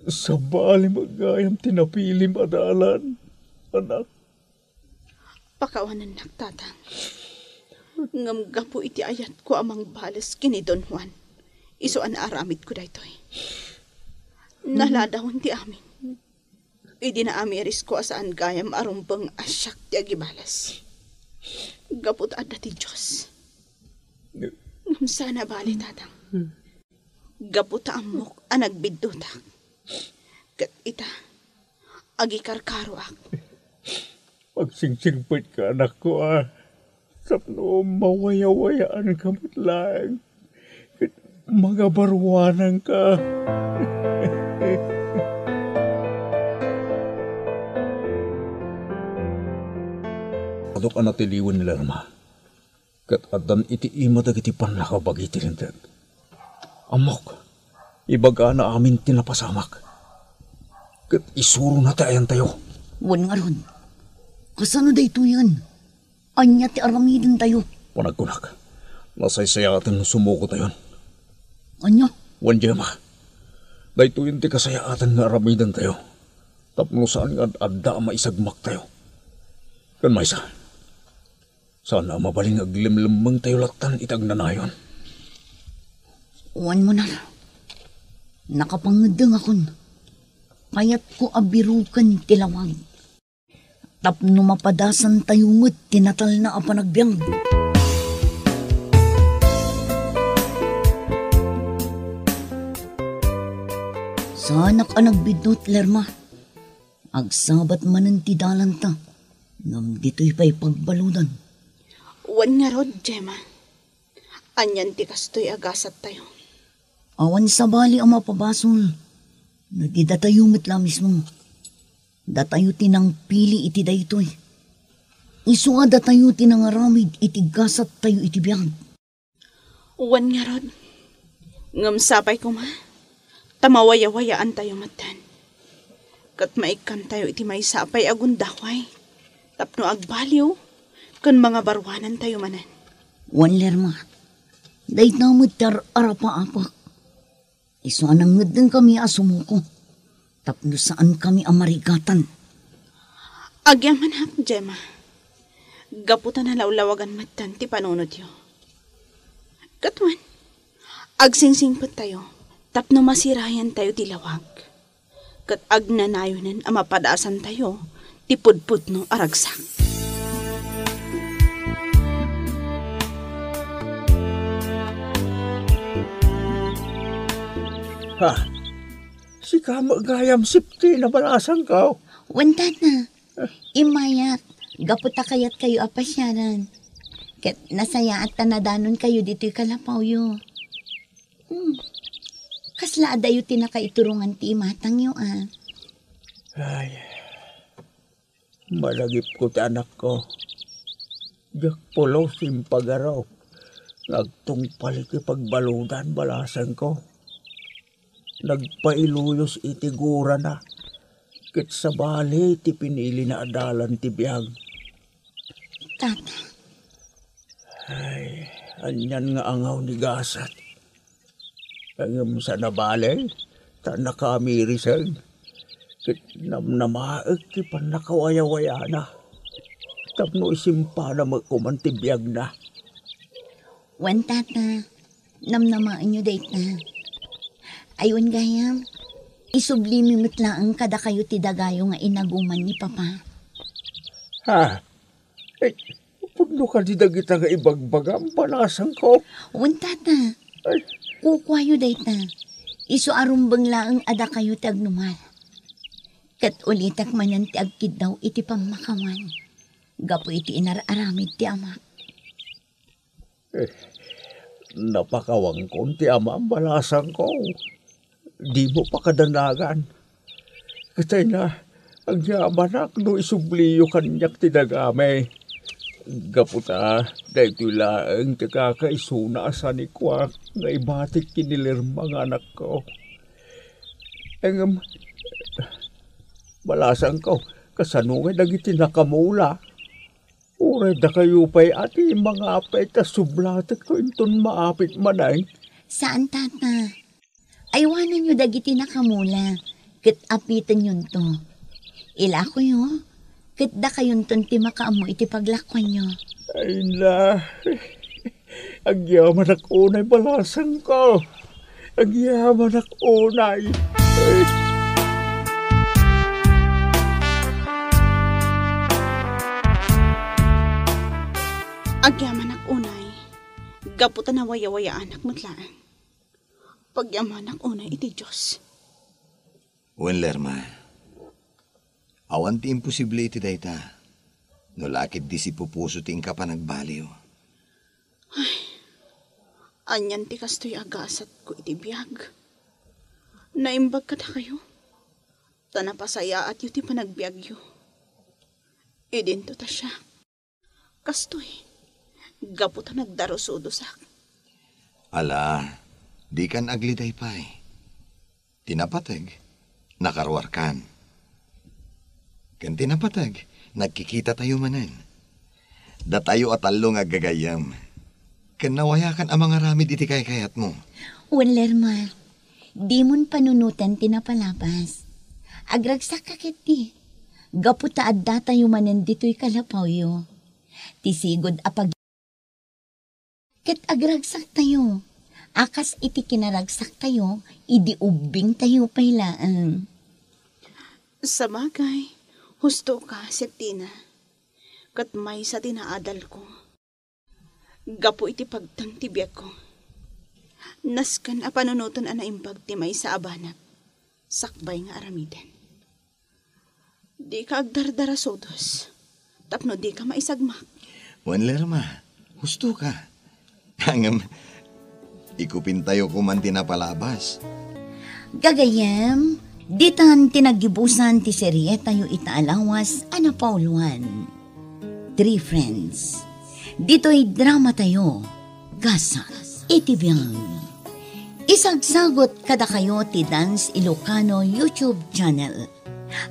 Sabali met gayam ti napilim a dalan, anak. Pakawanennak, Tatang. Ngem gapu iti ayatko a mangbales ken ni Don Juan, isu a naaramidko daytoy. Naladawen ti amin. Idi naamirisko a saan gayam a rumbeng a siak ti agibales. Gapu ta adda ti Dios. Ngem saan a bale, Tatang. Gapu ta ammok a nagbiddutak. Ket ita, agikarkaroak. Agsingsingpetka, anakko, a, tapno mawayawayaanka met laeng ket mangabaruananka. Aduk a natiliwen ni Lerma, ket addan iti ima dagiti pannakabagi ti Linteg. Ammok, ibagana amin ti napasamak, ket isurona ti ayantayo. Wen ngarud, kasano daytoyen? Ania ti aramidentayo? Panagkunak, nasaysayaten no sumukotayon. Ania? Wen, Gemma, daytoyen ti kasayaatan nga aramidentayo, tapno saan nga ad-adda a maisagmaktayo. Ken maysa, saan a mabalin nga aglemlemmengtayo lattan iti agnanayon. Wen, Munar, nakapangeddengakon. Kayatko a biruken ti lawag. Tapno mapadasantayo met ti natalna a panagbiag. Saanak a nagbiddut, Lerma. Agsabat manen ti dalanta, ngem ditoy pay pagbaludan. Wen ngarud, Gemma. Anian ti kastoy a gasattayo? Awan sabali a mapabasol no di datayo met la mismo. Datayo ti nangpili iti daytoy. Isu a datayo ti nangaramid iti gasattayo iti biag. Wen ngarud, ngem sapay koma ta mawayawayaantayo metten. Ket maikkantayo iti maysa a pay a gundaway tapno agbaliw ken mangabaruanantayo manen. Wen, Lerma, dayta met ti ar-arapaapek. Isu a nangngeddengkami a sumuko tapno saankami a marigatan. Agyamanak, Gemma, gapu ta nalawlawagan metten ti panunotyo. Ket wen, agsingsingpettayo tapno masirayantayo ti lawag, ket agnanayonen a mapadasantayo ti pudpudno a ragsak. Ha? Sika met gayam, Sipti, nabalasangko? Wen, Tata. Immayak, gapu ta kayatkayo a pasiaran. Ket nasayaat ta nadanonkayo ditoy kalapawyo. Hmm. Kasla adayo ti nakaiturongan ti imatangyo, a? Ay, malagipko ti anakko. Diak pulos impagarup nga agtungpal iti pagbaludan, balasangko. Nagpailuyos iti gurana, ket sabali ti pinilina a dalan ti biag. Tata. Ay, anian nga angaw ni gasat. Ngem saan a bale, ta nakamiriseg. Ket namnamaek ti pannakawayawayana tapno isimpana met koman ti biagna. Wen, Tata, namnamaenyo dayta. Ay, wen gayam, isublimi met laeng kadakayo ti dagayo nga inaguman ni Papa. Ha? Eh, Pudno kadi dagita nga ibagbagam, balasangko? Wen, tata. Ay. Kukuayo dayta. Isu a rumbeng laeng a dakayo ti agnumal. Ket ulitek manen ti agkiddaw iti pammakawan gapu iti inar-aramid ti amak. Eh, napakawankon ti amam, balasangko. Dimo pakadanagan. Ket ay na, agyamanak no isubliyo kaniak ti dagami. Gapu ta, daytoy laeng ti kakaisuna a sanikuak nga ibatik ken ni Lerma nga anakko. Ngem, balasangko, kasano nga dagiti nakamula? Uray dakayo pay a ti mangapay ta sublatekto inton maapit manen? Saan, tata. Aywanenyo dagiti nakamula, ket apitenyonto. Ilakoyo, ket dakayonton ti makaammo iti paglakuanyo. Ay na, agyamanak unay, balasangko. Agyamanak unay. Ay. Agyamanak unay, gapu ta nawayawayaanak met laeng. Pagyamanak unay iti Dios. Wen, Lerma, awan ti imposible iti dayta, no la ket di sipupuso ti inka panagbaliw. Ay, anian ti kastoy a gasatko iti biag? Naimbag kadakayo, ta napasayaatyo ti panagbiagyo. Idinto ta siak. Kastoy, gapu ta nagdarusodosak. Ala, dikan agliday pay. Ti napateg, nakaruarkan. Ken ti napateg, nagkikitatayo manen. Datayo a tallo nga aggagayyem. Ken nawayakan a mangaramid iti kaykayatmo. Wen, Lerma, dimon panunoten ti napalabas. Agragsakka ketdi, gapu ta addatayo manen ditoy kalapawyo. Ti sigud a pag-, ket agragsaktayo, a kas iti kinaragsaktayo idi ubbingtayo pay laeng. Sabagay, husto ka, Septina. Ket maysa ti naadalko. Gapu iti pagteng ti biagko, nasken a panunoten a naimbag ti maysa a banag sakbay nga aramiden. Dika agdardarasodos tapno dika maisagmak. Wen, Lerma, husto ka. Ngem, ikupintayo koman ti napalabas. Gagayyem, ditan ti naggibusan ti serietayo ita a lawas a napauluan. Three Friends. Ditoy dramatayo, Gasat iti Biang. Isagsagut kadakayo ti Dance Ilocano YouTube channel.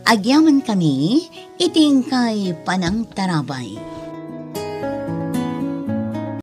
Agyamankami iti inkay panangtarabay.